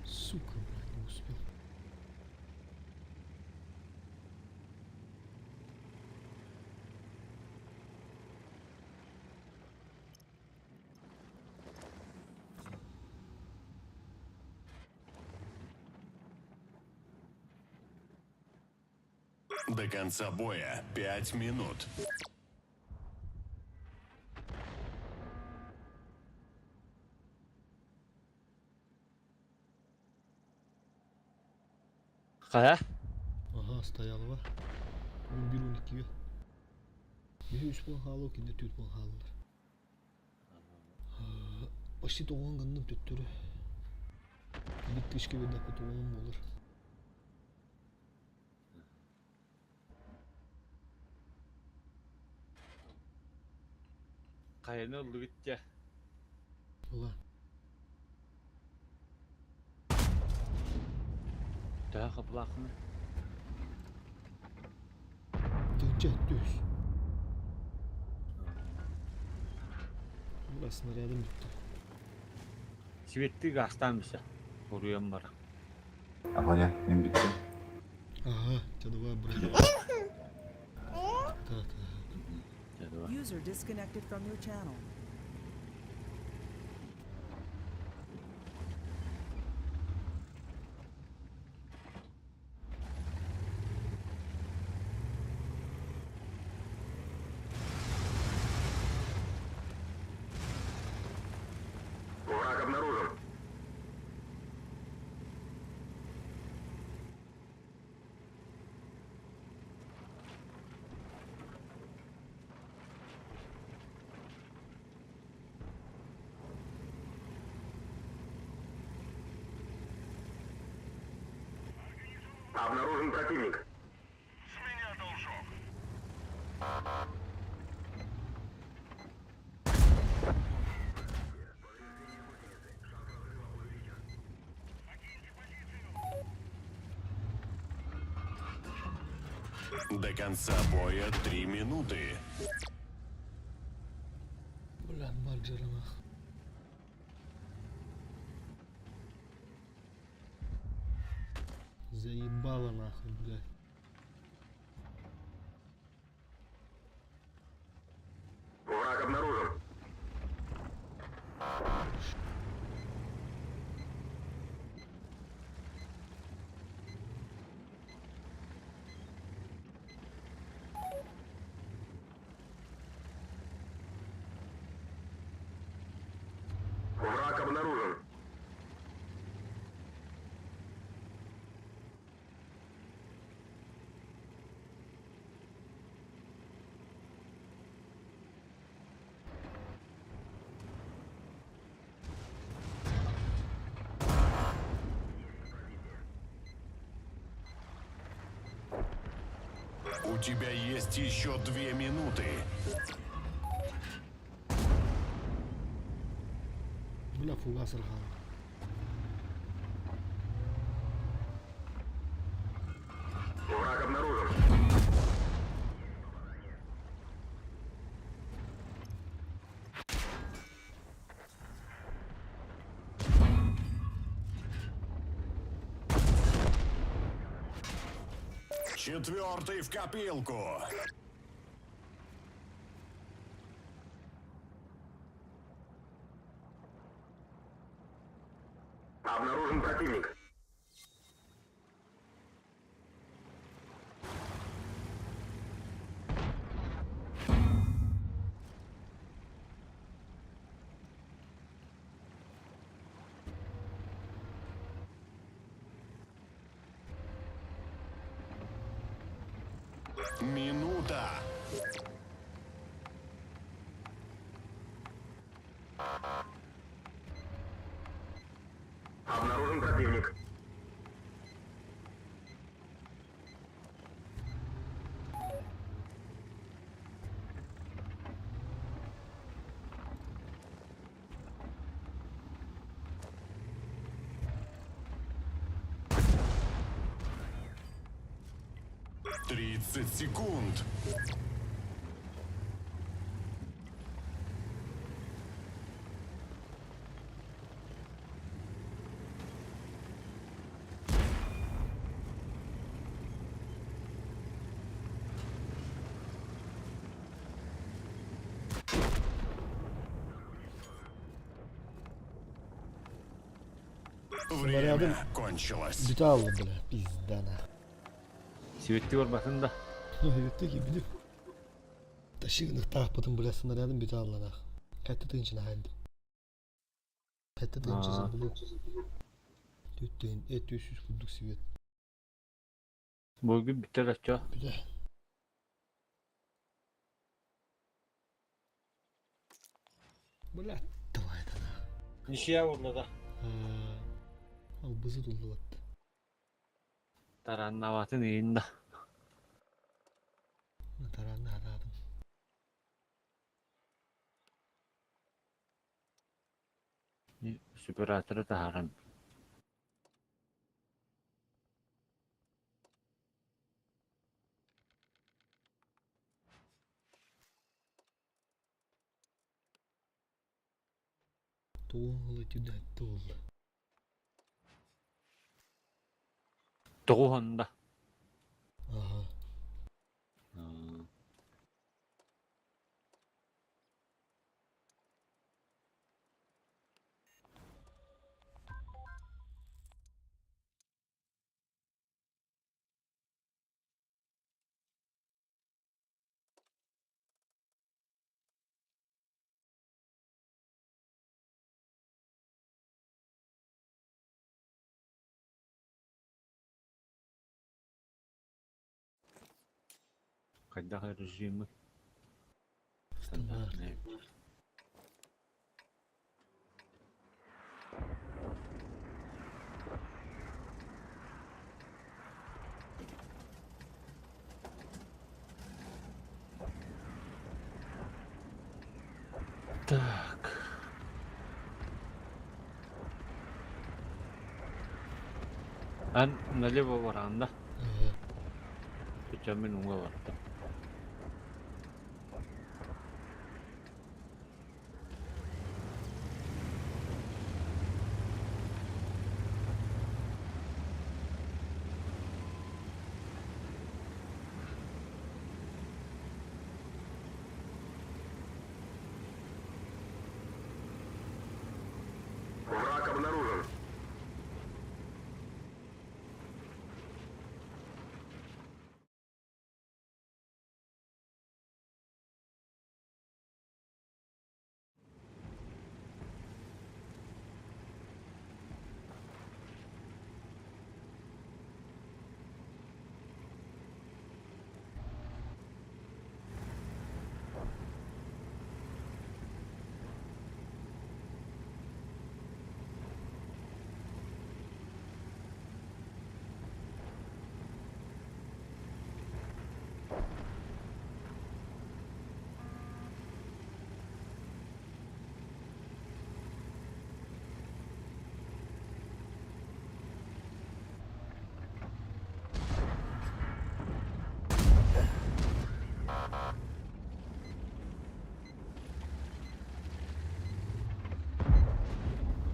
Сука, блядь, не успел. До конца боя пять минут. Хайа? Ага, стоялова. 11-12-ге. Биһи үс буолан хаалла, кинилэр түөрт буолан хааллылар. Почти тоҕуһун гынным төттөрү. Биир тысяча биэрдэххэ тоҕуһун буолар. Хайаны ыллыбыт дьэ. Ыла. Төһө хапылааххыный? Тыынча түс. Бля, снарядым бүттү. Сибиэттии гаастаан бисэ. Уруйан баран. Абаня, мин бүттүм. Ага, чэ давай, брат. Так, Чэ, давай. User disconnected from your channel. Враг обнаружен. Обнаружен противник. С меня должок. До конца боя три минуты. Бля, Марджера нах. Заебало нахуй, блядь. Враг обнаружен. Враг обнаружен. У тебя есть еще две минуты. Бля, фугас ырҕаан. Враг обнаружен. Четвертый в копилку. Обнаружен противник. Минута. Обнаружен противник. 30 секунд. Снарядым Время кончилось. бүтэ хаалла бля, пизда нах. Сибэтти барбатын да. Эбиттэ киирбитим. Тащи гыныктаахпытын бля снарядым бүтэ хаалла нах. Хэтте тыынчына хаалдым. Хэтте тыынчасын бля. Түттүн эт үс курдук свет. Бу бүттэр оччо. Бүтэ. Бля, давай это нах. Ничья буолла да. Албызы туллубат. Тараннаватын иин да. Таранна хатаатым. Суператоры таһааран. Тугун ылы түнэ буолла. Тоҕуһун да. Аха. Хайдах режимы? Стандарт. Так. Эн налево баранда. Аха. Мен уҥа бардым. Враг обнаружен.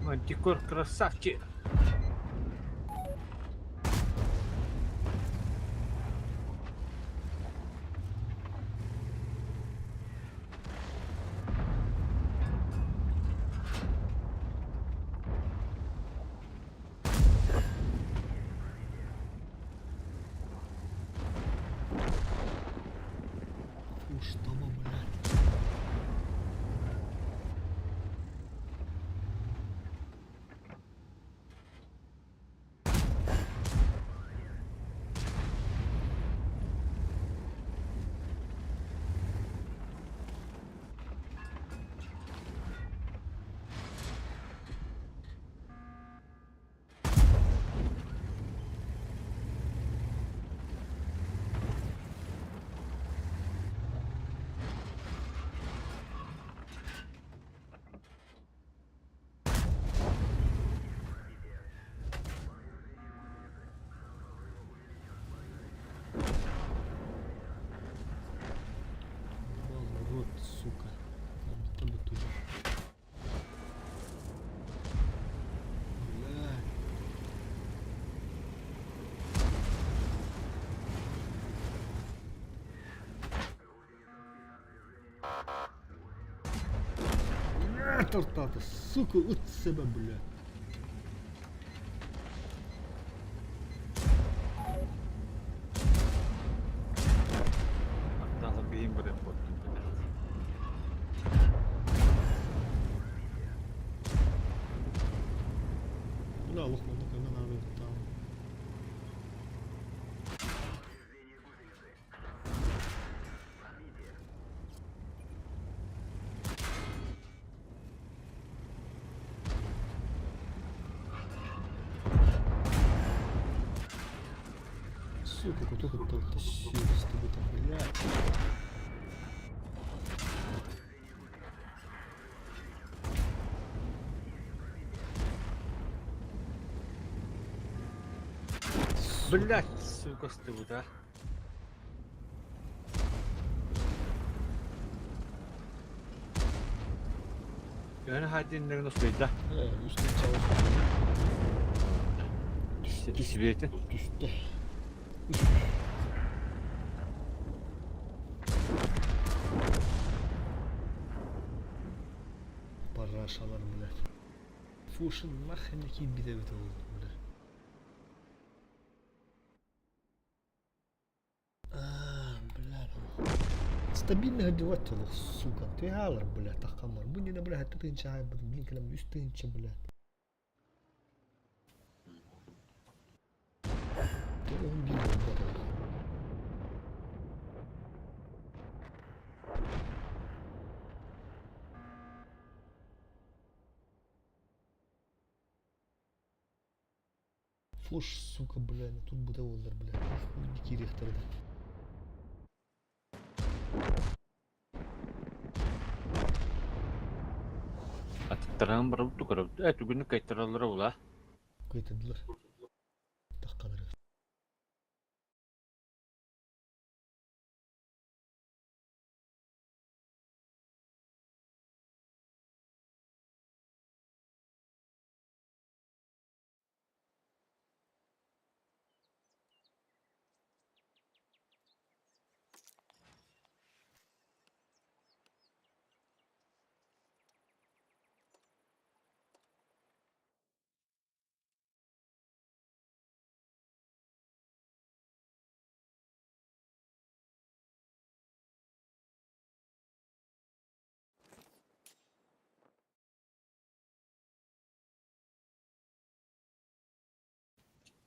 Мантикор красавчик. Тартата, сука, ыт себе, бля. Аттаах биһин бырык буолтун. Бля, олох манна көмө наада быттаан. Сука, куту кытта сүүрүстүбүт, блядь. Блять, сука, стыбыта. Төһөнү хаадьыннарын успейда? Үстэн чалыс. Сибиэтин. Түстэ. Парашалар, блядь. Фушин нахрен киирбит эбит ол, бля. А, бля, стабильно одевать олох, сука. Ты алар, бля, тахамар. Бу не бля, это тынча, блин, кэлэм үс тыһыынча, бля. Он биир буолбат олох. Фош, сука, бля, тут быта буоллар, бля. Киириэхтэрэ да. Аттаран барабыт көрөбүт. Э, түгүнү кайтараллара була. Кайтардылар. Таххалары.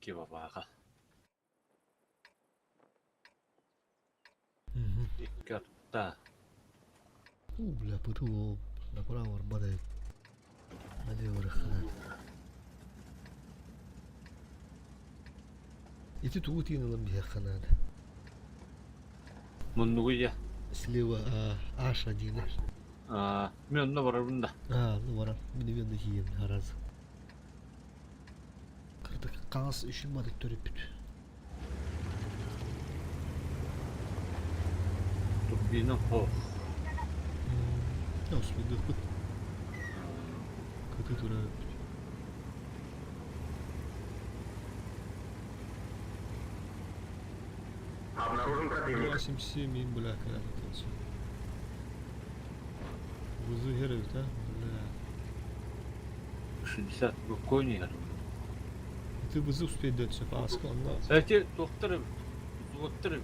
Икки бабааха. Икки атта. У, бля, пыту направо барбадай. Налево рахана. Ити тугу тиин ылан биһиэххэ наада. Муннугуйа. Слева Аша диэн. Аа, мен онно барабын да. Аа, ну баран. Мин эмиэ тиийэн араас. Кырдык хаҥас үчүн мадык төрүппүт. Турбина хох. Успейдыхпыт. Кыты тура Обнаружен противник. 2,77 им, бля, когда это Вызыгеревит, а? Бля. 60 кони. Ты вызы успеть дать все, а, склонна. Эти доктор, доктор.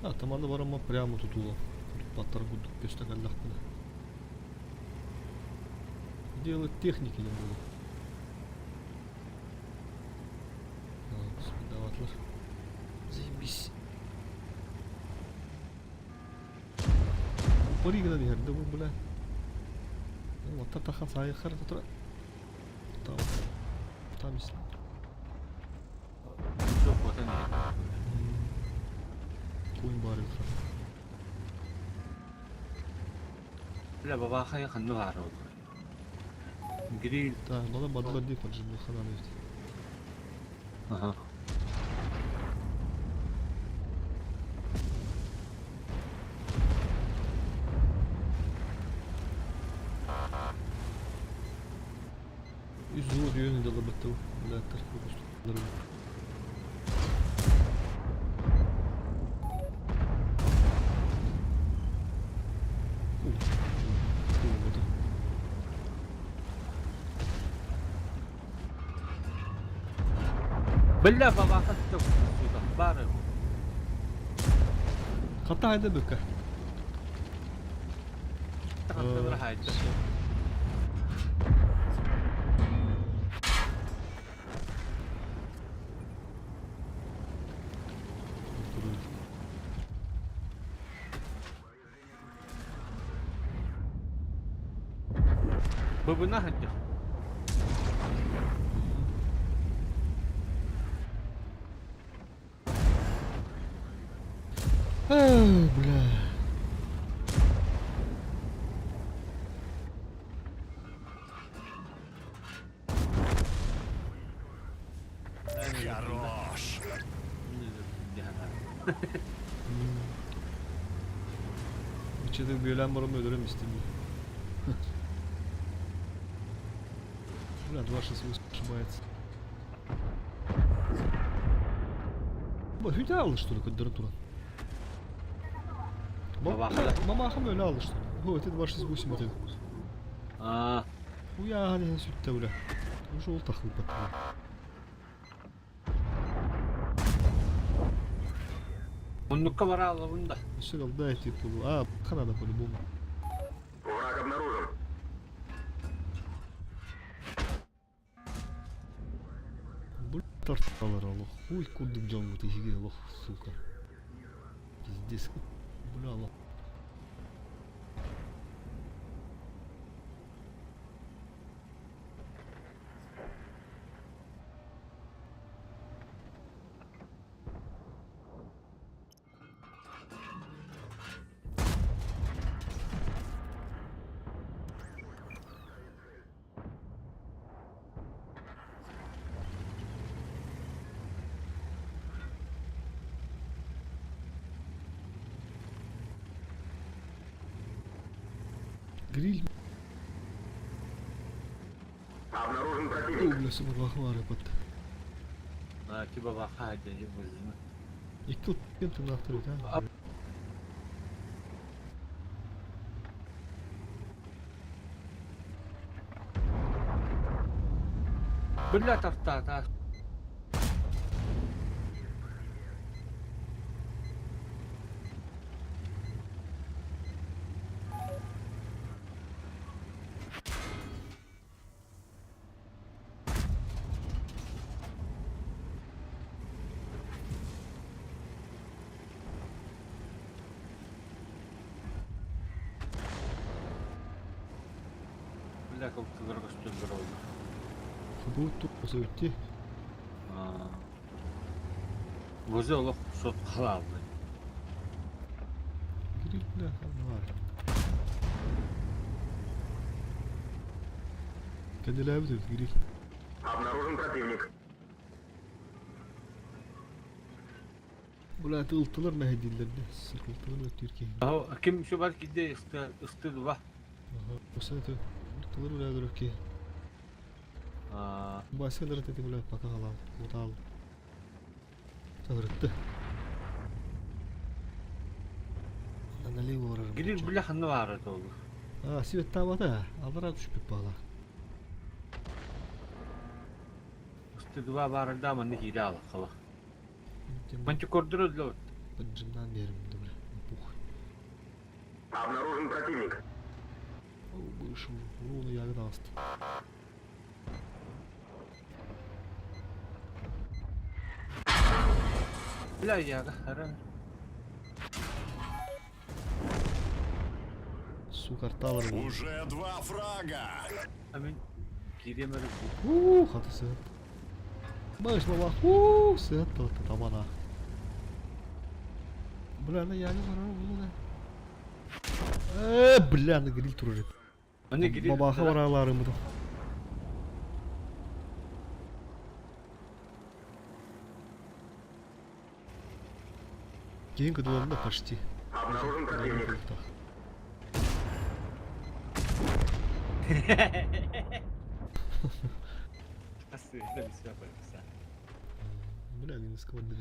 А, там аны барама прямо тут ула. Паттар гудук көстәгәлләх Дело техники не было. Даватлар. Заебись. Паригна дихер, да бу бля. Ватта тахан сайхар татра. Там. Там есть. Конь барил. Бля, бабаха ханну хаару. Гриль. Да, бала бадла ди фаджин ханан ведь. Ага. Үз үйөн дала баттау. Бля, таркы Бля, бабаха сука, бары. Хата хайда бөкө. Тахаттылар хайда. Быбына сылдьар. Эй, бля. Хорош! İçeri бүөлээн баран өлөрөм истим. Бля, 2.68 ошибается. Бу хүтэ алды что ли көрдөрөн туран. Мамахам өлө алды что ли? О, это 2.68 это. А. Хуя, не сүттэ бля. Уже ол тахылбат. Муннукка бара алабын да. Все да, типа, а, надо по-любому. Враг обнаружен. Бля, тарталар олох. Хуй курдук дьоммут иһиги олох, сука. Пиздец. Бля, олох. Гриль. Обнаружен О, противник. бля, сука, бахвары под. Типа баха дьэ Икки кем ты а? Бля тартаата. Бля, как ты көстөллөр ол. Футбол тут уйти. Возы олох сот халаалды. Гриль, бля, бар. Кәнеләбез гриль. Обнаружен противник. Бля, ылтылар мәһәдилләрне. Сыркылтылар Türkiye. Ким şu бар киде ысты ысты дуба. Ага. Осы это ылтылар бля дөрөкке. Басылар это бля пока халал. Утал. Сагырытты. Налево барар. Гриль бля ханны бары толу. А, свет табата. Алара түшпек бала. Ысты дуба бары да манны кире алып кала. Манчы көрдүрө для. Поджимнан берим, бля. Пух. Обнаружен противник. О, вышел. Руна ягода асты. Бля яга харам. Сука, арталар. Уже два фрага. Амин киремер. У, хаты сыт. Баш баба, у, сыт табана. Бля, на яга барар булды. Э, бля, на гриль турыр. Аны гриль. Бабаха бараларым бу. Кейін кыдыларында почти. Обнаружен противник. Бля, минус кого-то.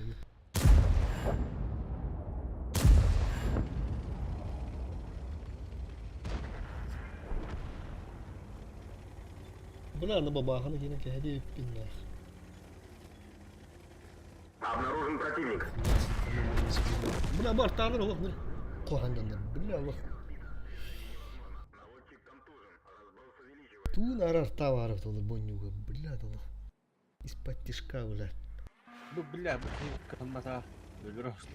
Бля, на бабаханы кene кәһәди биннах. противник. Бля, бар тағыр олох, бля. Қорғандандар, бля, олох. Наводчик контужен. Разброс увеличивается. Туун арар таваров толы боннюга, бля, толы. Из-под тишка, бля. Бу бля, бу кыһыммата өлөр осту.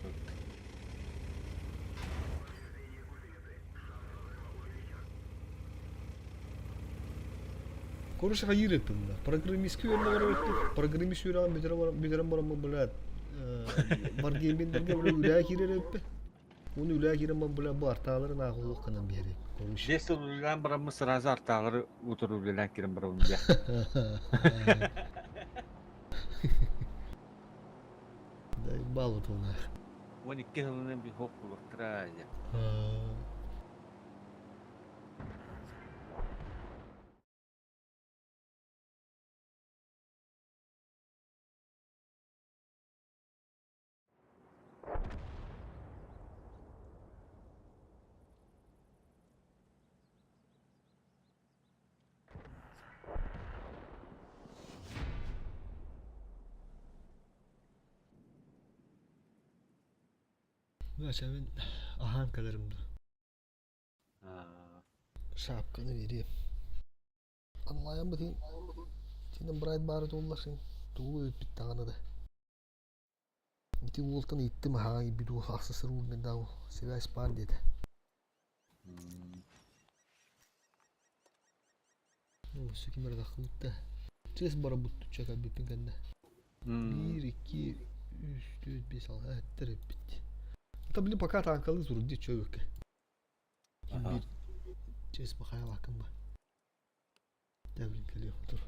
Короче, хайыр еттім, бля. Программистке өріне барып өттім. Программист үйрән бүтерен барамын, бля. Варгеймендерге, бля, үлә кирер өтпе. Оны үлә кирен бля, бу арталарын ағылық қынан берек. Короче. Бес сыл үлэлээн бараммын сразу артаалары утары үлэлээн киирэн барабын бля. Да, бал вот он. 12 сылынан би хоп булуктара дьэ. Мен ахан каларымды. Шапканы берем. Анлайан бытын. Сенен брайт бары толлашын. Тугу өтпүт тағаны да. Ити уолтан иттим хаан биду ахсысыр уурмен дау. Связь бар деді. Ну, сөкемер да. Чес бара бутту чака биппин кэннэ. 1, 2, 3, 4, 5, 6, 7, бит. Та блин пока танкалы зурди чөбүккэ. Аха. Bir чес бахая лакын ба. Дәбрин келиyor тур.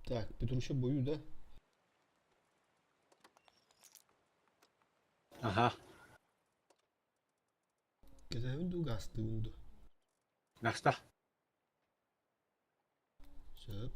Так, Петруча бою, да? Аха. Кэтэһэбин дуу, гаастыыбын дуу? Наста. Сөп.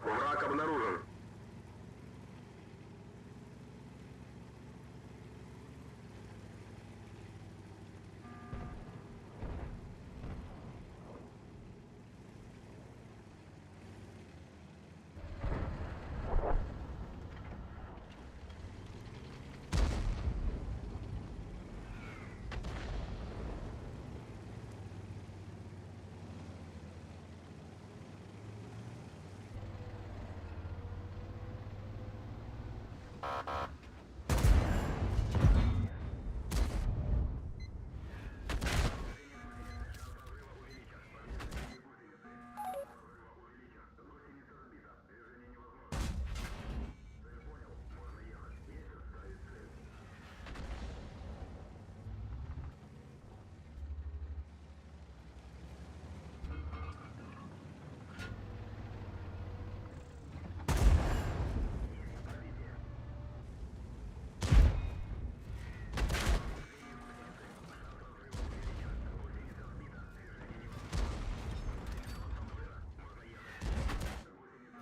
Враг обнаружен.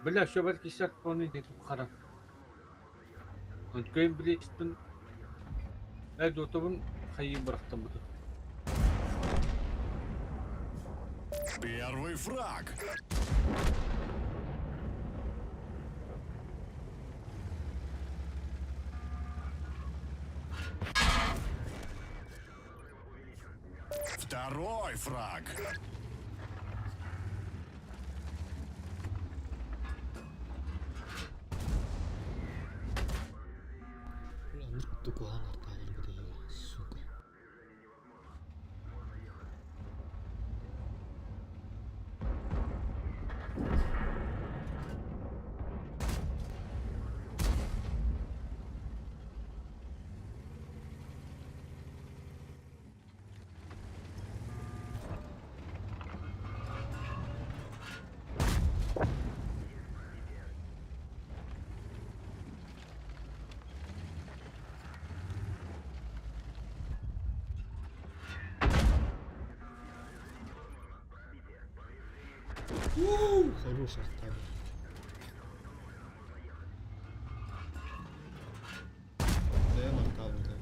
Бля, все бәрі полный хара. Өткөйін билеспин. Ә дотобун хайы бырақтым бұды. Первый фраг. Второй фраг. Бля, тукухан артаалар сука. У, Хорош арта. Дэм арта да.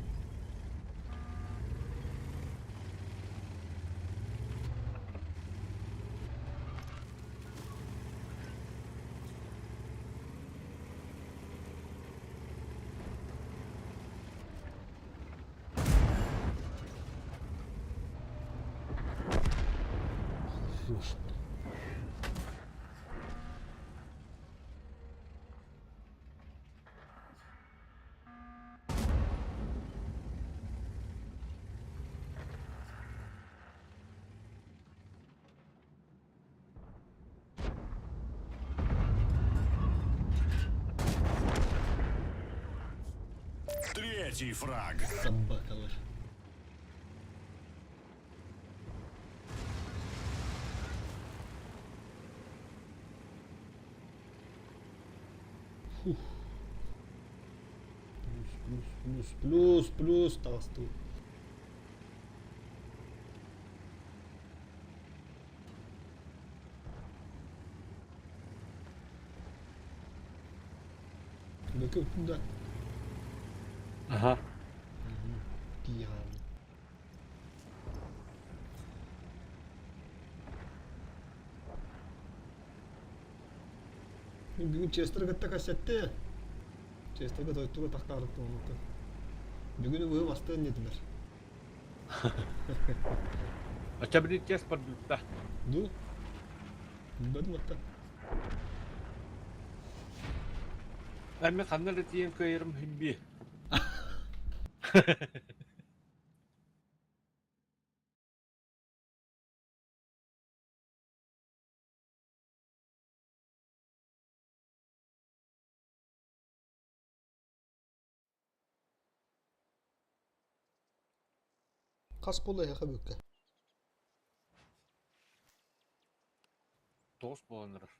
Хорош. Третий фраг. Собакалар. Фух. Плюс, плюс, плюс, плюс, плюс таҕыстыбыт. Бөкө да. Аха. Тиийэҕин. Бүгүн Честер кытта кэссэтти. Честергэ тойтуга тахтаарыттым онуттан. Бүгүн быһы бастыан диэтилэр. Ача били чес барбытта. Ду? Билбэтим отта. Эмми ханна да тиийэн кыайарым химби. Хас буолла эһиэхэ бүккэ? Тоҕус буолан эрэр.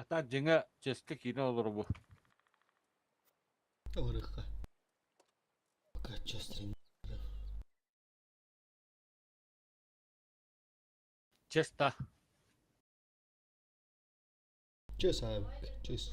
Ата дьиҥэ чэскэ киирэн олоробу. Олоруохха. Пока честно. Честа. Чес аабык, чес.